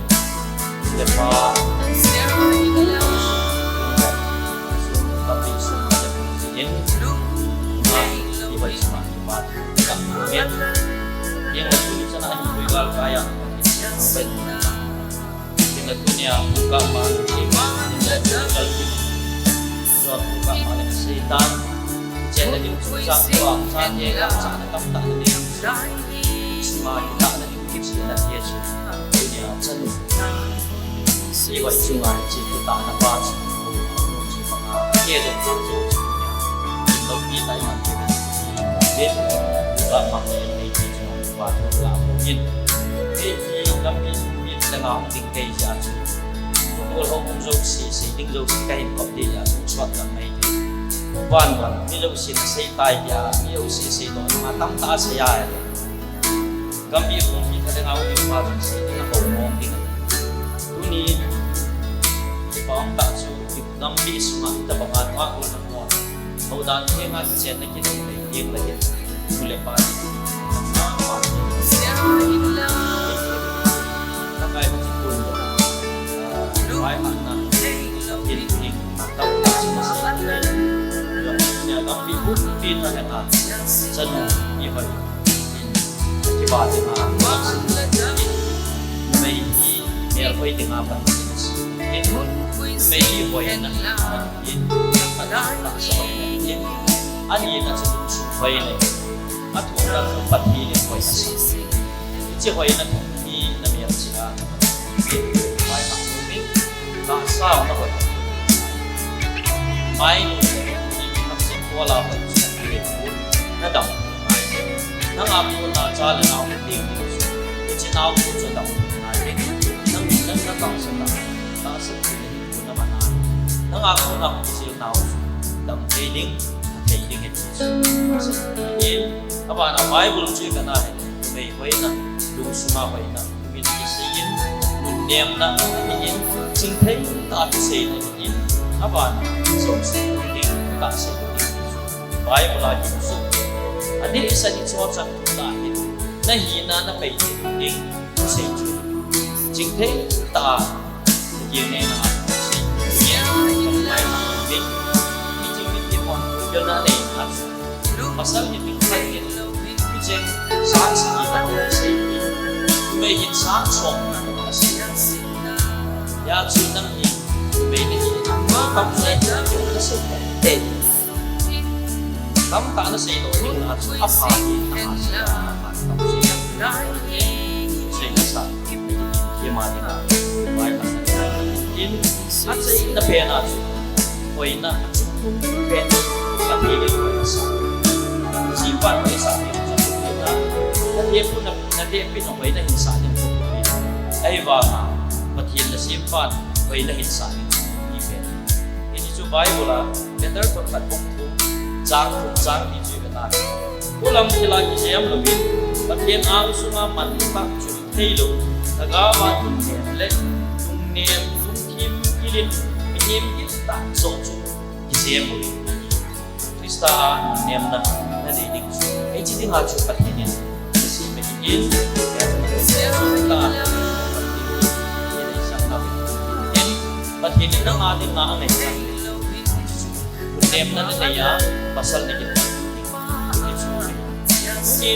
Le pa. Papi sum le pa jin. Ma, pi hoi sum ma, pa. Ka, met. Yang la tuni chana ni pi gal kaya. Yang la tuni a, ka ma, ni ma, ni ma, ka ma, ni Setan. Chen na ding chu sang tua, sa te ka, sa na tam ta na ding. Sima kita na ding, sima na te chu. Nia chanu. Siwai chunga chi kita na pa chu. Chi pa nga. Ke do pa chu. Lo pi tai man chu. Ke ka ma ne ne chi chu pa chu la ko yin. Ke ki lam pi pi na nga hung ding ke ja chu. Ko ho kum jo si, si ding jo si ka hin kop ti ja chu. Chot ka mai. Van van, mi lo si na sei tai tia, mi lo si sei to, ma tam ta sei ai. Gambih kong pi khat nga u pa se na ho mo ding. Tuni, pa ong ta chu, Gambih sunga ita banga wa ko na mo. Ho dan ke nga se na ki dei ding la ye. Tu le pa. Na pa. Na kai ti kun. Ai an na. Kin ni. Nia lampi hupi ta le ta. Chanu, i hoi. Kiba te ma. Mei i, mei hoi te ma pa. Mei i hoi na. I, ta sa hoi na. Ani na chu su hoi na. A thu na chu pa ti le hoi na. Chi hoi na thu ni na mei chi a. Mai ma. Ka sa ma hoi. Mai ni, ni ka se ko la hoi. Na dam. Na nga ko na cha le na ko ti. Chi na ko chu dam. Na ni na ka sa na. Ka sa ni ko na ma na. Na nga ko na ko si na. Dam te ding, te ding. Aba na Bible chu ka na he. Mei hoi na, lungsung a hoi na. Min kiseiyin, nunnemna ahin, chingthei tah a kiseina ahin, abana, jouse ding, tahsa ding. Bible a kimu soh. Adeh sa ni chua chang tu la hin, na hina na pei ding, kisei chu. Chingthei tah a, kigel neina a, sei, sei, sei, sei, sei, sei, pasal hi dingkhat in, hiche, sang sagi a sei, numei hin sang som na a sei. Hijeh chun nang hi, numei nahi, tam sei, tam sei, tam sei. Tamtah nasei lou ding a chu apha hi, apha sei, apha sei. Sei nasa, ima ding a, vai la. In, achaina pen a chu, hoina, pen, Pathen in hoina sa. Jipa hoina sa ding chu, hoina, nadehpina, nadehpina hoina hin sa ding chu. Ahivanga, Pathen nasempan hoina hin sa ding chu, pen. Hichu Bible a, Peter thot khat bung thum, chang thum, chang li chu i vet a. Polam thil a kijem louvin, Pathen angsunga manlu tah chun theilou, lhagao a nunnem le, nunnem, lungthim gil in, mihem gil tah joh chu kijem uvin. Christa a nunnemna nadei ding chu, hiche dinga chu Pathen in nasem ahi in, Pathen in nang a dinga angaichat. Nunnemna nanei a, pasal nakilha. Tuni,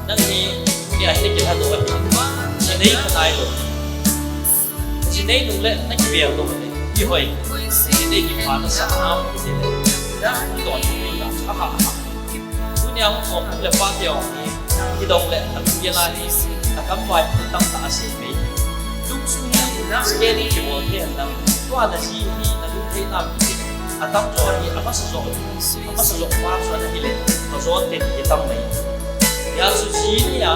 nang hi, tuni a hi nakilha doh ahi. Jinei kha nailou. Jinei nung le, nakibel doh le. Ihoi. Jinei kipha nasah ham. Don. Aha, aha. Tunia hung khom le pa teu hi, kidong le, alu gel a hi, atam vai tamtah asei mai. Lungsun hi, scaling kibol thei hen lang, tua naji hi, nalung thei nam hi, atamjo hi, amasa jo, amasa jo pa chu ana hi le, najon te hi tam mai. Hijeh chun ji ni a,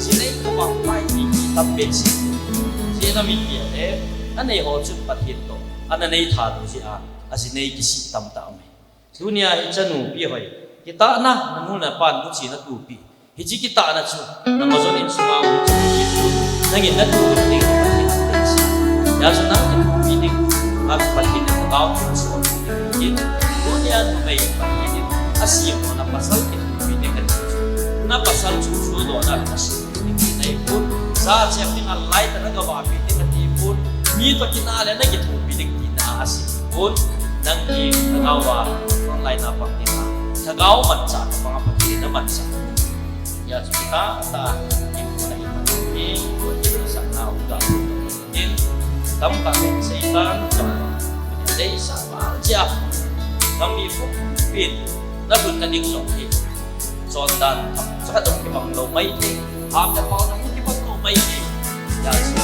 ji nei ka bang pai hi, hi tam behseh. Ji na mi hi le, anei ho chun Pathen toh, ana nei tha lou jeh a, aji nei kisih tamtah mai. Tunia hi chanu pi hoi. Kitahna, nanu napan buchi natupi. Hiche kitahna chu, nangho jon insunga buchi natupi chu, nangin natu ding, Pathen in atei sa. Hijeh chun nang in pi ding, nang Pathen in atao ding, so ding. Tunia numei Pathen in asem ho na pasal in pi ding ati chu. Na pasal chu, chu do na, na si. Nei pun, sa chep ding a lai ta na gava pi ding ati pun, mi toh kinah le na kithopi ding tina asei pun, nang hi lhagao a, frontline a pang ding a, lhagao manchah ka pang a Pathen in amanchah. Hijeh chun kitah tah, in pun a in man hi, in sa na u ga. In, tamtah in Satan, deisah vang chia, nang mi pun, pin, na lhun na ding jong hi. Chondan, chakhat jong kibang lou mai thei. Ham le pao jong kibang lou mai thei. Hijeh chun,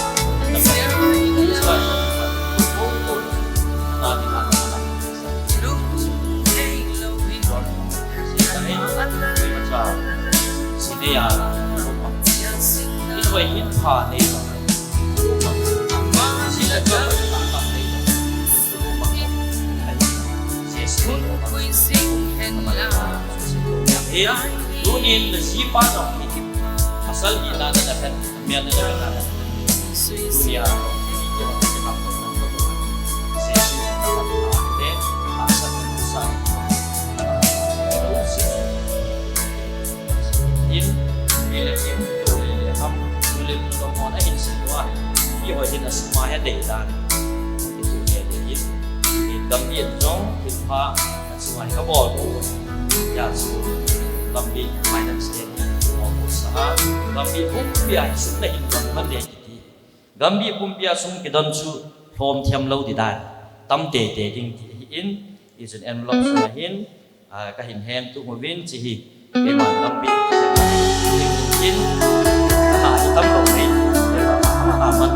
Tunin najipa jong hi, asal hina na nahen, mian na nahen. Tunia, in, in, in, in, ham, tulim, tulim, mon, ahin si tua. Ihoi hin asuma he dei dan. Tunia, in, in, gam in jong, in pha, Chunga hi kabol u, hijeh chun, lampi finance te, bol u sa, lampi pumpi a hi sum nahin don man le kiti. Lampi pumpi a sum kidon chu, lhom thiam lou ti dan, tam teitei ding ti ahin, hichun envelope sunga hin, ah, kahin heng tum uvin, hiche hi, Keima lampi, in, ana hi tam lou nei, keima ama aman,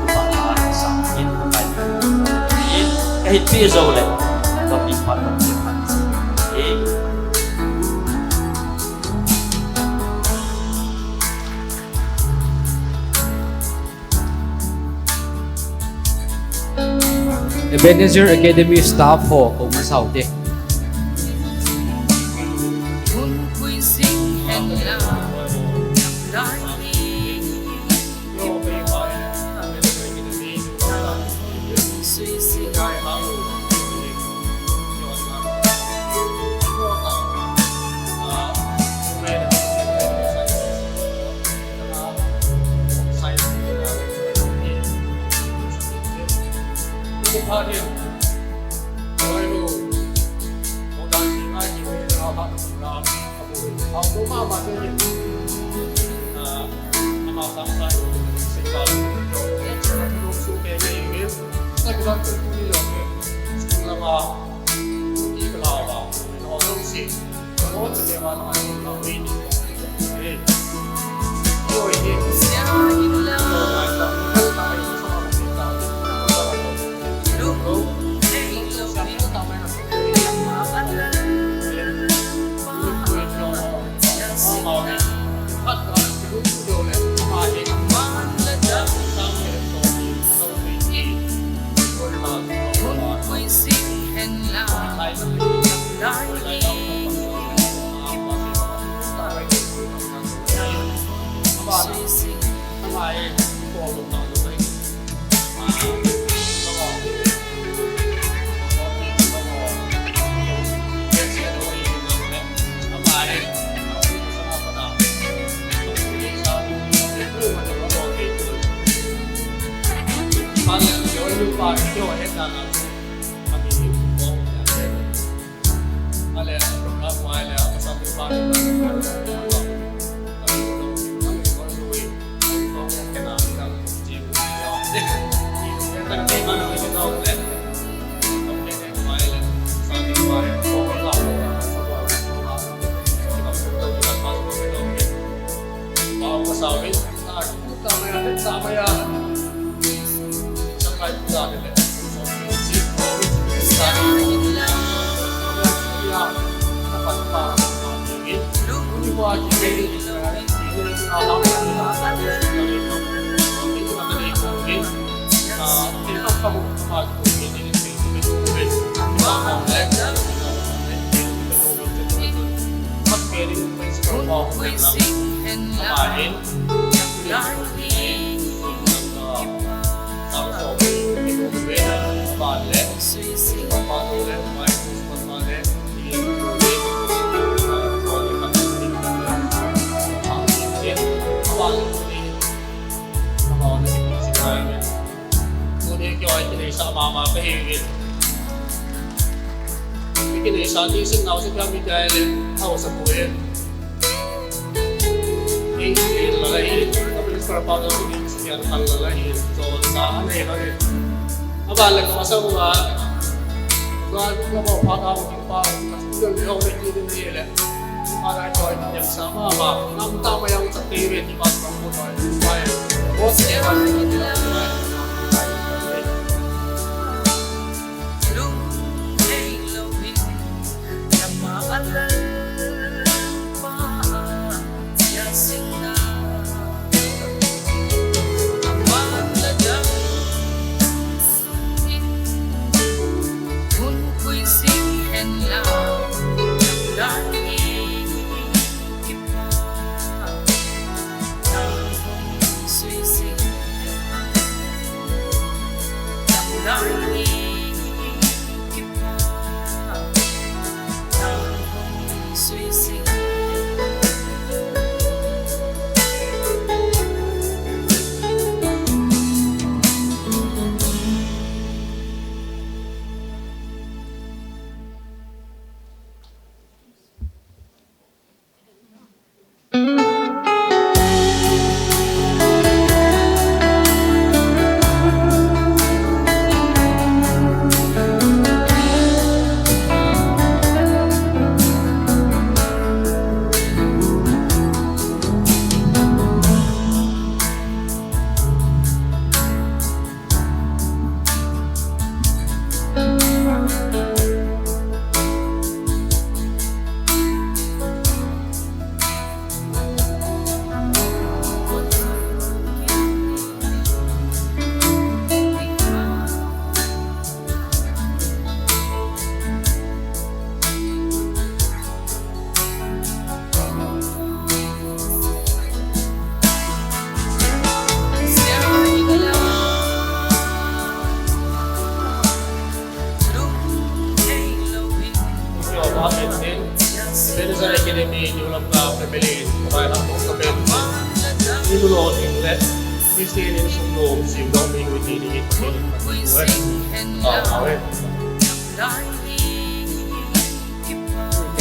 ipa a sang in, kai in, kahin pe jou le, lampi phat lampi phat. Ebenezer Academy staff ho, ko masau te.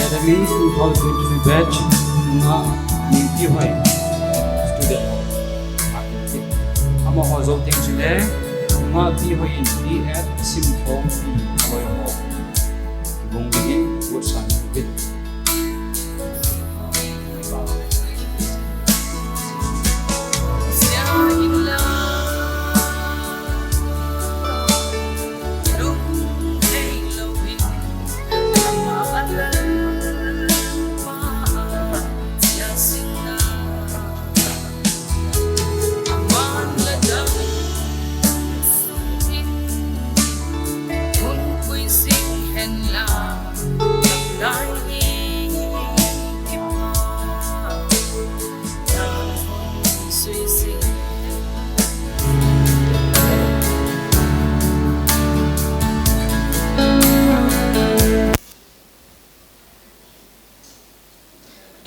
Semi two thousand twenty-three batch, nungah Ningpihoi student ho. Amaho jou teng chule, nungah Pihoi in B.Ed asim thompi aloi ho. Kibang dingin, gotsan uvin.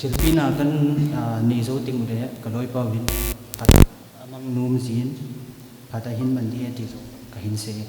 Thilpina kan, ah, nei jou teng uleh, ka loipa uvin, phat a mang nom jin, phat a hin man ding e ti jong ka hin sei.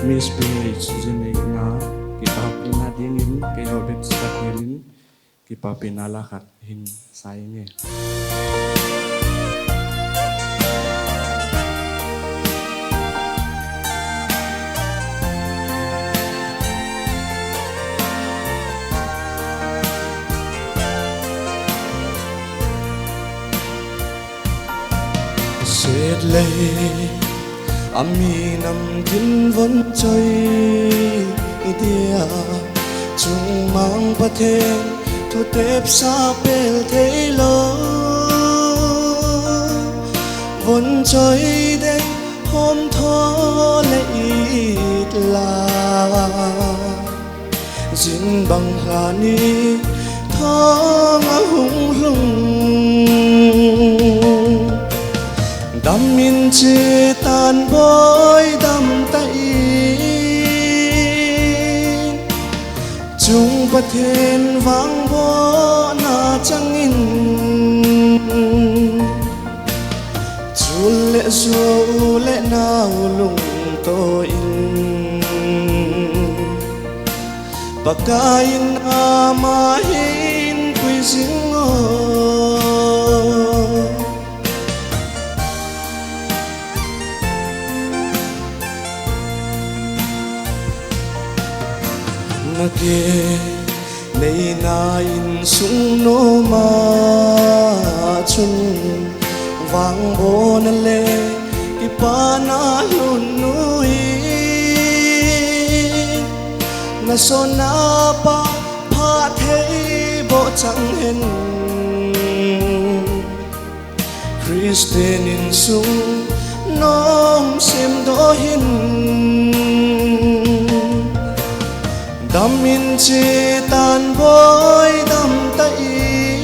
Miss P H Zinei na, kipapina dingin, kei ho Betsy Pathen in, kipapina la khat hin sa inge. Set le, a mi nam tin von choi dia, chungmang Pathen thutep sa pel thei lo. Von choi dei hom tho le it la. Jin bang hla ni thong a hung hlung. Dam in chi tan boi dam ta in. Chung Pathen vangbohna changin. Chule jou le nau lungto in. Pakai in ama hin pui jing o. Na ke neina insung nom a chun vangbohna le kipana lhun nu in na sona pa pha thei boh chang hen. Christian insung nom semdoh hin. Dam in chi tan boi dam ta in.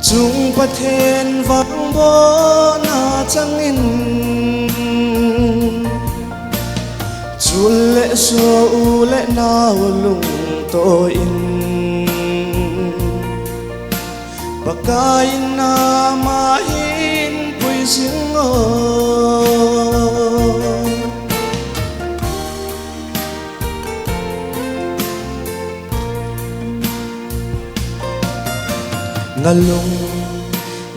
Chung Pathen vangbohna changin. Chule jou le nau lungto in. Pakai in ama hin pui jing o. Na lung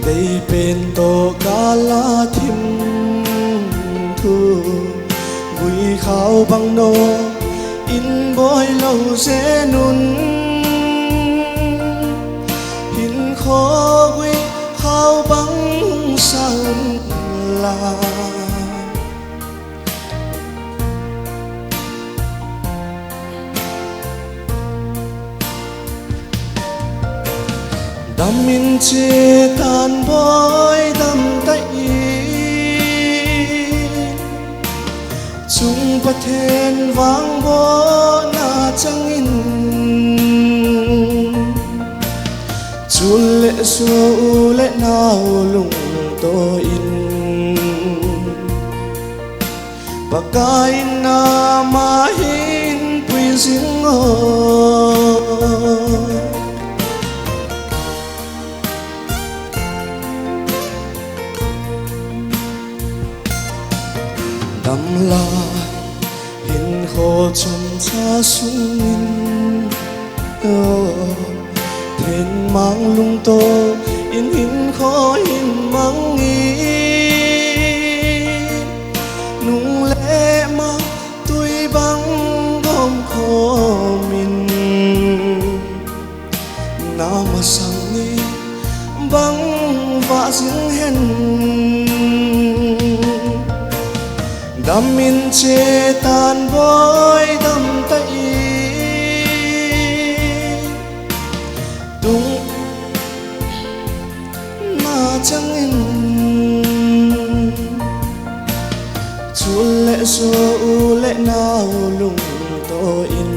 Tei pen to kala thim thu, gui khao bang no in boi lo zenun, hin kho gui khao bang saun la. Dam in che tan boi dam ta i, chung Pathen vang bo na chang in, chule su le nau lung to in. Pakai in ama hin pui zing o. Damla hin kho chom cha sung in o. Thenmang lungto in hin kho hin mang in, nung le ma tui bang gom khom in, na masang ni bang va zing hen. Dam in che tan boi dam ta i, tung na chang in, chule su le nau lung to in,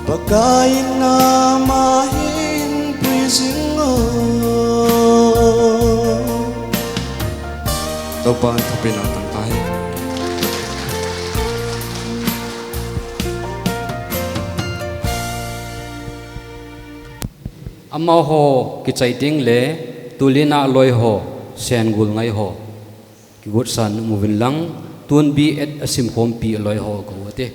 Pakai in ama hin pui zing o. Topan thupina tang ta hi. Amaho kichai ding le tulina loi ho, sengul ngai ho. Kigotsan umuvin lang, tun B.Ed asim khompi loi ho ko ate.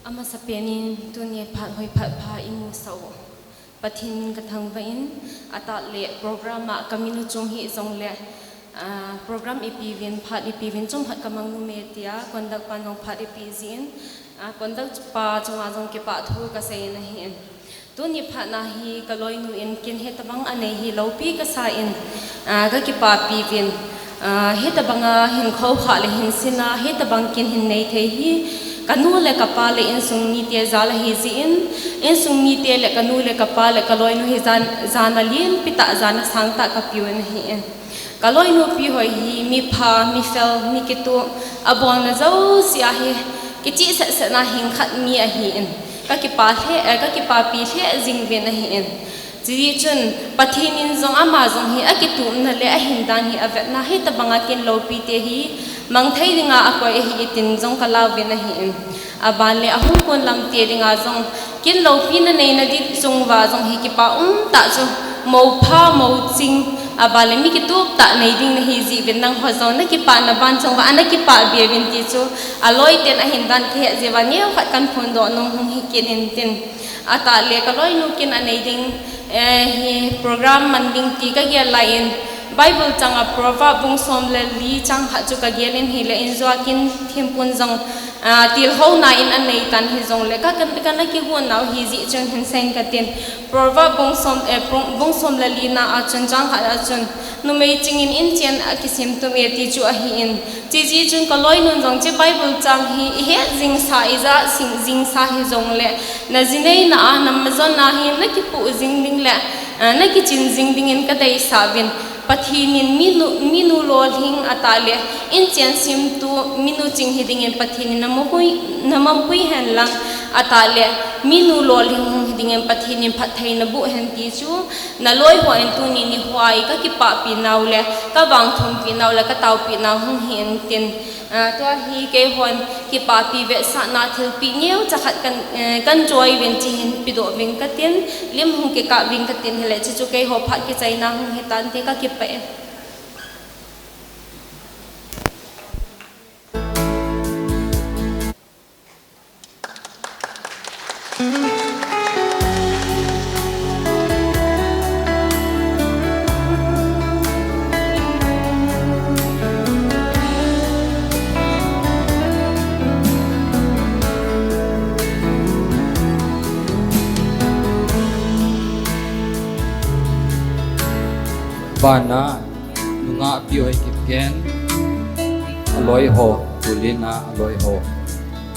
Amasa penin, tuni phat hoi phat pha imu sau. Pathen min ka thangvah in, atah le program a ka min u chung hi jong le, ah, program ipi vin, phat ipi vin, chom khat ka mang nom e tia, conduct pan jong phat ipi jin, ah, conduct pa chunga jong kipa thu ka sei na hi in. Tuni phat na hi ka loinu in kin hitabang a nei hi loupi ka sa in, ah, ka kipapi vin, ah, hitabanga hin khoukhah le hin sina, hitabang kin hin nei thei hi, ka nu le ka pa le insung mite jal ahi jin, insung mite le ka nu le ka pa le ka loinu hi jan, jana lienpi tah, jana sang tah ka piu in ahi in. Ka loinu pi hoi hi, mi pha, mi fel, mi kitup, abolna jouse a hi, kichih setset na hing khat mi ahi in. Ka kipa lheh, eh, ka kipapi lheh jing vin ahi in. Chuti chun, Pathen in jong ama jong hi, akitupna le ahin dan hi, avetna hitabanga kin loupi te hi, mang thei dinga akoi ahi tin jong ka lau vin ahi in. Aban le ahung kon lam te dinga jong, kin loupina neina di chung uva jong hi kipa um tah chu, mo pha, mo ching, aban le mi kitup tah nei ding nahi jeh uvin nangho jong na kipana ban chung uva, ana kipah be uvin ti chu, aloi ten ahin dan kihe jeh uva neo khat kan phondoh nung hung hi kit in tin. Atah le ka loinu kin anei ding, eh, hi program man ding ti ka gel lai in, Bible chang a Proverb bung som le li chang khat chu ka gel in hile in jua kin thimpun jong, ah, tilhouna in anei tan hi jong le ka, ka, ka na kigon nau hi jeh chun hin sei in ka tin. Proverb bung som, eh, bung, bung som le li na a chun chang khat a chun numei ching in inchen akisim tum e ti chu ahi in. Chuti chun ka loinun jong chu Bible chang hi ihet jing sa, ija sing jing sa hi jong le, na jinei na a, na majon na hi na kipu jing ding le, ah, na kichin jing ding in ka deisah uvin. Pathen in minu, minu lolhing atah le, inchen simtu minu ching hi ding in Pathen in na mapui, na mapui hen lang atah le, minu lolhing hung hi ding in Pathen in phattheina boh hen ti chu, na loi ho in tuni ni hoa hi ka kipahpi nau le, ka vangthumpi nau le, ka taopi nau hung hi in tin. Ah, tua hi keihon kipapi vetsahna thilpeh neocha khat kan, eh, kan joy uvin ti hin pedoh uvin ka tin, lim hung kikah uvin ka tin hile, chuchu keiho phat kichaina hung hi tante ka kipah e. Bana, nungah Pi Hoikipgen, aloi ho, tulin a aloi ho.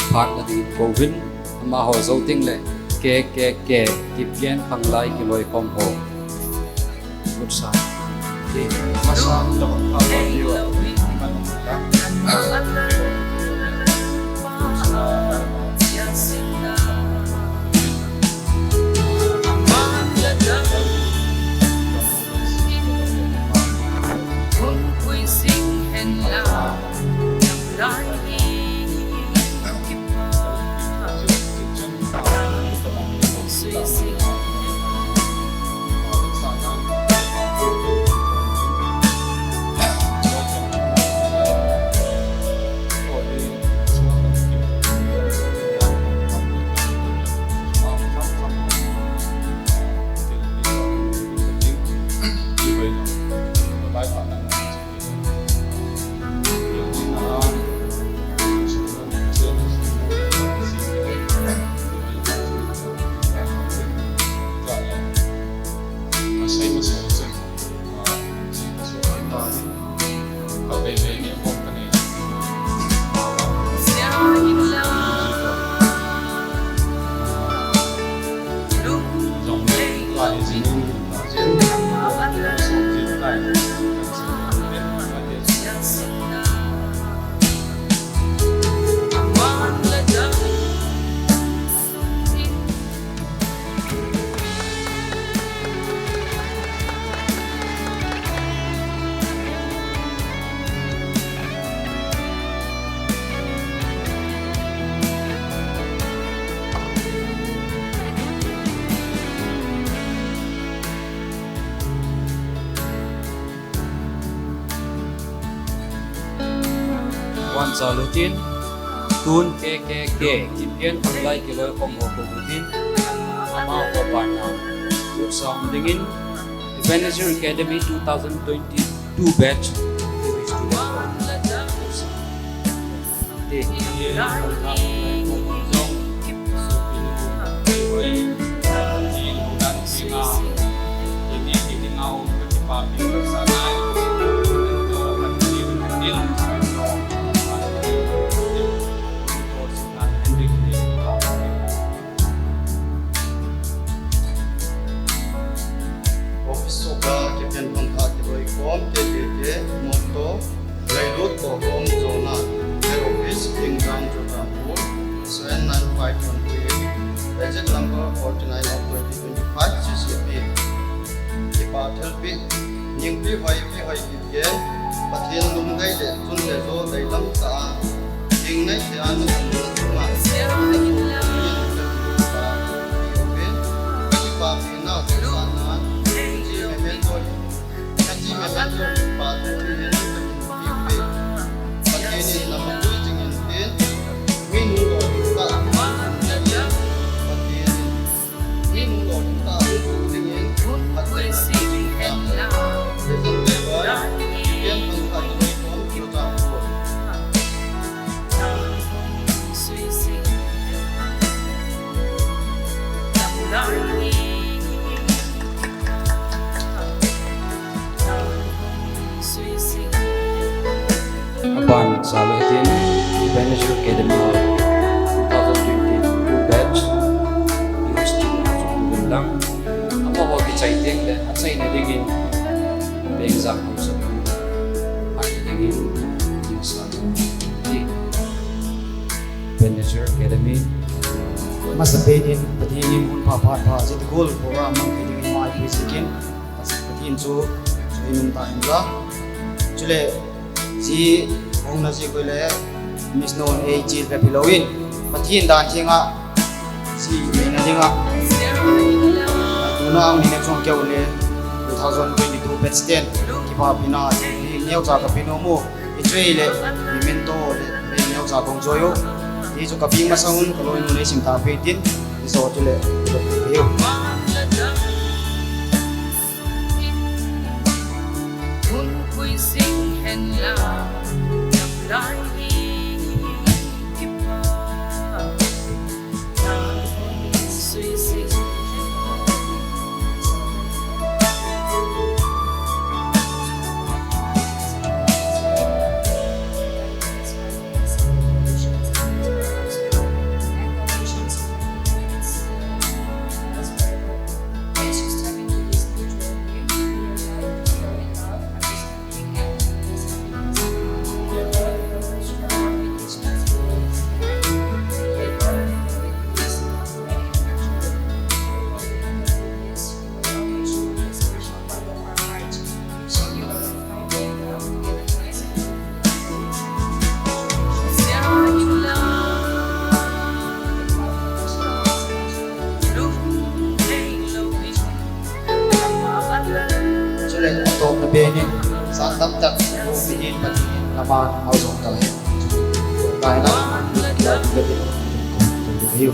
Phat nading kouvin, amaho jou teng le, K K K, Kipgen Khanglai Kiloikhom ho. Good sa. K, masa, Wan sa lutin, tun K K K, Kipgen Khanglai Kiloikhom ho kou lutin, amaho bana, lut sa um dingin, Ebenezer Academy two thousand twenty-two batch, Office of the Kipgen Khangthah Kiloikhom, K K K, motto, Leilut tohkhom jona, Head Office, King Jam, Churachandpur, seven nine five one two eight, exit number forty-nine of twenty twenty-five C C P. Kipa thelpi, Ningpi Hoi, Pi Hoikipgen, Pathen lungngai le, chun le jo deilam tah a, hingnei thei a na kan na chunga, Kipa pi na, Kipa pi na, Kipa pi na, Kipa pi na, Aban sa le tin, Ebenezer Academy two thousand twenty-two batch, U S T na sung lang, amaho kichai teng le, achaina dingin, bengzah hausa, achaina dingin, ding sa, di. Ebenezer Academy. Masa pen in, Pathen in hun pha phat pha, jit gol program mang thei dingin mai pui sikin, Pathen chu, chu in um ta hen la. Chule, ji, hung na ji koi le, Miss Non A G le pilou in, Pathen dan theng a, ji, ni na ding a. Tuna ang ni na chung keu le, two thousand twenty-two batch ten, kipa pi na, ji, ni neo cha ka pi no mo. Hiche le, memento le, le neocha kong joh u. Hichu kapeng masang un, kaloinu le sim ta pe tin, hichu le, le. Tawpna pen in, sang tamtak, Pathen in, Pathen in, aman, hau jong ta hen. Lai la, lai la, lai la, lai la.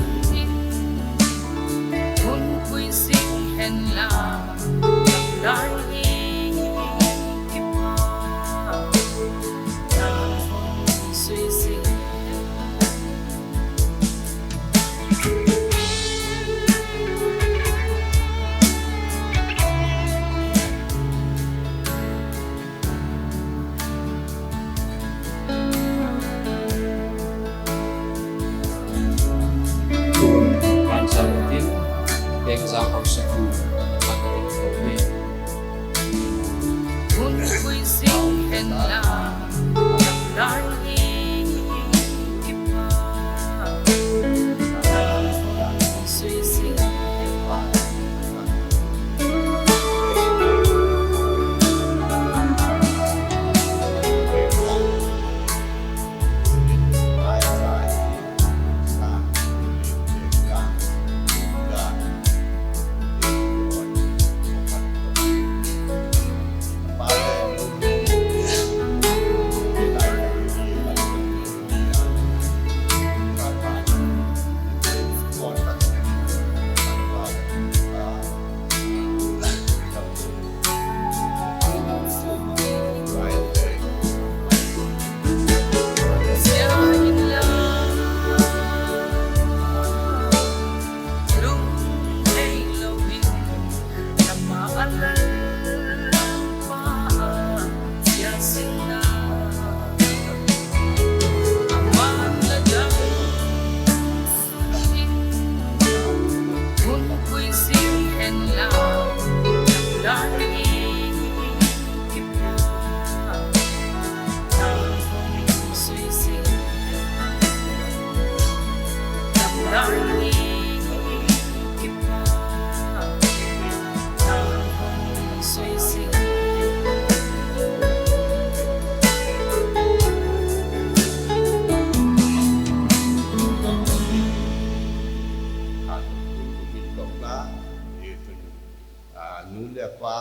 Nu le pa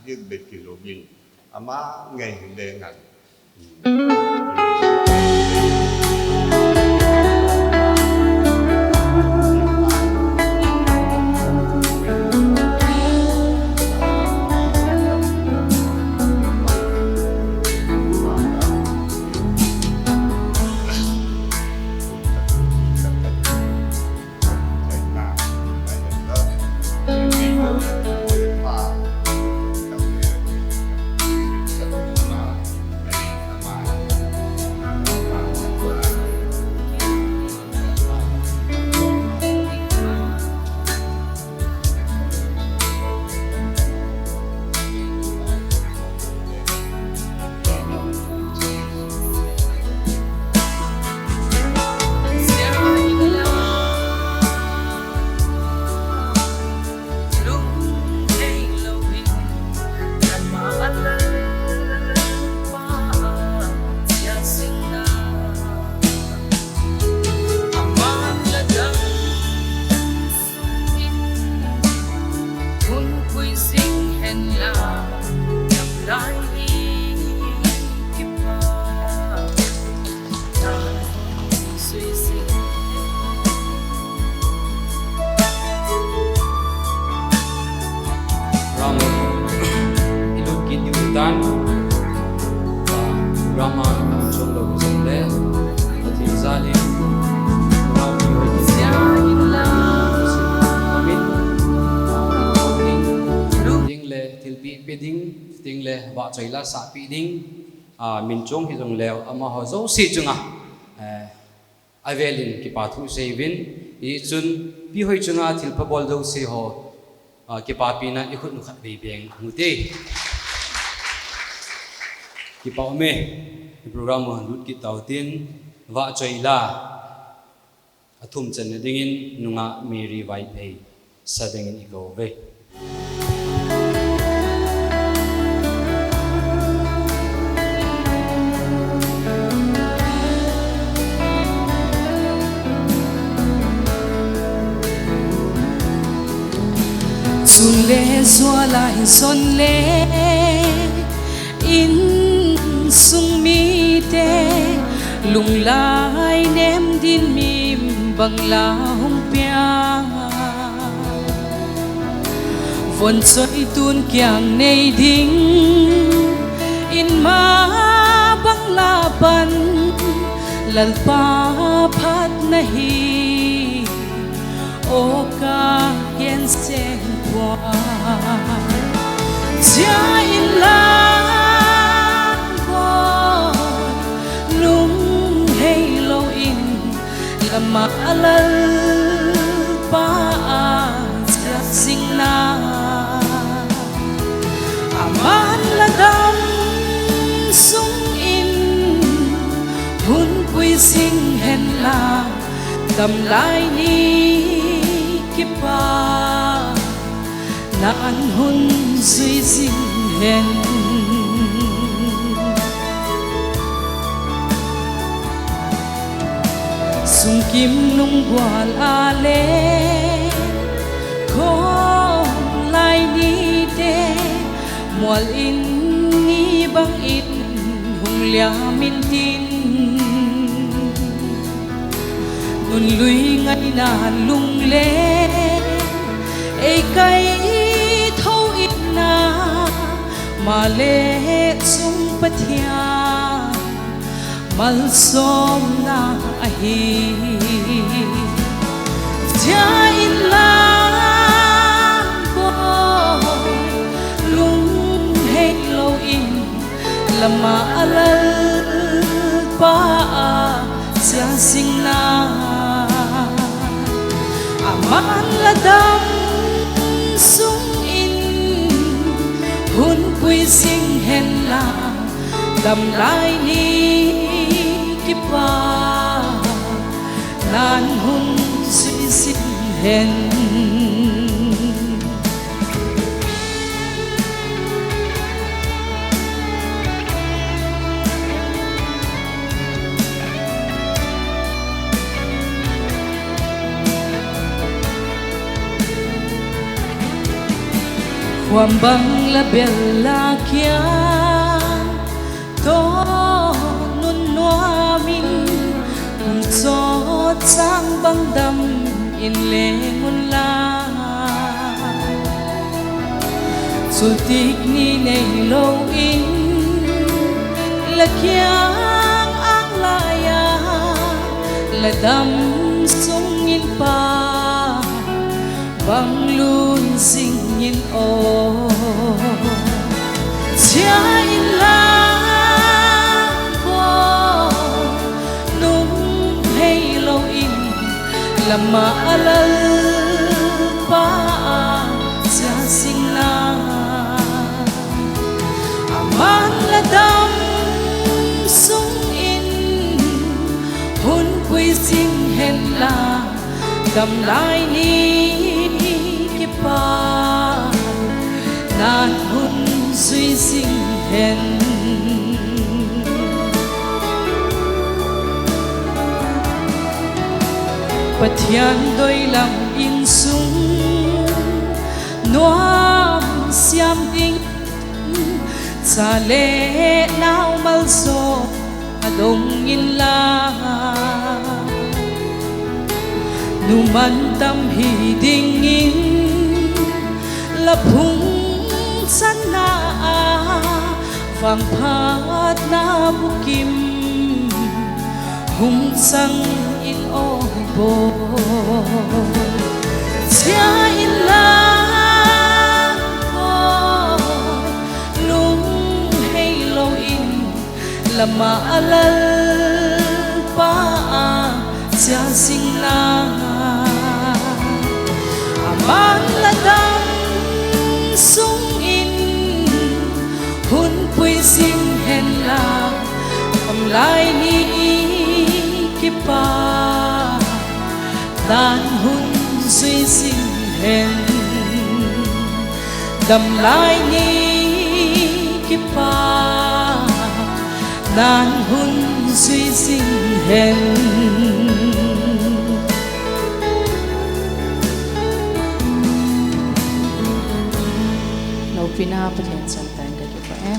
dik bek kilou in, ama ngei hile ngal. Program i lut kit diu tan, ah, program a chom lou jong le, Pathen jal in, program i lut kit diu tan, ah, ding, ding le, thilpeh pe ding, ding le, vahchoi la sahpeh ding, ah, min chong hijong le, amaho jouse chunga, eh, avel in kipa thu sei uvin, hichun Pi Hoi chunga thilpha bol jouse ho, ah, kipapina i khut nu khat vei beng u hite. Kipa um e, program u lut kit tau tin, vahchoi la, athum channa dingin nungah Mary Vaiphei. Sa dingin i kou uve. Chule Suala hin son le insung mite, lunglai nem din mim bang la hung pia. Von choi tun kiang nei ding in ma bang la pan, Lalpa phatna hi o ka gen seng pua. Chia in lang ko lung hei lo in, lama a Lalpa a chia sing na. Aman la dam sung in hun pui sing hen la, dam lai ni kipa nan hun zui zing hen. Sungkim nung gual a le khom lai ni te, mual in ni bang in hung liam in tin. Nun lui ngai na lung le ei kai tho in na, ma le chung Pathian malsomna ahi. Chia in lang ko lung hei lo in, lama a Lalpa a chia sing na. Aman la dam sung in hun pui sing hen la, dam lai ni kipa nan hun zui zing hen. Huam bang la bel la kia to nun nuam in, kum sot sang bang dam in le ngun la. Chultik ni nei lo in la kiang ang lai a, la dam sung in pa bang lui zing in o. Chia in lang ko nung hei lo in, lama a Lalpa a chia sing na. Aman la dam sung in hun pui zing hen la, dam lai ni kipa nan hun zui zing hen. Pathian doi lam in sung nuam siam ding, cha le nau malsawm a dong in la, nu mantam hi ding in la phung channa a, vangphatna bukim hung chang in o bo. Chia in lang ko lung hei lo in, lama a Lalpa a chia zing na. Aman la dam sung in hun pui zing hen la, dam lai ni kipa nan hun zui zing hen. Dam lai ni kipa nan hun zui zing hen. Pina Pathen chang tan ka kipah e.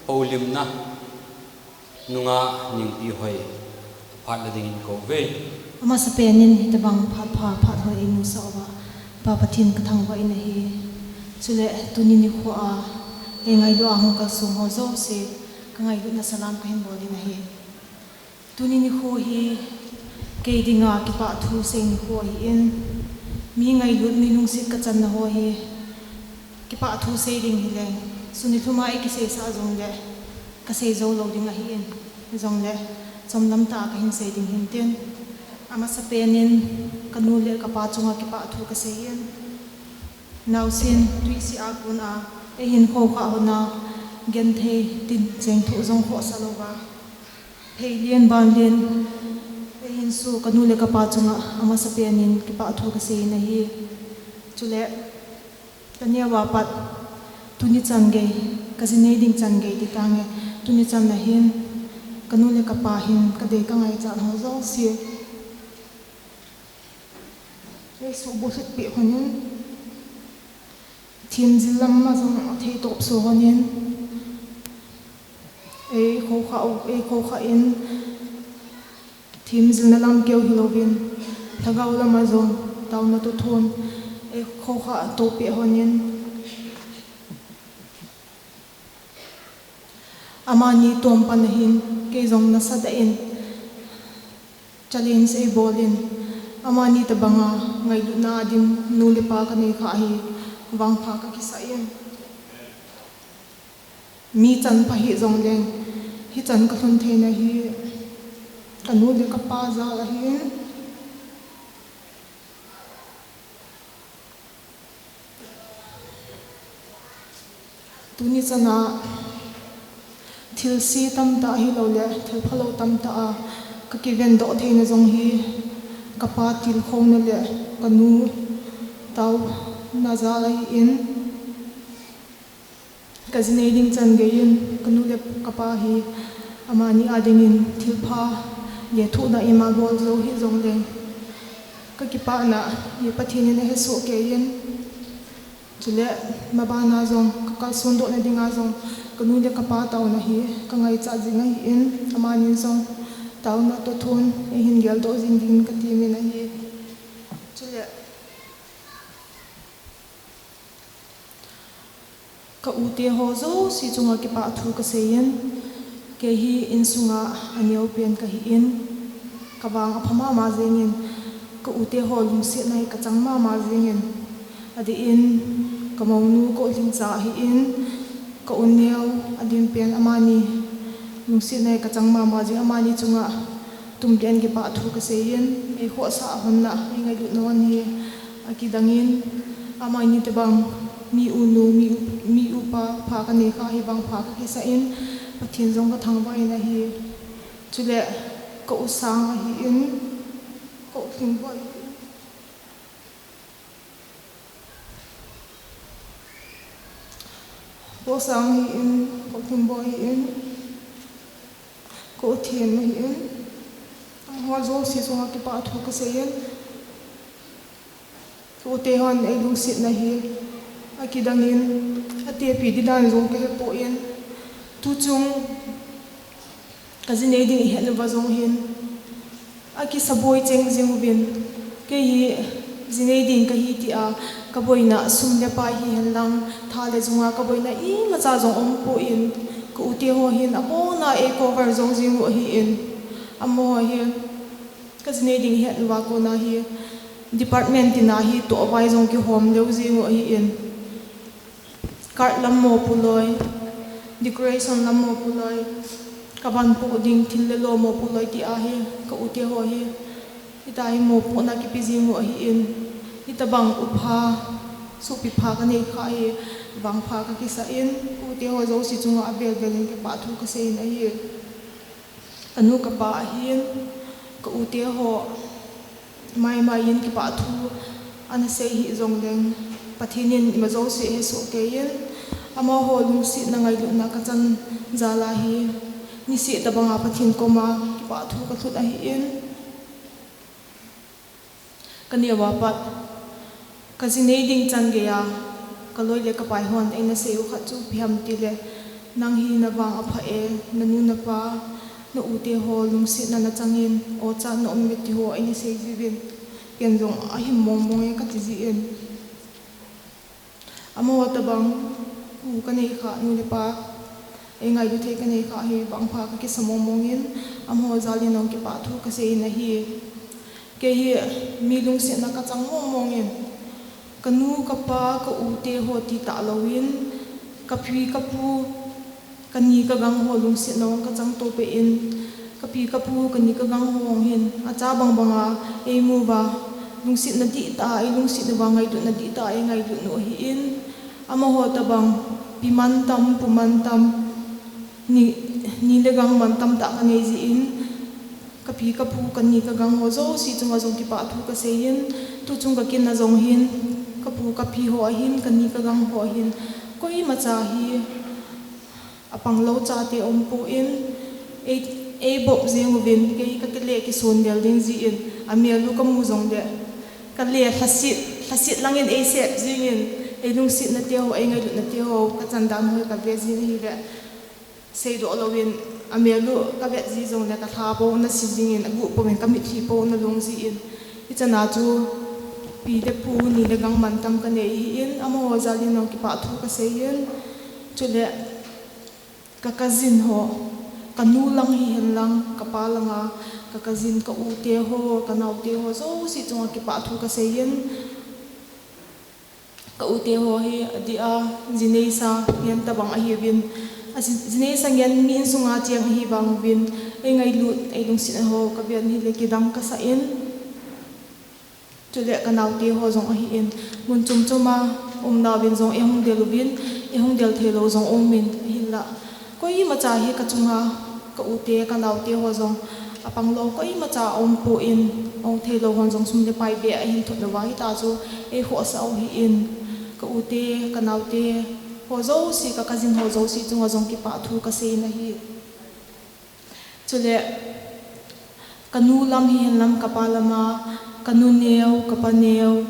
Holimna nunga Ningpihoi phat la dingin kouve. Amasapen in hitabang phat pha phat hoi eimusah uva Pa Pathen kathangvah in ahi. Chule tuni nikho a eingailut a hung kalsong ho jouse kangailutna salam kahin bol in ahi. Tuni nikho hi kei dinga kipah thu sei nikho ahin, mi ngailut, mi lungset kachanna ho hi kipah thu sei ding hileng, suni lhuma eikiseisah jongle kasei jou lou ding ahin, jongle chomlam tah a kahin sei ding hintin. Amasapen in kanu le kapa chunga kipah thu kasei in. Naosen, tuisih a kon a eihin khoukhah hon a, genthei tin chengthoh jong khohsa louva, phei lien ban lien eihin soh kanu le kapa chunga amasapen in kipah thu kasei in ahi. Chule kaneo a pat tuni chan gei, kaji nei ding chan gei ti tange, tuni chan a hin kanu le kapa hin kadei kangaichat ho jouse eisuhbulhit peh hon in, themjil lam a jong athei topso hon in, eikhoukhah u, eikhoukhah in, themjilna lam keu hilouvin, lhagao lam a jong taona tothon eikhoukhah to peh hon in, amani tom pan a hin kei jong nasadah in challenge eibol in, amani tabanga ngailutna a dim nu le pa kanei kha hi vangpha kakisah in. Mi chan pha hih jongleng, hichan kalhun theina hi kanu le kapa jal ahin. Tuni chan a thilse tamtah ahiloule thil phalou tamtah a kakivendoh theina jong hi kapa tilkhouna le kanu taona jal ahin. Kaji nei ding chan gei in kanu le kapa hi amani a dingin thilpha lethuhna ima bol jou hih jongleng, kakipahna hi Pathen in ahesoh kei in. Chule mabana jong kakalsondohna dinga jong kanu le kapa taona hi kangaichat jing ahin, amanin jong taona tothon eihin geldoh jing dingin katemin ahi. Chule ka u te ho jouse chunga kipah thu kasei in, kei hi insunga aneopen kahi in, kavang apha mama jengin, ka u te ho lungsetna hi kachang mama jengin, adeh in ka mounu ka u lhingcha ahi in, ka u neo adimpen amani lungsetna hi kachang mama jeng, amani chunga tumtah in kipah thu kasei in, eikhohsah hon a eingailut hon hi akidang in, amani tabang mi u nu, mi u, mi u pa pha kanei kha hi vangpha kakisah in, Pathen jong kathangvah in ahi. Chule ka u Sang ahi in, ka u Lhingboi ahi in. Ka u Sang ahi in, ka u Lhingboi ahi in, ka u Them ahi in, amaho jouse chunga kipah thu kasei in, ka u te hon eilungsetna hi akidang in, atepi ding dan jong kahepoi in, tuchung ka ji nei ding ihet uva jong hin, akisaboi cheng jing uvin, kei hi ji nei ding kahi tia kaboina sum le pai hihen lang, tha le junga kaboina imacha jong umpoi in, ka u te ho hin abona ei cover jong jing u ahi in, amaho hin ka ji nei ding ihet uva kona hi department tina hi tohvai jong kihom leu jing u ahi in, card lam mopo loi, decoration lam mopo loi, ka van poh ding thil le lo mopo loi tia hi ka u te ho hi, hitia hi mopohna kipe jing u ahi in, hitabang u pha, sopi pha kanei kha hi vangpha kakisah in, u te ho jouse chunga avel vel in kipah thu kasei in ahi. Ka nu ka pa ahin, ka u te ho mai mai in kipah thu ana sei hih jongleng, Pathen in ima jouse ahesoh kei in, amaho lungsetna ngailutna kachan jal a hi, niseh tabanga Pathen koma kipah thu kalhut ahi in, ka neo a pat ka ji nei ding chan gei a Kaloi le kapai hon eina sei u khat chu ipi ham itile, nang hi navang apha e, nanu napa, na u te ho lungsetna nachangin, ocha na um e ti ho eina sei jiuvin, ken jong ahim mong mong e kati jin. Amaho tabang u kanei kha, nu le pa eingailu thei kanei kha hi vangpha kakisa mong mong in, amaho jal in jong kipah thu kasei in ahi. Kei hi mi lungsetna kachang mong mong in, kanu, kapa, ka u te ho ti tah louvin, kapi, kapu, kani kagang ho lungsetna jong kachang to peh in, kapi, kapu, kani kagang ho jong hin acha bang bang a eimu uva, lungsetna dihtah a eilungset uva, ngailutna dihtah a eingailut u ahin, amaho tabang pi man tam, pu man tam, ni, ni le gang man tamtah kanei jin, kapi, kapu, kani kagang ho jouse chunga jong kipah thu kasei in, tuchung kakinna jong hin, kapu, kapi ho ahin, kani kagang ho ahin, koimacha hi apang lou chate aumpon, ei, eibop jeng uvin, kei kakile kisondel ding jin, amel u kamu jongle, kale lhaset, lhaset langin eisep jengin, eilungsetna te ho, eingailutna te ho, kachan dan ho kave jin ahile, seidoh louvin, amel u kavet ji jongle kalha bou ana se jingin, aguh pouvin kamitlhi pou ana long jin, hichana chu pi le pu, ni le gang man tam kanei ahin, amaho jal in jong kipah thu kasei in, chule ka cousin ho, kanu lang hihen lang, kapa langa ka cousin, ka u te ho, kanao te ho jouse chunga kipah thu kasei in, ka u te ho hi adeh a, ji neisa ngen tabang ahiuvin, aji, ji neisa ngen mi insunga cheng ahi vang uvin, eingailut, eilungset ho kaven hile kidang kasah in, chule kanao te ho jong ahin, mun chom chom a umna uvin jong eihung del uvin, eihung del thei lou jong aumin, ahinla koimacha hi kachunga ka u te, kanao te ho jong apang lou koimacha aumpon, aum thei lou hon jong sum le pai beh a ahin thot uva, hitia chu eikhohsah u ahin, ka u te, kanao te ho jouse, ka cousin ho jouse chunga jong kipah thu kasei in ahi. Chule kanu lam hihen lang, kapa lama kanu neo, kapa neo,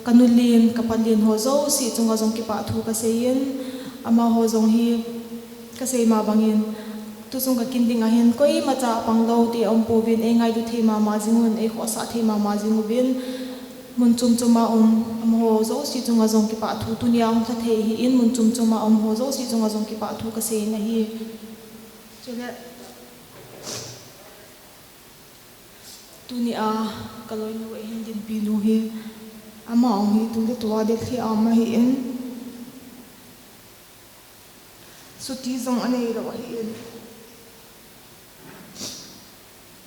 kanu len, kapa len ho jouse chunga jong kipah thu kasei in, amaho jong hi kasei ma bangin, tuchung kakin dinga hin koimacha apang lou te aumpouvin, eingailu thei mama jing un, eikhohsah thei mama jing uvin, mun chom chom a um amaho jouse chunga jong kipah thu, tunia hung lha thei ahin, mun chom chom a um ho jouse chunga jong kipah thu kasei in ahi. Chule tunia kaloinu eihin dinpi nu hi, ama jong hi tuletua Delhi a um ahin, chutti jong aneilou ahin,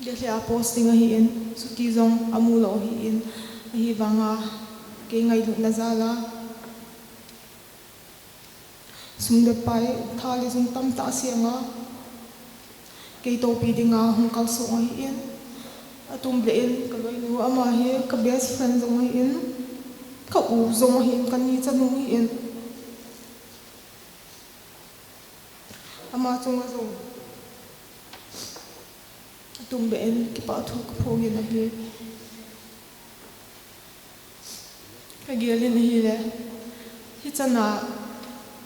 Delhi a posting ahin, chutti jong amulou ahin, ahivanga kei ngailutna jal a sum le pai, tha le jung tamtah asenga, kei toupi dinga hung kalsong ahin, atumbeh in kaloinu, ama hi ka best friend jong ahin, ka u jong ahin, kani chanu ahin, ama chunga jong atumbeh in kipah thu kaphongin ahi. Kagelin ahile, hichana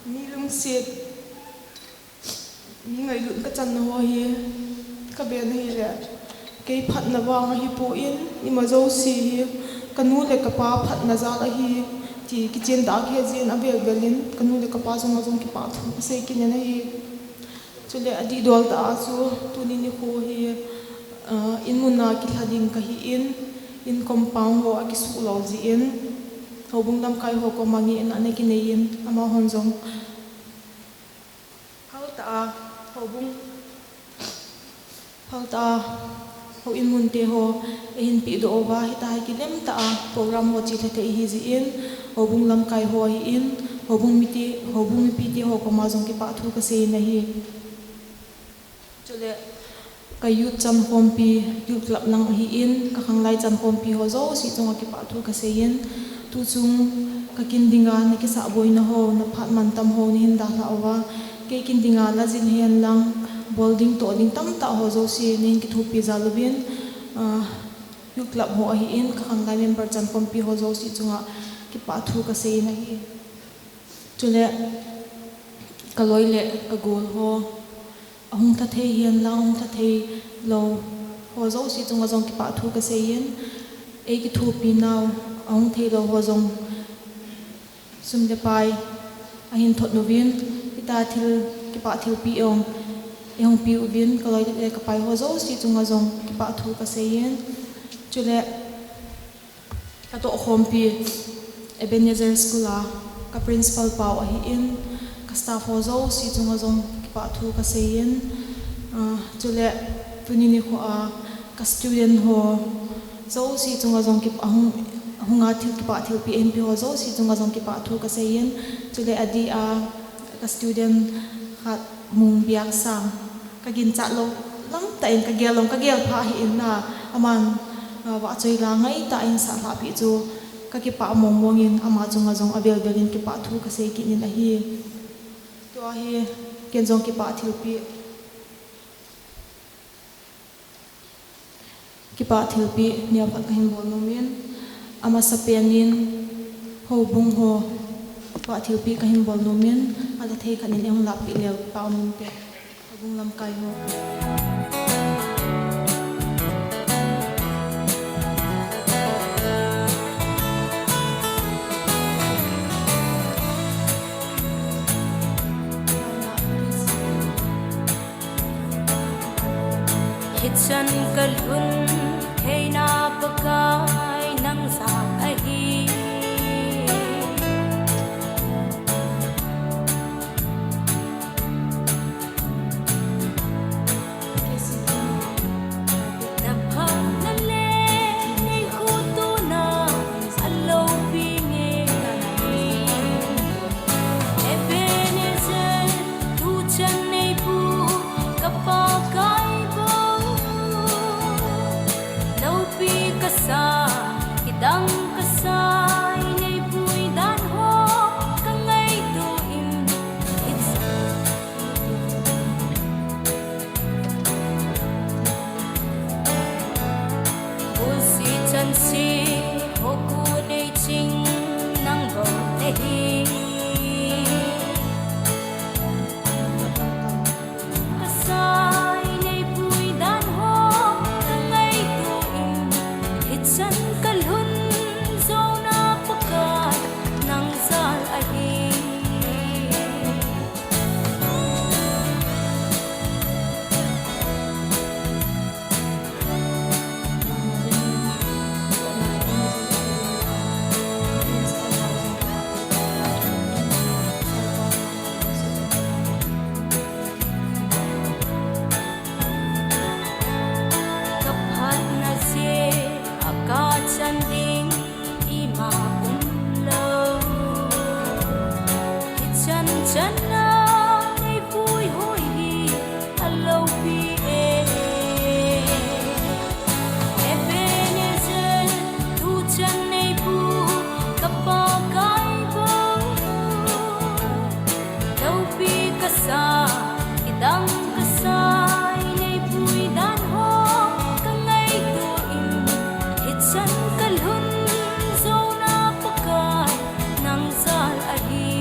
mi lungset, mi ngailut kachanna ho hi kaven ahile, kei phatna vang ahipon, ima jouse hi kanu le kapa phatna jal ahi ti kichen tah a kahe jin, avel vel in kanu le kapa chunga jong kipah thu kasei kit in ahi. Chule adihdol tah a chu tuni nikho hi, ah, inmun a kilha ding kahin, in compound ho akisuh lou jeh in, houbung lamkai ho koma ngehna ana kinei in, amahon jong phaltah a houbung, phaltah a houin mun te ho eihin pehdoh uva, hitia hi kilem tah a program ho chelha thei ahi jeh in, houbung lamkai ho ahin, houbung mite, houbung mipite ho koma jong kipah thu kasei in ahi. Chule ka youth chankhompi, youth club lang ahin, ka khanglai chankhompi ho jouse chunga kipah thu kasei in, tuchung kakin dinga nakisah boina ho, naphat mantam ho nahin dalhah uva, kei kin dinga lajil hihen lang, bol ding toh ding tamtah ho jouse nahin kithopi jal uvin, ah, youth club ho ahin, ka khanglai member chankhompi ho jouse chunga kipah thu kasei in ahi. Chule kaloi le kagol ho, ahung tha thei hihen lang, ahung tha thei lou ho jouse chunga jong kipah thu kasei in, eikithopi nau, ahung thei lou ho jong sum le pai ahin thot uvin, hitia thil kipah thilpi jong eihung pe uvin, kaloi le kapai ho jouse chunga jong kipah thu kasei in, chule katohkhompi Ebenezer School a ka principal pau ahin, ka staff ho jouse chunga jong kipah thu kasei in, ah, chule tuni nikho a ka student ho jouse chunga jong kipah, ahung, ahunga thil kipah thilpi ahin pe ho jouse chunga jong kipah thu kasei in, chule adeh a ka student khat Mungbiaksang, ka ginchat lou lam tah in, ka gel lou, ka gel pha ahin na, aman, ah, vahchoi la ngai tah in sah lhahpi chu ka kipah mong mong in, ama chunga jong avel vel in kipah thu kasei kit in ahi. Tua hi ken jong kipah thilpi, kipah thilpi neokhat kahin bol nom in, amasapen in houbung ho kipah thilpi kahin bol nom in, atha thei khat in eihung lahpeh leu, pau min te. Houbung lamkai ho. Hichan kalhun theina Pakai nang jal ahi. Na phatna le nei khotona aloupi nge. Ebenezer, tuchan nei pu ka Pakai bou. Loupi kasa, kidang kasa, nei pui dan ho ka ngaito in. It's Bulsi chansi, hoku nei ching nang bou nei hi. Kasai nei pui dan ho ka ngaito in, hichan kalhun jona Pakai nang jal ahi. Ka phatna jeh a ka chan ding ima umlou. Hichan chan a nei pui hoi hi aloupi e. Ebenezer, tuchan nei pu ka Pakai bou. Loupi kasa, kidang kasa, nei pui dan ho ka ngaito in, hichan kalhun jona Pakai nang jal ahi.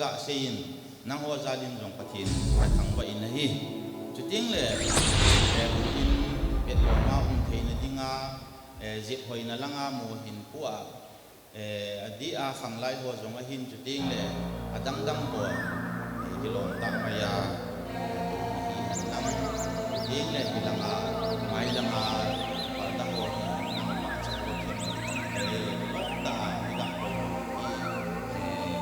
Ka seiyin, nangho jalin jong Pathen kathangvah in ahi. Chuteng le, eh, tuhin, petlou ma um theina dinga, eh, jep hoina langa mo hin pua, eh, adeh a khanglai ho jong ahin chuteng le, adang dang ho, eh, kilom tah maiya, eh, hi hen lang, chuteng le, hi langa, mai langa, pal dang ho hi hen lang, ma cha ho hi, eh, kilom tah a, hi dang ho hi, eh,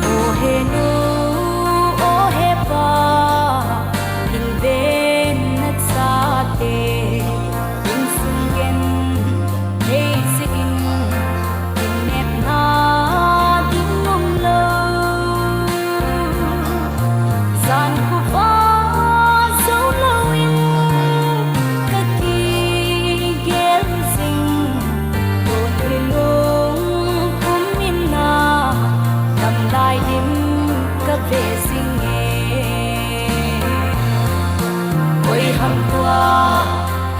O henu, o hepa, hinven nachate, insung genthei jeh in, kinepna ding umlou. Jan khovah jou louvin, kakigel jing, tuni lungpum in a, damlai lim kave jing e. Koi ham tua,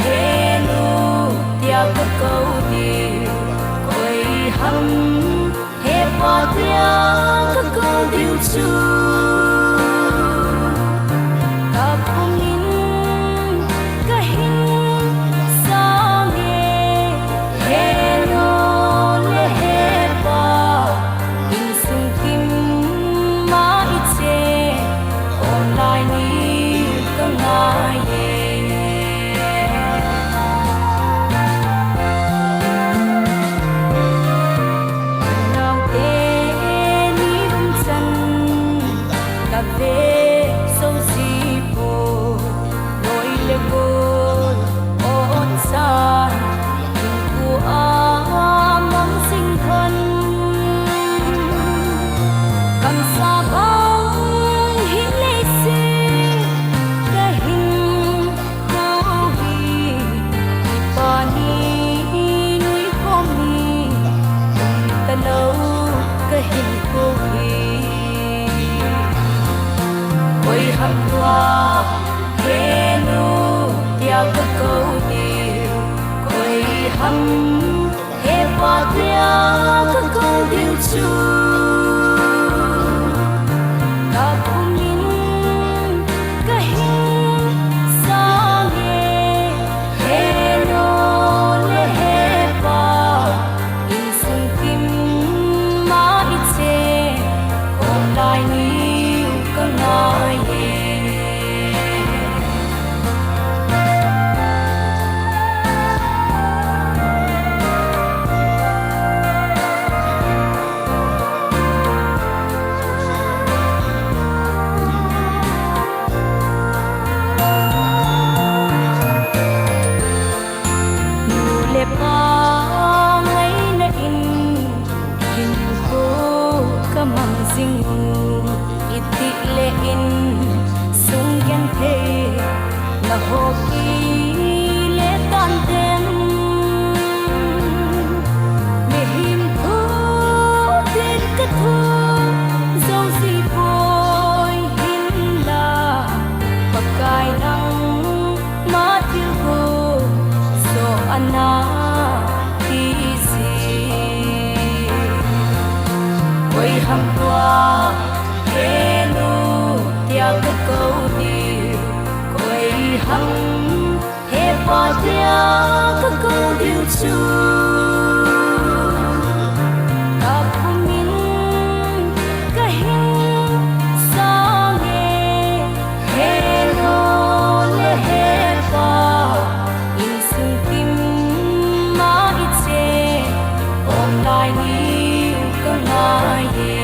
henu, tia kakou diu, koi ham, hepa, tia kakou diu chu, kapum in kahin sang e, henu le hepa, insung kim ma iche, omlai ni kangai e. Naote ni umchan kave jou jipoi, loi le gol, o, onchan, hinkho a mang jing lhon. Kamsa bang hi leiset kahin kou hi, kipah ni nuikhom hi, umtalou kahin kou hi. Koi ham tua, henu, tia kakou diu, koi ham, hepa, tia kakou diu chu, kapum in kahin sang e, henu le hepa, insung kim ma iche, omlai ni kangai e. Nu le pa ngaina in, hinkho kamang jing u, itih le insung genthei, naho kile tan ten. Mihem thu tin kathum jou jipoi hinla, Pakai nangma thil gu jo ana ti ji. Koi ham tua, henu, tia kakou diu, koi ham, hepa, tia kakou diu chu, kapum in kahin sang e, henu le hepa, insung kim ma iche, omlai ni kangai e.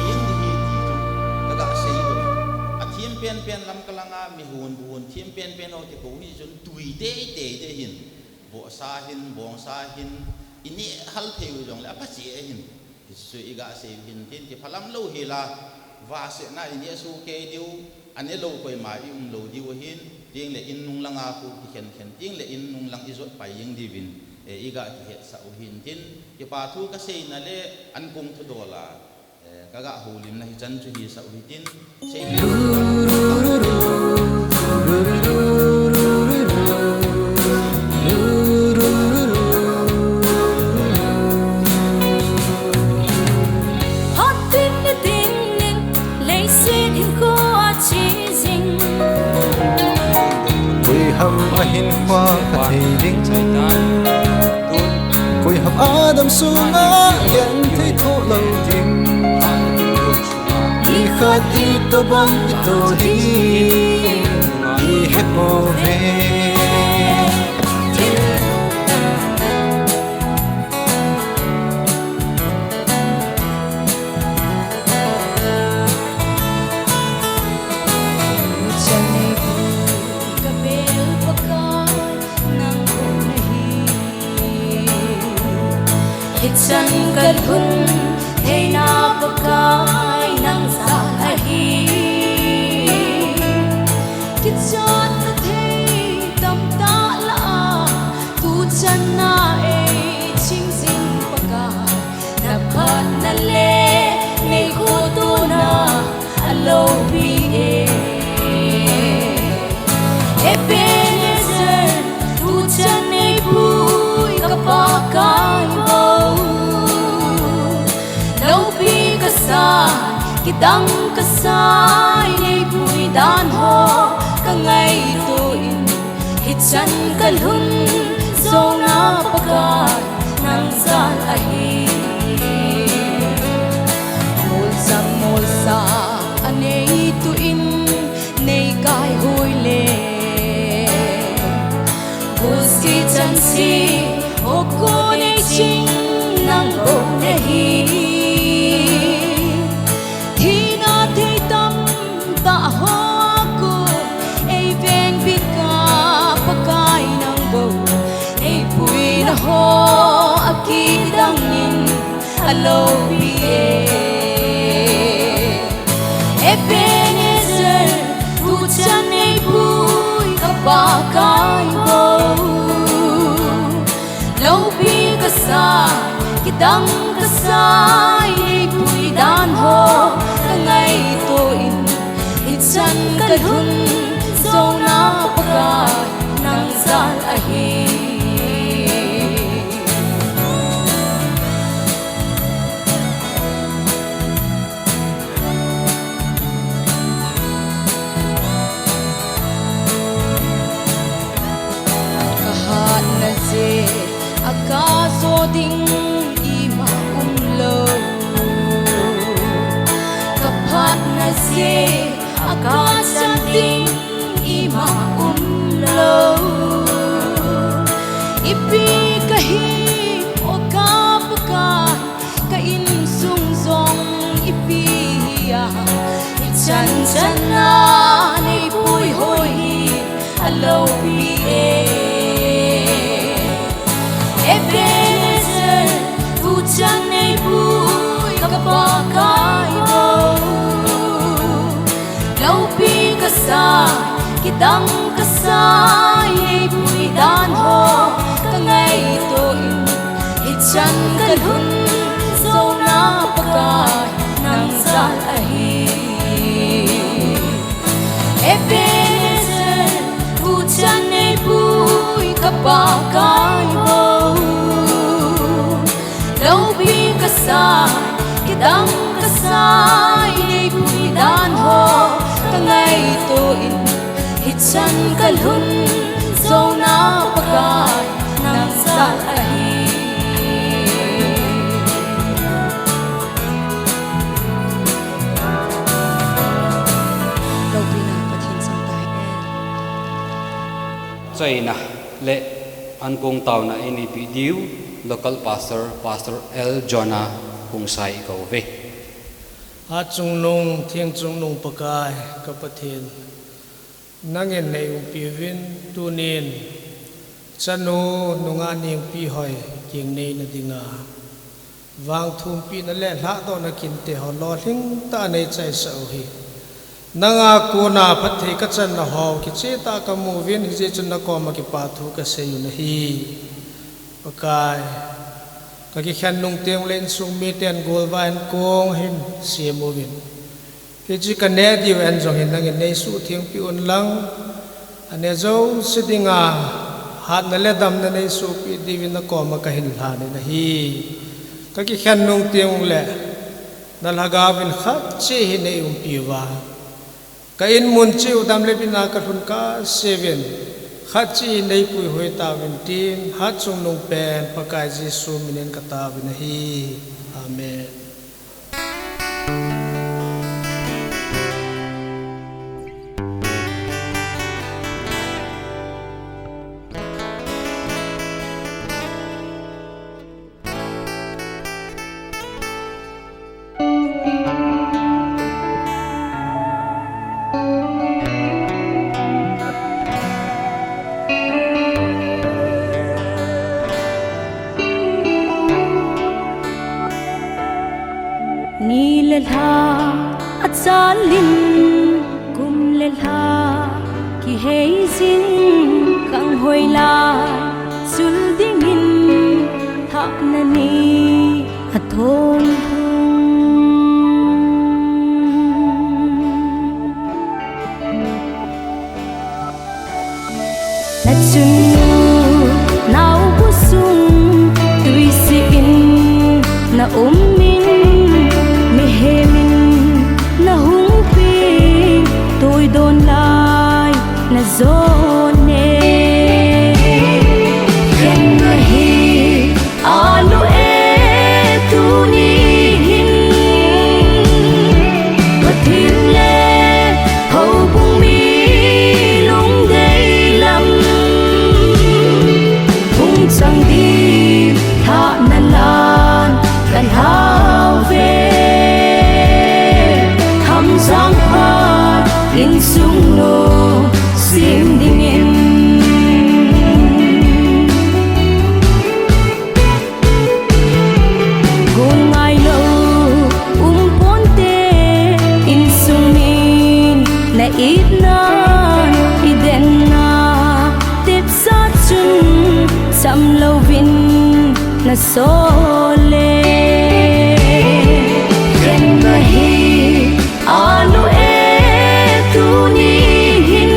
Eng ding hi ti chu kaga sei lou. Athem penpen lam kalanga, mihon buhon them penpen ho kikou hi chun tui teitei te hin, vohsa hin, bongsa hin, ineh hal thei u jongle apha cheh ahin. Hichu iga sei hin tin kiphalam lou hila. Vahsetna i neh soh kei diu, a nelou koima i umlou diu ahin, tengle in nung langa khu kikhen khen, tengle in nung lang i jot pai jeng diuvin, eh, i ga kihetsah u hintin, kipa thu ka seina le ankong thudol a, eh, ka ga houlimna hichan chu hisah u hitin, sei Hot tin ni tin nin, leiset hinkho a che jing. Koi ham ahin khual kha thei ding? Koi ham a damsung a genthei thoh lou ding? Mi khat itobang ito ding, i he pouve. Chan nei pui ka bel Pakai, nang bou nahi. Hichan ka lhun theina Pakai, nang jal ahi. Kichatna thei tamtah lah a, tuchan na ei ching jing Pakai, na phatna le nei khotona a loupi e. Ebenezer, tuchan nei pui ka Pakai bou. Loupi ka sai, kidang ka sai, nei pui dan ho ka ngaito in, hichan ka lhun jouna Pakai, nang jal ahi. Molchang molsa a nei tu in, nei kai hoi le. Golsi chansi, hokho nei ching nang bou nahi. Thina thei tamtah ho a kon, ei veng bit ka Pakai nang bou, ei puina ho a kidang in a loupi e. Ebenezer, tuchan nei pui ka Pakai bou. Loupi ka sai, kidang ka sai, nei pui dan ho ka ngaito in, hichan ka lhun jouna Pakai, nang jal ahi. Ka hatna jeh a ka jo ding ima umlou. Ka phatna jeh a ka chan ding ima umlou. Ipi ka hi, o ka Pakai, ka insung jong ipi a, hichan chan a nei pui hoi hi a loupi e. Ebenezer, tuchan nei pui ka Pakai bou. Loupi ka sai, kidang ka sai, nei pui dan ho ka ngaito in, hichan ka lhun jouna Pakai, nang jal ahi. Ebenezer, tuchan nei pui ka Pakai bou. Loupi ka sai, kidang ka sai, nei pui dan ho ka ngaito in, hichan ka lhun jouna Pakai, nang jal ahi. Loupina Pathen chang tahen. Chaina le ankong taona eina peh diu local pastor, Pastor L John a hung sai kou ve. Hatchungnung, thengchungnung Pakai ka Pathen. Nangin nei umpi uvin tunin chanu nungah Nengpihoi keng neina dinga Vangthumpina le lhahdohna kinte ho lolhing tah a neichaisah u hi. Nanga kona phatthei kachanna ho kichehtah a kamu uvin, hijeh chun nakoma kipathu kasei u ahi. Pakai, kakikhen nung teng le insung miten golvah in kong hin sem uvin. Hiche kaneh diu in jong hin nangin neisuhthengpeh un lang, aneh jouse dinga hatna le damna neisuhpeh diuvin nakoma kahin lhanin ahi. Kakikhen nung teng le nalhagaovin khat cheh hi neiumpi uva, ka inmun cheh u dam le bitna kalhun kahseuvin, khat cheh hi neipuihoi tauvin tin, hatchungnung pen Pakai Jesu minin kataovin ahi. Amen. Ni le lha achalin, kum le lha kiheijin, kanghoi lai chul dingin thahna ni athon hung. Nachun naobu sung tuisih in naumin, mihemin nahungpin, tuidon lai najone. Khen ahi, Anu e, tuni hin Pathen le houbung mi lungdei lam hung chang ding thahna lan kalhauve. Thamjang phat insung no sem dingin. Gol ngailou umponte, insung min na-itna, idenna, tepsa chun chamlouvin nasole. Khen ahi, Anu e, tuni hin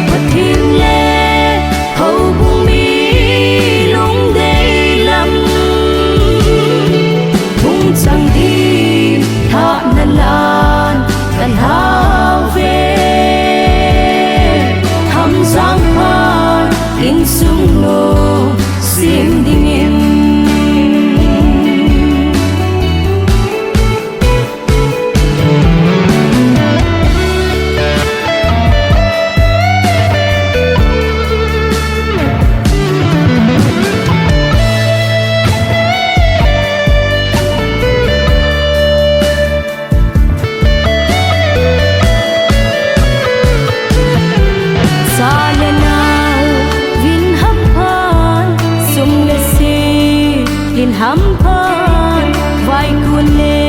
Pathen le houbung mi lungdei lam hung chang ding thahna lan kalhauve. Thamjang phat insung no sem dingin. Cha le nao vin hamphan, sum le sil in hamphan, vaikun le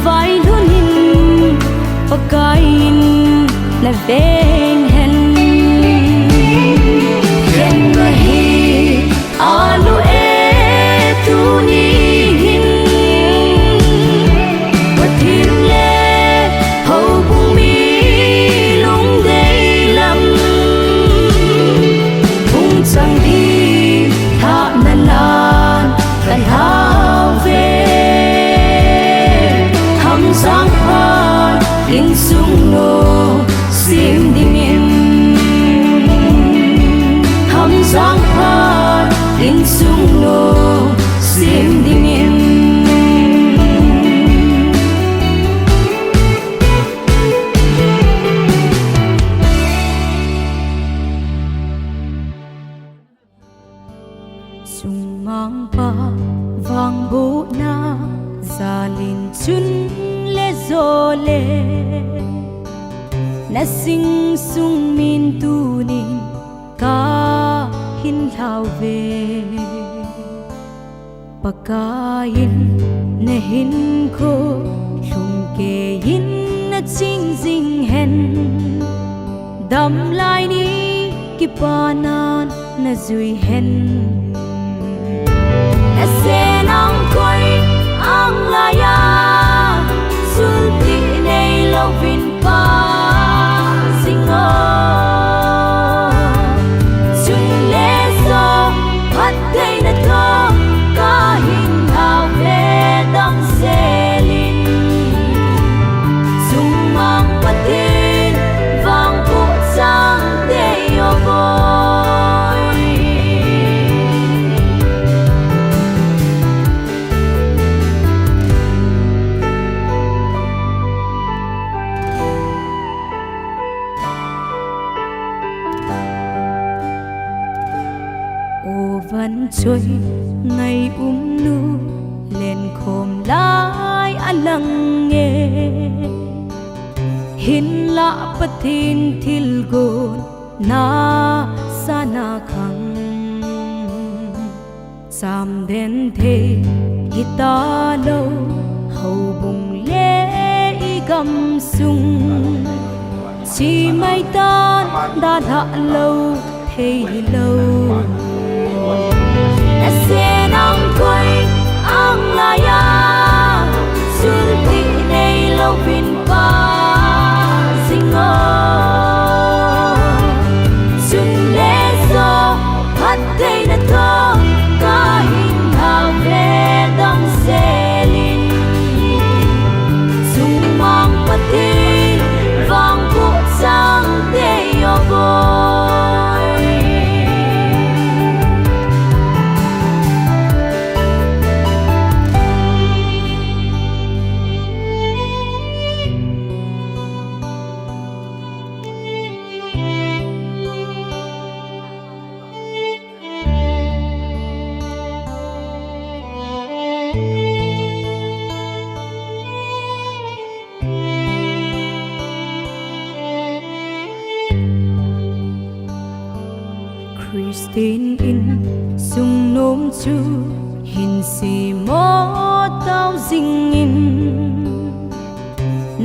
vailhun in Pakai in naveng hen. Khen ahi, Anu e, tuni hin Pathen le houbung mi lungdei lam hung chang ding thahna lan kalhauve. Thamjang phat insung no sem dingin. Thamjang phat insung no sem dingin. Chungmangpa vangbohna jalin chun le jole, nasing sung min tunin kahin lhauve. Pakai in na hinkho lhumkeiyin na ching jing hen. Damlai ni kipana na jui hen. Na sen ang koi ang laiya, sulti nei louvin pa jing o. Chun le jo phattheina toh ka hinna ve damsel in. Chungmang Pathen vangboh chang tei o boi. O van choi ngai umnu, lenkhom lai a lang e. Hinlah Pathen thilgon na sana khang. Chamden thei hita lou, houbung le i gamsung. Chi mai tan dalha lou thei lou. Na sen ang koi ang laiya, sulti nei louvin pa jing o. Chun le jo phattheina toh ka hinna ve damsel in. Chungmang Pathen vangboh chang tei o boi. Christian insung nom chu hin semo tao jing in,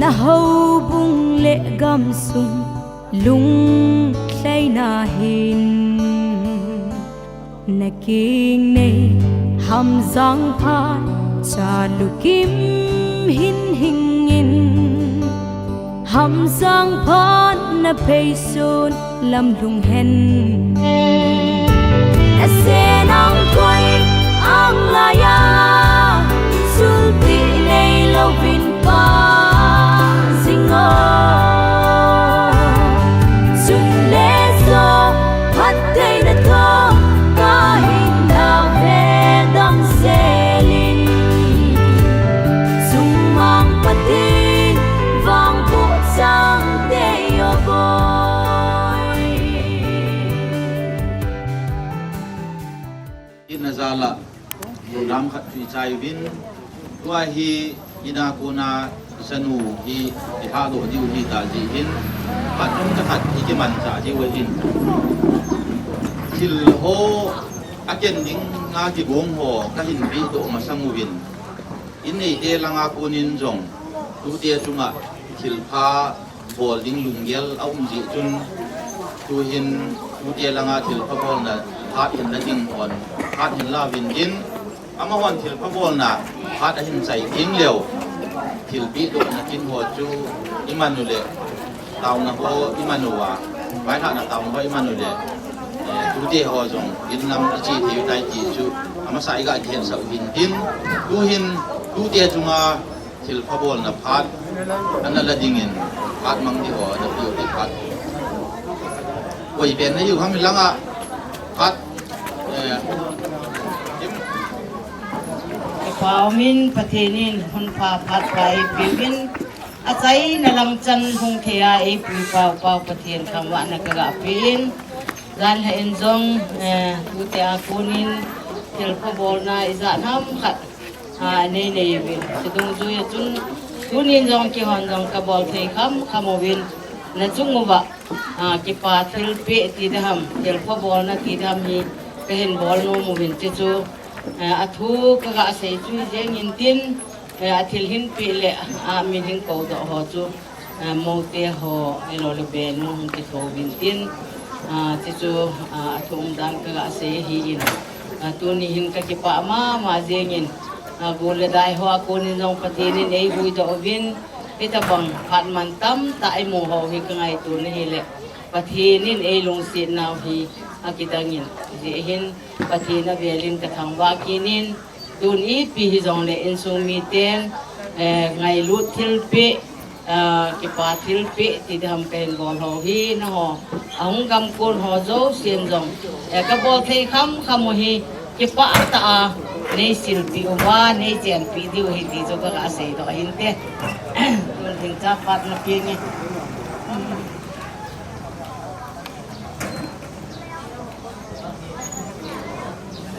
na houbung le gamsung lungleina hin. Na kingnei Hamjang phat chalukim hin hing in, Hamjang phat na pheisun lam lhung hen. Na sen ang koi ang laiya, sulti nei louvin pa jing o. Chun le jo phattheina toh ka hinna ve damsel in. Chungmang Pathen vangboh chang tei o boi. Ina jala program khat chu i chai uvin, tua hi ina kona i chanu hi i lhahdoh diu hi ta jeh hin, phat um khat i kimanchah diu ahin. Thil ho a ken dinga kigong ho ka hin pehdoh masang uvin, in neite langa konin jong tute chunga thilpha bol ding lunggel a um jeh chun, tuhin tute langa thilpha bolna phat hin la ding hon, phat hin la uvin tin, amahon thilpha bolna phat ahin chai ding leu, thilpehdohna kin ho chu i man u le, taona ho i man uva, vailhahna taona ho i man u le, eh, tute ho jong in lam i che thei u tai ti chu amasa i ga kihetsah u hin tin, tuhin tute chunga thilpha bolna phat ana la dingin phat mang di ho ana peh u ti phat. Koi pen na hiu ham langa phat, eh, Kipa umin Pathen in hun pha phat pha eipeuvin, achaina lam chan hung thei a eipuipa u Pau Pathen thangvahna kaga pe in, jan lhah in jong, eh, tute a konin thilpha bolna ijat ham khat a, nei nei uvin. Chudungjui a chun, tunin jong keihon jong kabol thei kham kham uvin. Na chung uva, a, kipa thilpeh ti ding ham, thilpha bolna ti ding ham hi kahin bol nom uvin. Chuchu, Eh, athu kaga sei chu hijeng in tin, eh, athil hin peh le, ah, min hin kou doh ho chu, eh, moute ho, ahilou le benu hung kitho uvin tin, ah, chuchu, ah, athu umdan kaga sei ahin, ah, tuni hin kakipah mama jeng in, ah, gol le dai ho a kon in jong Pathen in eihui doh uvin, hitabang phat mantam tah imu ho hi kangaito na hile, Pathen in eilungset nau hi akidang in, hijeh hin, Pathen avel in kathangvah kit in, tun ipi hijongle insung miten, eh, ngailut thilpeh, eh, kipa thilpeh, ti diham kahin bol ho hi, nangho ahung gamkon ho jousen jong, eh, kabol thei khamkham u hi, kipah tah a, neisilpeh uva, neichenpeh diu ahi ti chu kaga seidoh ahin te. Tun hin cha pat na pi nge.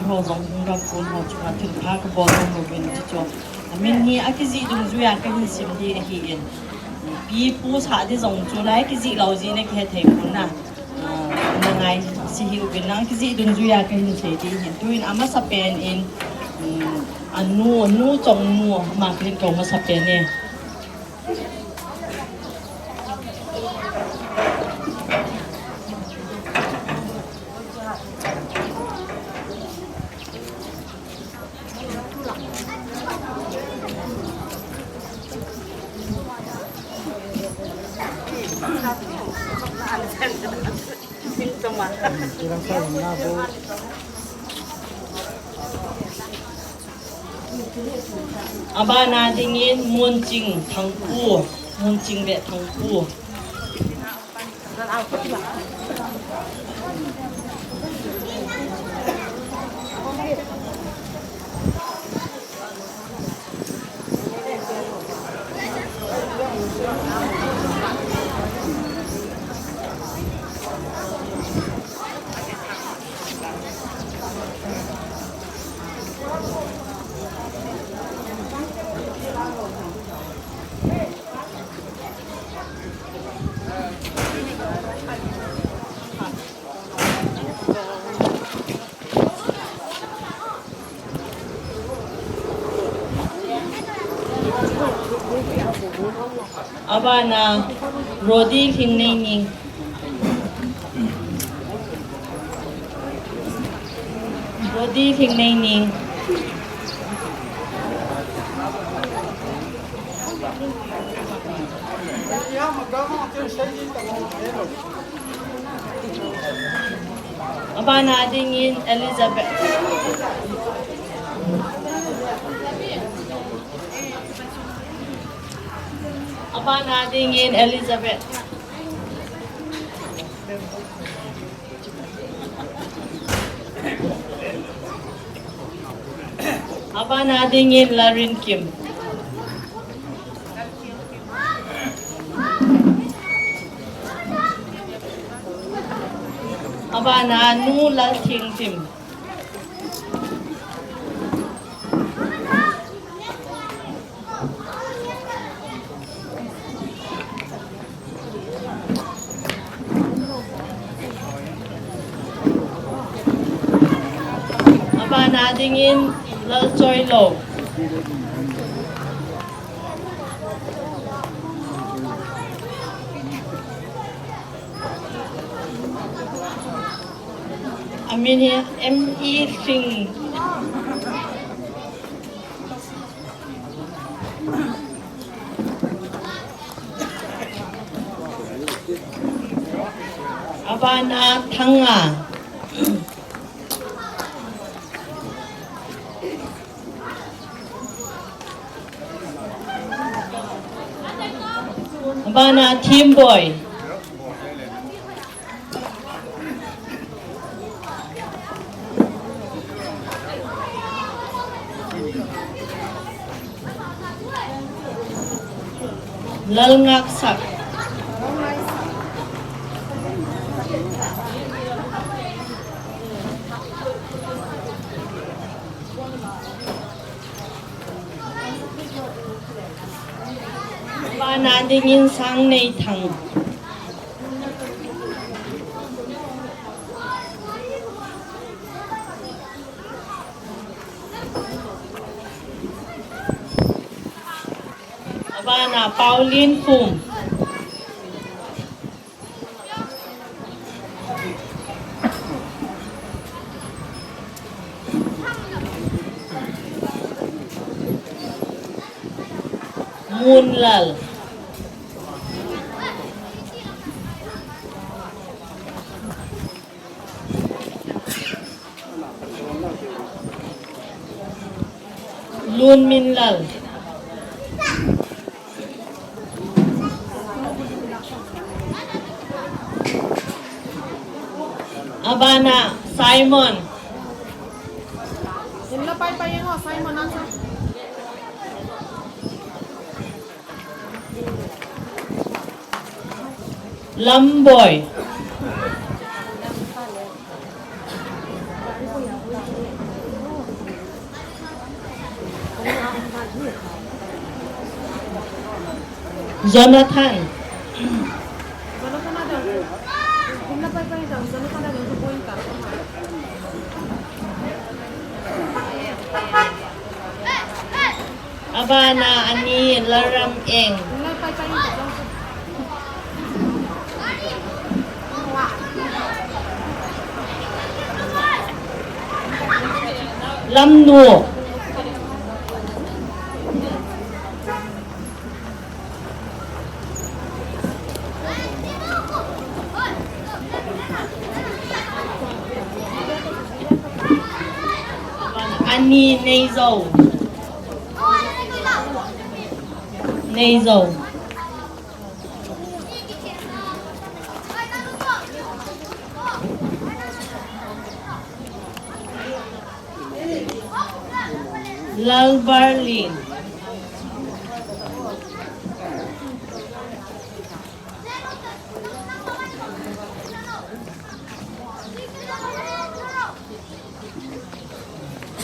Ho jong hung gamkon ho chunga thilpha kabol jom louvin chuchu. Amin hi akijih dungjuia kahin sim ding ahin. Pi pu sah ding jong chu lai kijih lou jeh in akihethei pon na. Ah, nangai se hih uvin lang kijih dungjuia kahin sei ding ahin. Tuin amasapen in, um, anu, anu chongnu, ama kahin kou masapen e. Abana dingin Monching Thangpu, Monching le Thangpu. Abana Rodi Lhingneini. Rodi Lhingneini. Abana dingin Elizabeth. Abana dingin Elizabeth. Abana dingin Larinkim. Abana Nu Lalthingtim. Abana dingin Lalchoilou. Amin hi M E Singh. Abana Thanga. Abana Thimboi. Lalngaksak. Abana dingin Sangneithang. Bana Pauline Khum. Munlal. Lunminlal. Abana Simon. Simon, answer. Lamboi. Jonathan. Abana ani Lalrameng. Lamnu. Ani Neijou. Neijou. Lalbarlin.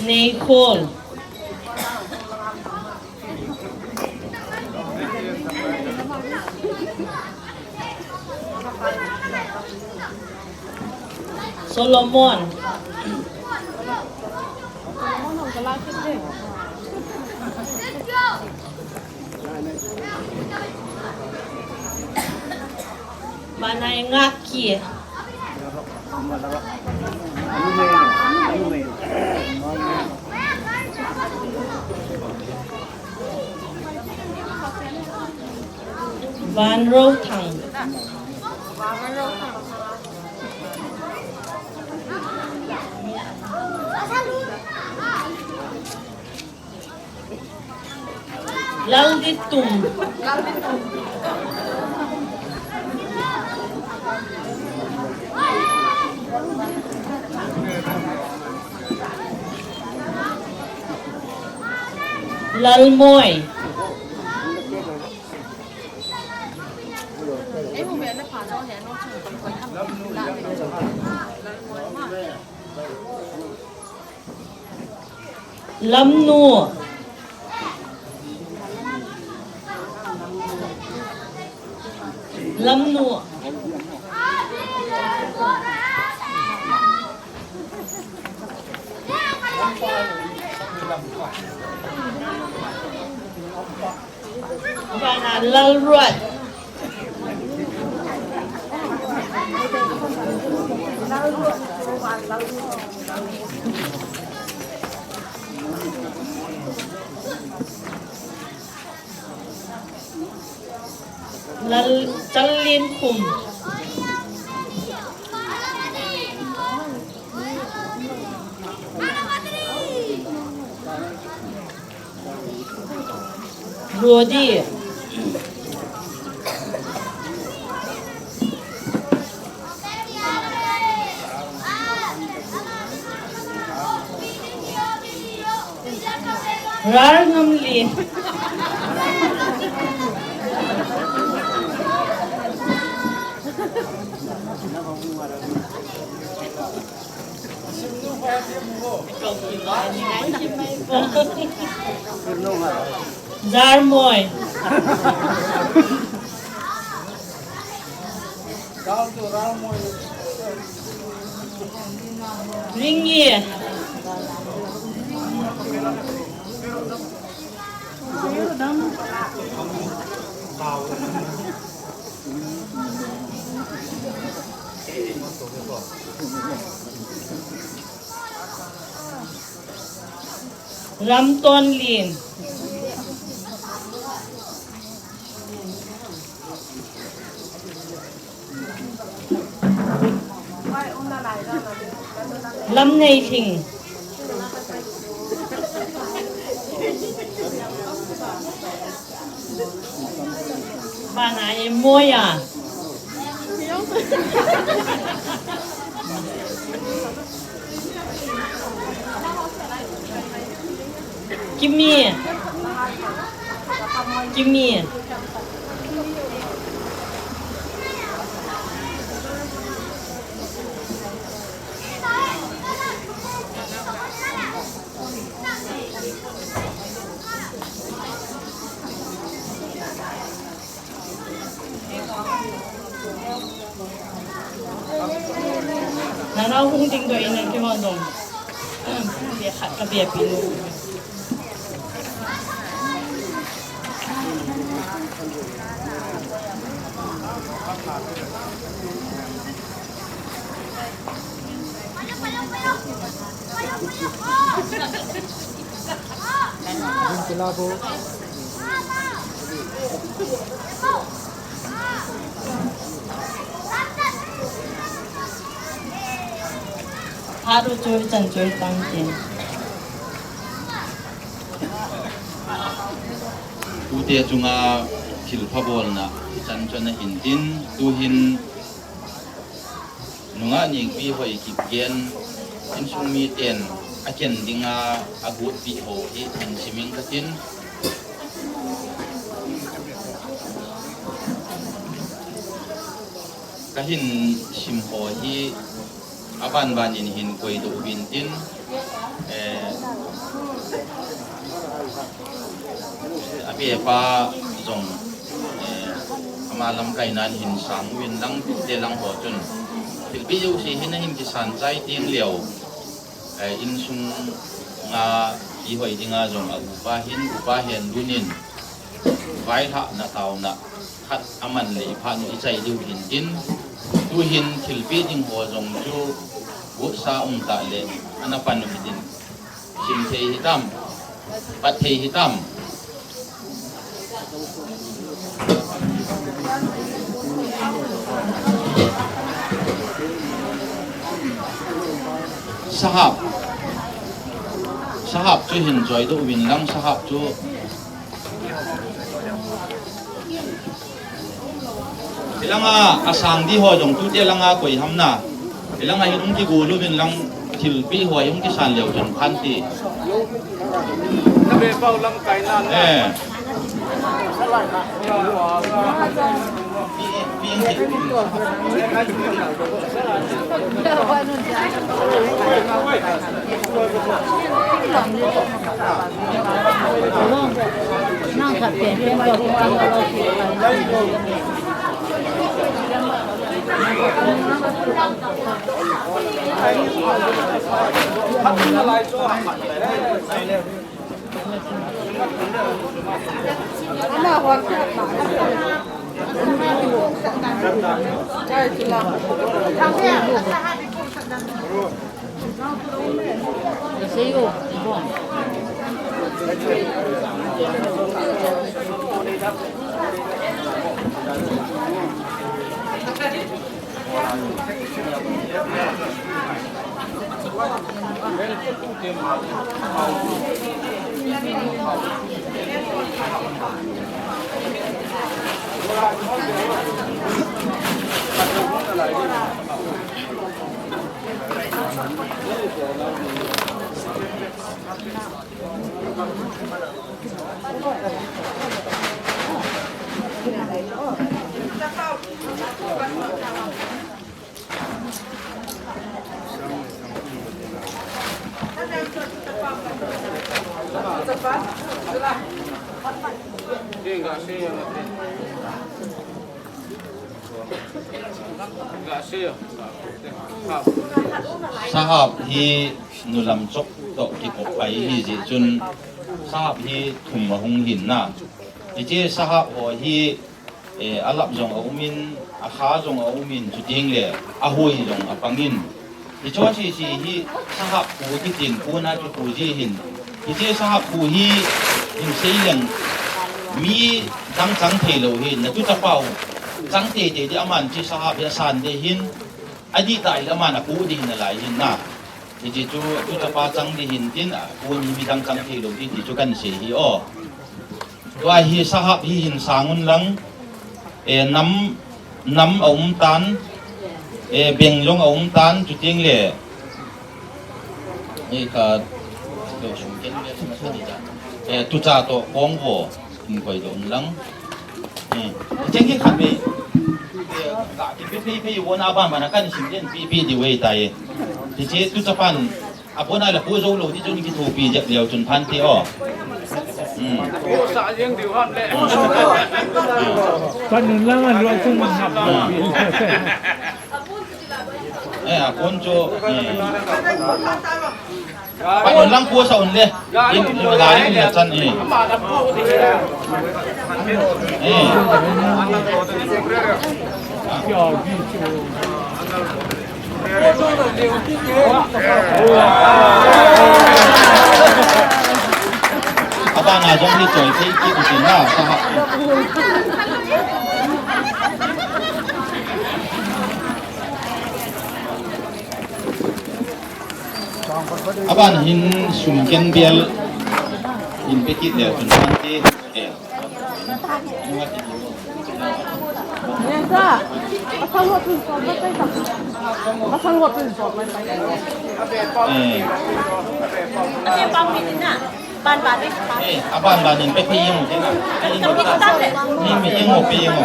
Neikhol. Solomon. Manai Ngaki. Vanrothang. Lalditum. Lalmoi. Lamnu. Lamnu. Bana Lalruat. Lal, Chalin Khum. Rodi. Rar Ngamli. Jarmoi. Ringi. Lamtonlin. Lamneilhing. Bana e moya. Kimi. Kimi. Nanao hung ding doh in, nang kihon dong. Bia khat ka bia pi nu. Haru choi chan choi tang tin. Tute chunga thilpha bolna chan chon ahin tin, tuhin nungah Nengpihoi Kipgen insung miten aken dinga agotpi ho hi hin siming katin. Kahin sim ho hi aban ban in hin koidoh uvin tin, eh, abepa jong, eh, ama lamkai nan hin sang uvin lang, tute lang ho chun thilpeh jouse hin ahin kisan chai teng leh, eh, insung nga Pihoi dinga jong a upa hin, upa hin lunin vailhahna taona khat aman le iphat nu ichai diu hin tin, tuhin thilpeh ding ho jong chu gotsa um tah le ana pan u hitin. Sim thei hitam, pat thei hitam. Sahap. Sahap chu hin choi doh uvin lang, sahap chu. Hilanga asang di ho jong tute langa koi ham na. Hilanga hin hung kigol uvin lang, thilpeh ho hung kisan leu chun phan ti. Na be pau lamkai nan. Eh. Sahap hi nulam chok toh kikop ahi jeh chun, Sahap hi thum ahung hin na. Hiche sahap ho hi, eh, alap jong aumin, akha jong aumin, chuteng le ahoi jong apangin. Hiche sese hi sahap kho kitin kona kikho ji hin. Hiche sahap kho hi hin seileng mi dang chang thei lou hi, na tuchapau chang teitei di aman hiche sahap hi asan di hin, adih tah hi aman akho di hin nalai hin na. Hiche chu tuchapa chang di hin tin, akho hi mi dang chang thei lou di ti chu kan sei hi o. Tua hi sahap hi hin sang un lang, eh, nam, nam aum tan, eh, beng jong aum tan, chuteng le, eh, ka, eh, tucha toh kongvo, hin koi doh un lang. Eh, cheng hi khat ve, eh, ka, ki pe pe pe, vo na ban ban a kan sim den, pe pe di ve tai. Hiche tuchapan, Abon a le kho jou lou ti chun kithopi jep leu chun phan te o. Hmm. Kho sa jeng diu ham le. Panun lang a lou chun man hap lou pi. Eh, abon chu, eh. Panun lang kho sa un le. In, in, la, in, la, chan, eh. Eh. Abana jong hi choi thei kit u tin na, sahap. Aban hin sum ken bial hin pe kit leu chun phan te. Eh. Eh, aban ban in pe pe yung. Ni mi yung pe yung.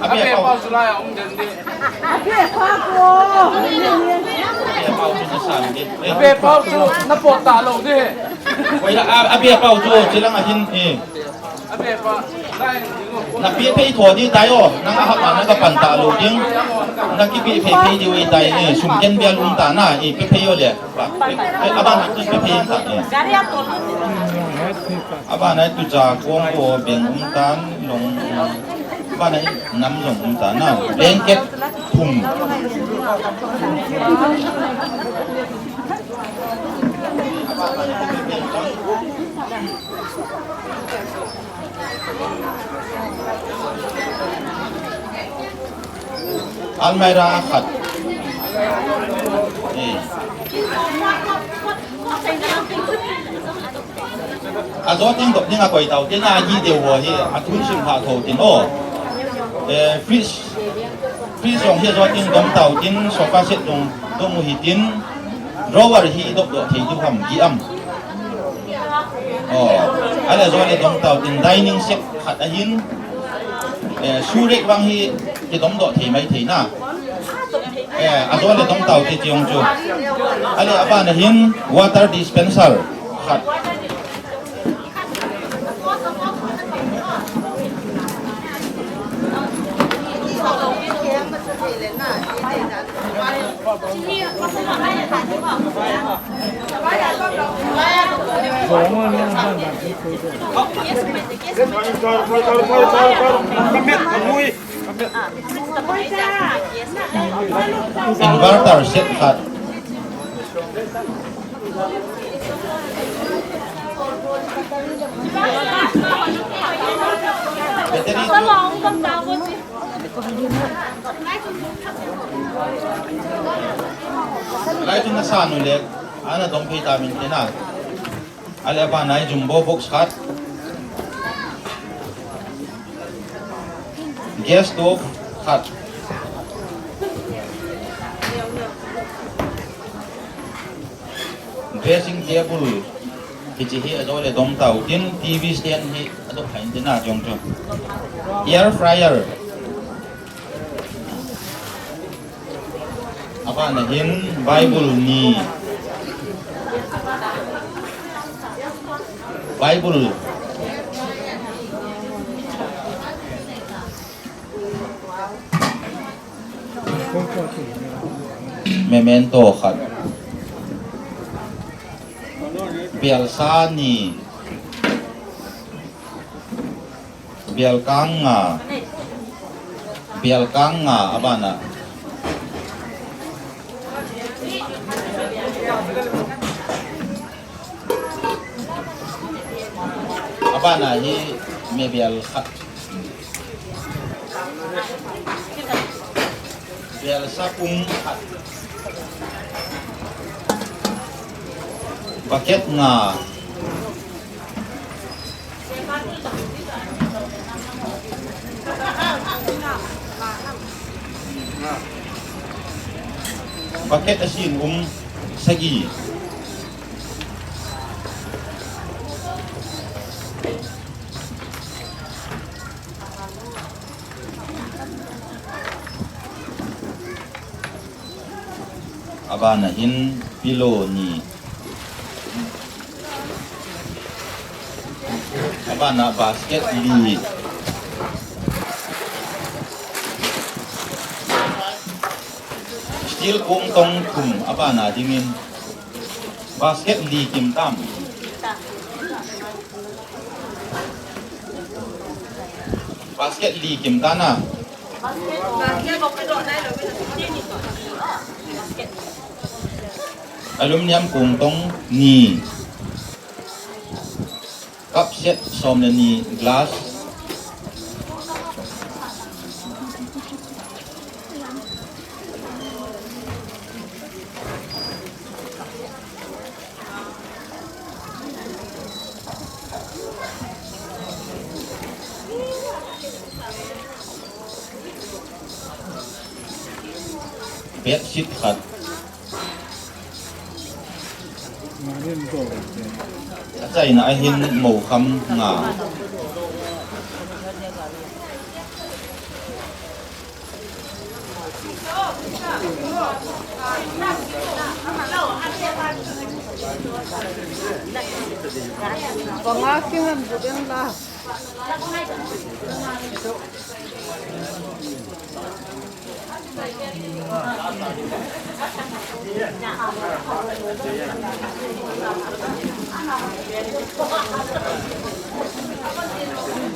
Abi pau. Abi pau chu na po ta lo de. Koi la, a, abi pau chu chilang ahin, eh. Na pe pe tho di tai o, nang a hap a na ka pan ta lo ding. Na ki pe pe pe di wei tai, eh, sum ken bial um ta na, eh, pe pe yo le. Ba, eh, aban na pe pe ta, eh. Aban na tucha kong ko beng um tan long. Aban na nam jong um ta na. Blanket thum. Almirah khat. Eh. Ajo teng dop ding a koi tau tin a, ji deu ho hi a tun sim ha tho tin o. Eh, fridge, fridge jong hi ajo teng dom tau tin, sofa set jong dom u hi tin, drawer hi dop doh thei diu ham, ji am. Oh, ale ajo le dom tau tin, dining set khat ahin, eh, shoe rack vang hi, hi dom doh thei mai thei na. Eh, ajo le dom tau ti tiong chu. Ale aban ahin water dispenser khat. Inverter set khat. Battery chu. Lai chu na sa nu le, ana dong phei ta min te na. Ale aban a hi jumbo box khat. Gas stove khat. Dressing table. Hiche hi ajo le dom tau tin, T V stand hi adop kha in tin a jong chu. Air fryer. Aban ahin Bible ni. Bible. Memento khat. Belsa ni. Belkang nga. Belkang nga abana. Abana hi mebel khat. Belsa pung khat. Bucket nga. Bucket asin um sagi. Abana hin pillow ni. Abana basket li. Steel kong tong thum abana dingin. Basket li kim tam. Basket li kim tana. Aluminium kong tong ni. Cup set som le ni glass. Bedsheet khat. Achaina ahin mokham nga. Panga kingan buden la.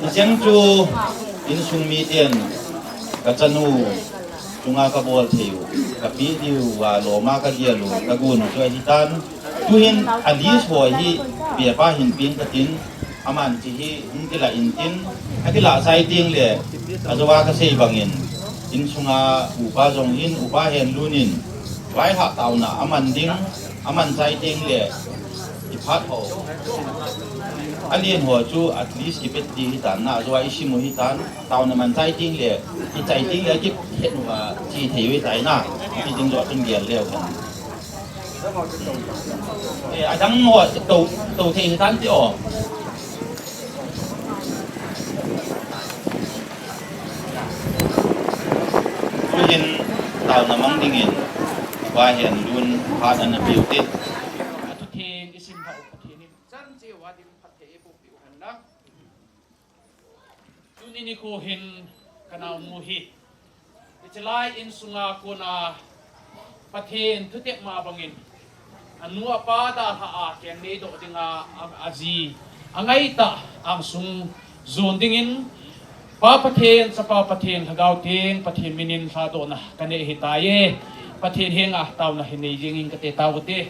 Hicheng chu insung miten kachanu chunga kabol thei u, kapi diu a loma kagel u, kagun u chu ahitan. Tuhin a list ho hi pepa hin peng katin, aman chi hi hung kila intin, akila chai teng le, ajoa kasei bangin, insunga upa jong in, upa Henlun in, vaihah taona aman ding, aman chai teng le, iphat ho. Alen ho chu at least kipet ding hitan na, ajoa isim u hitan, taona man chai teng le, ichai teng le, kiphet u a, chi thei u hitai na, ipi ding joh tun gel leu kan. Eh, adang ho, to, to thei hitan ti o. Tuhin, taona mang dingin, upa Henlun, phat ana piu te. Athu theng isim ha u Pathen in, chan cheh uva ding phatthei eiboh piu hen lang. Tuni nikho hin kanaonu hi, hichelai insunga kona Pathen thutep ma bangin, anu apa dalha a keng neidoh dinga, a, aji, angaitah angsung jon dingin, Pa Pathen, Chapa Pathen, Lhagao Theng Pathen minin lhadohna kanei ahitai. Pathen henga taona hin nei dingin kate tauve.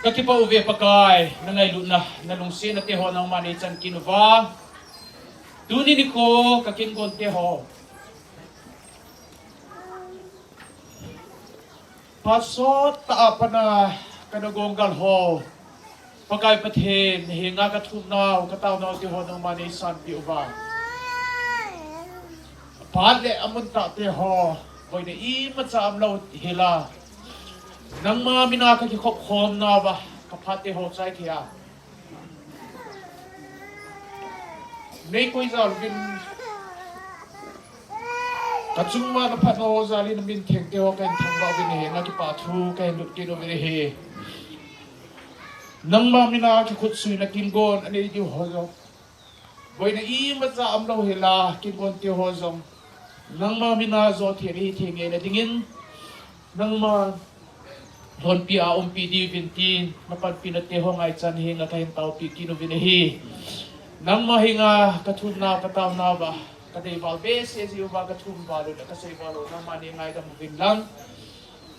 Kakipah uve Pakai, nangailutna, nalungsetna teho nangman eichan kit uva. Tuni nikho kakingon teho, phat sot tah a pat a kana gonggal ho, Pakai Pathen, nahenga kathum nau, katao nau teho nangman eisanpeh uva. Aphat le amun tah teho, boina imacha umlou hela, nangma mina kakikhop khom nauva, kaphat teho chai thei a, neikoi jal uvin, kachunga naphat nau jal in namin theng teho kahin thangvah uvin ahi, nakipa thu kahin lut kit uvin ahi. Nangma mina kikhut suina kingon anei diu ho jong, boina imacha umlou hela, kingon teho jong, nangma mina jothei ahi thei ngeina dingin, Nangma lhonpi a umpi diuvin tin, na panpina te ho ngaichan henga kahin taopi kit uvin ahi. Nangma henga kathumna, kataona uva, kadei val behseh jiuva kathum val u le kasei val u, nangma nei ngaidam uvin lang.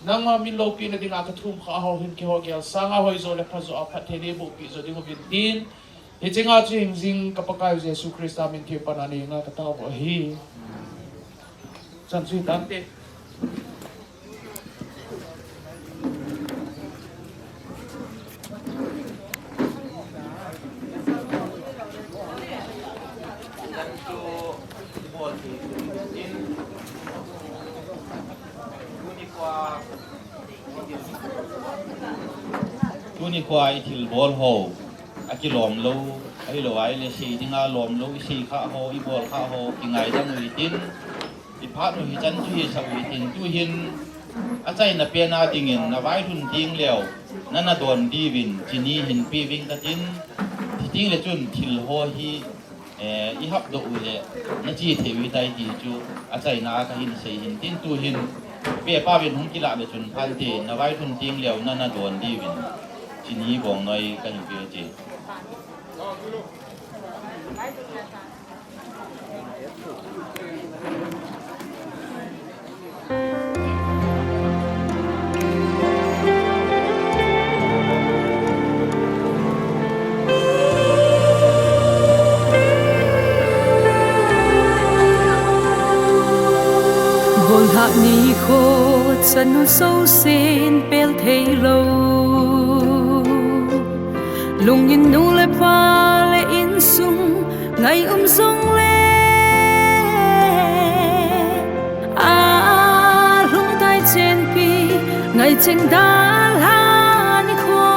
Nangma min loupina dinga kathum kha ho hin keiho gel sanga hoijo le phajo a phatthei neiboh pi jo diuvin tin. Hiche nga chu hingjing ka Pakaiu Jesu Christa min thupha nei nga katao u ahi. Chan chu hitante. Tuni kho a i thilbol ho, akilom lou, ahilou ahile sei dinga lom lou, i sei kha ho, i bol kha ho, kingaidam u hitin, i phat u hichan chu hisah u hitin, tuhin achaina pen a dingin na vailhun teng leu, nana don diuvin, chini hin pe uving katin, chuteng le chun thil ho hi, Eh, i hapdoh u le, na che thei u tai ti chu, achaina a kahin sei hin tin tuhin, pepa uvin hung kilah le chun phante, na vailhun teng leu nana don diuvin, chini bongnoi kahin pe che. Golhah nikho chanu jousen pel thei lou, lungin nu le pa le insung ngai um jongle, a lhungtai chenpi ngai cheng dalha nikho.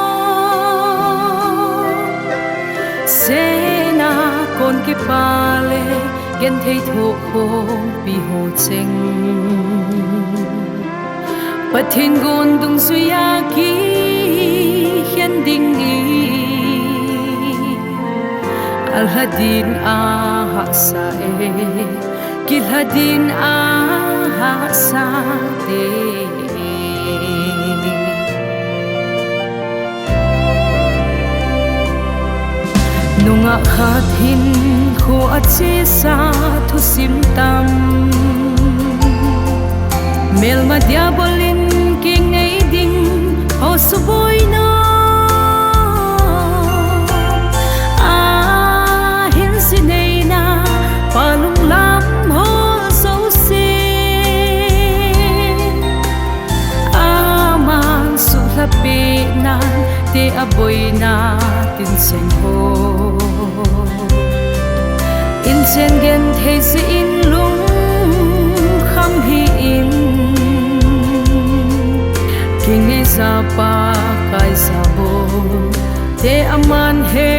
Sena kon kipa le genthei thoh khompi ho cheng, Pathen gon dungjuia kikhen ding hi alha din ahahsa e, kilha din ahahsa te. Nungah khat hinkho a chesa thusim tam, melma diabol in kingei ding ho suboi na. Ahin sineina palung lam ho jouse, aman suhlha pehnan te aboina tin cheng ho. Inchen genthei jeh in lungkham hih in, kingeija Pakai jabol te aman he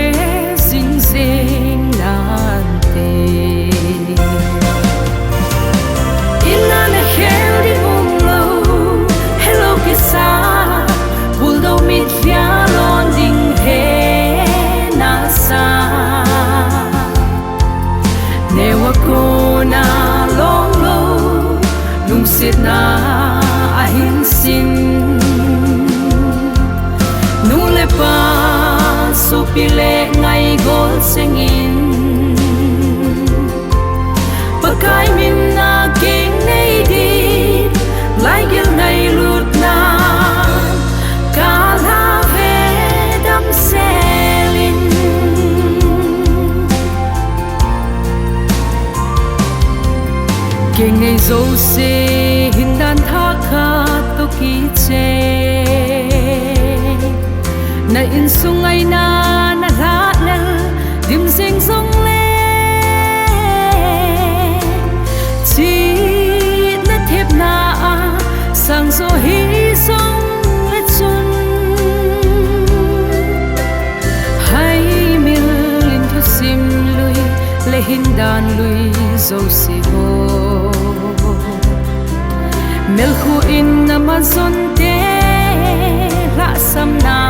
jing jeng nante. Inna na khel ding umlou, helou kisa, buldoh mitlhi a lon ding he nasa. Neo a kona longlou, lungsetna ahin sin. Nu le pa, sopi le ngaigol chengin, Pakai min a kinei ding, laigel ngailutna, kalha ve damsel in. Kei ngei jouse hin dan thah khat toh kichai. Na insung ngaina na lhahlel dim jeng jongle, chihna thepna a sang jo hi jongle chun, haimil in thusim lui le hin dan lui jouse ho, melkhu in ama jonte lhahsamna,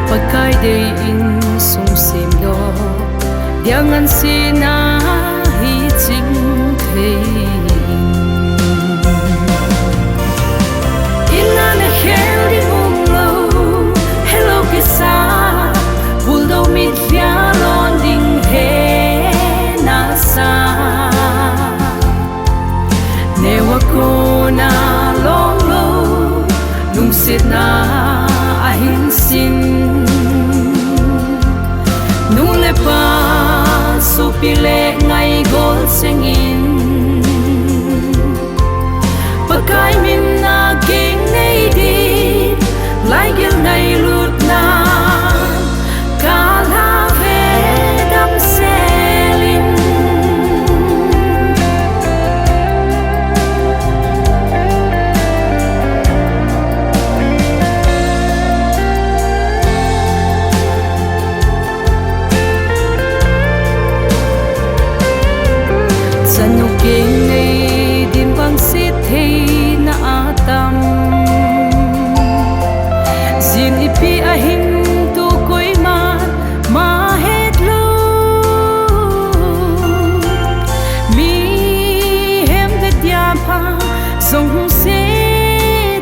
Pakai dei in sung semdoh dia ngansen ahi ching thei. Pi le ngai gol sengin, Pakai min a keng nei di, laigel ngailutna, ka lha ve damselin. Chanu keng nei din vangset theina atam. Jin ipi ahin tu koima ma het lou. Mihem vetia pha jong hung se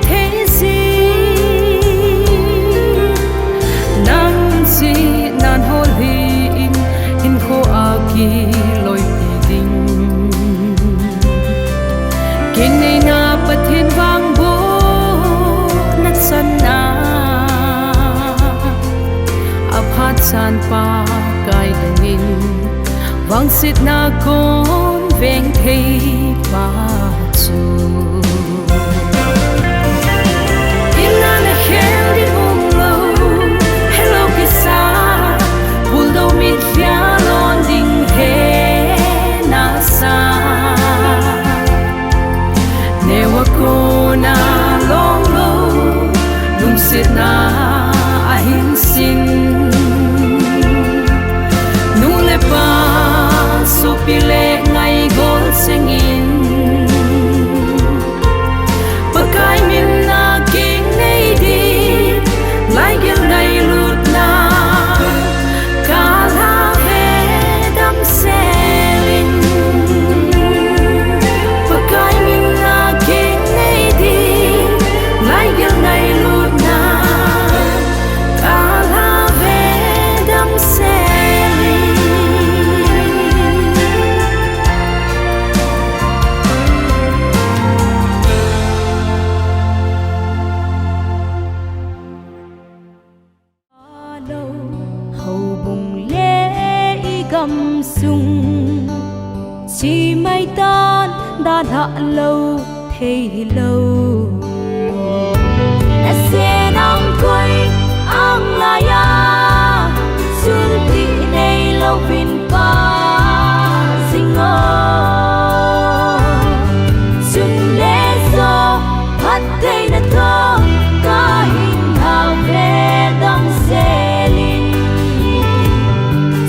thei ji. Nang chihna hol hi in, hinkho a kiloipi ding. Keng neina Pathen vangbohna chan a, aphat chan Pakai dingin, vangsetna kon veng thei pa chu. Inna na khel ding um lou, hello kisa, bulldog mit fia lon ding he nasa. Neo a kona long lou, lungsetna ahin sin. Nu le pa, sopi le ngai gol sengin, Pakai min a keng nei di, laigel ngailutna, ka lha ve damselin. Pakai min a keng nei di, laigel ngailutna, ka lha ve damselin. Ano, houbung le i gamsung, chi mai tan dalha lou thei lou. Na sen ang koi ang laiya, sun ti nei louvin pa jing o. Sun le so phattheina toh, ka hin hao ve damselin.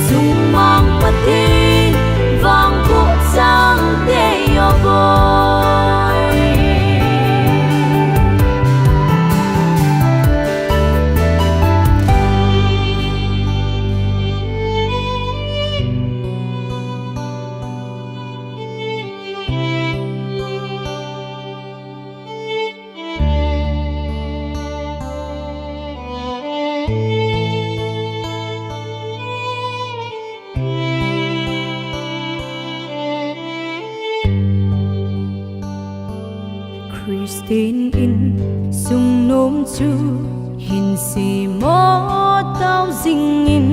Sumang Pathen vangboh chang tei o boi. Christian insung nom chu hin semo tao jingin,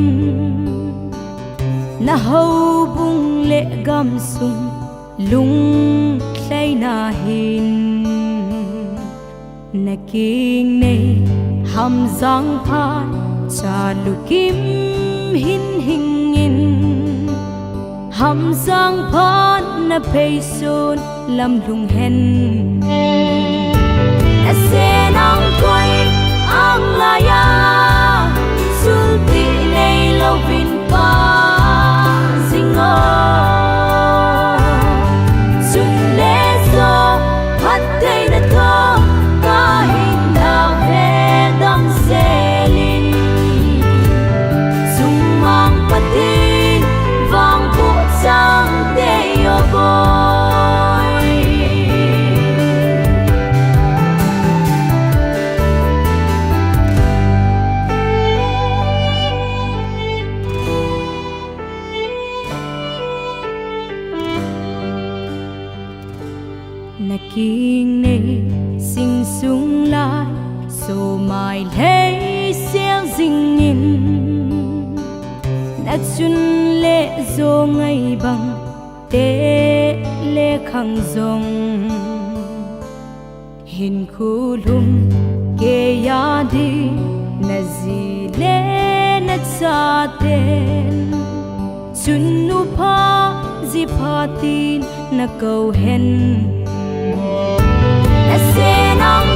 na houbung le gamsung lunglhaina hin. Na keng nei Hamjang phat Chalukim hin hingin, Hamjang phat na phei sun lam lhung hen. Na sen ang koi ang laiya, sun ti nei louvin pa jing o. Sun le so phattheina toh, ka hin hao ve damselin. Sumang Pathen vangboh chang tei o boi. Na keng nei sing sung lai, so mai lhei sel jingin, na chun le Zo ngai bang te le khang zong, hinkho lhum keiya ding na ji le na chaten, chun nupha jipha tin na kou hen. Na se nang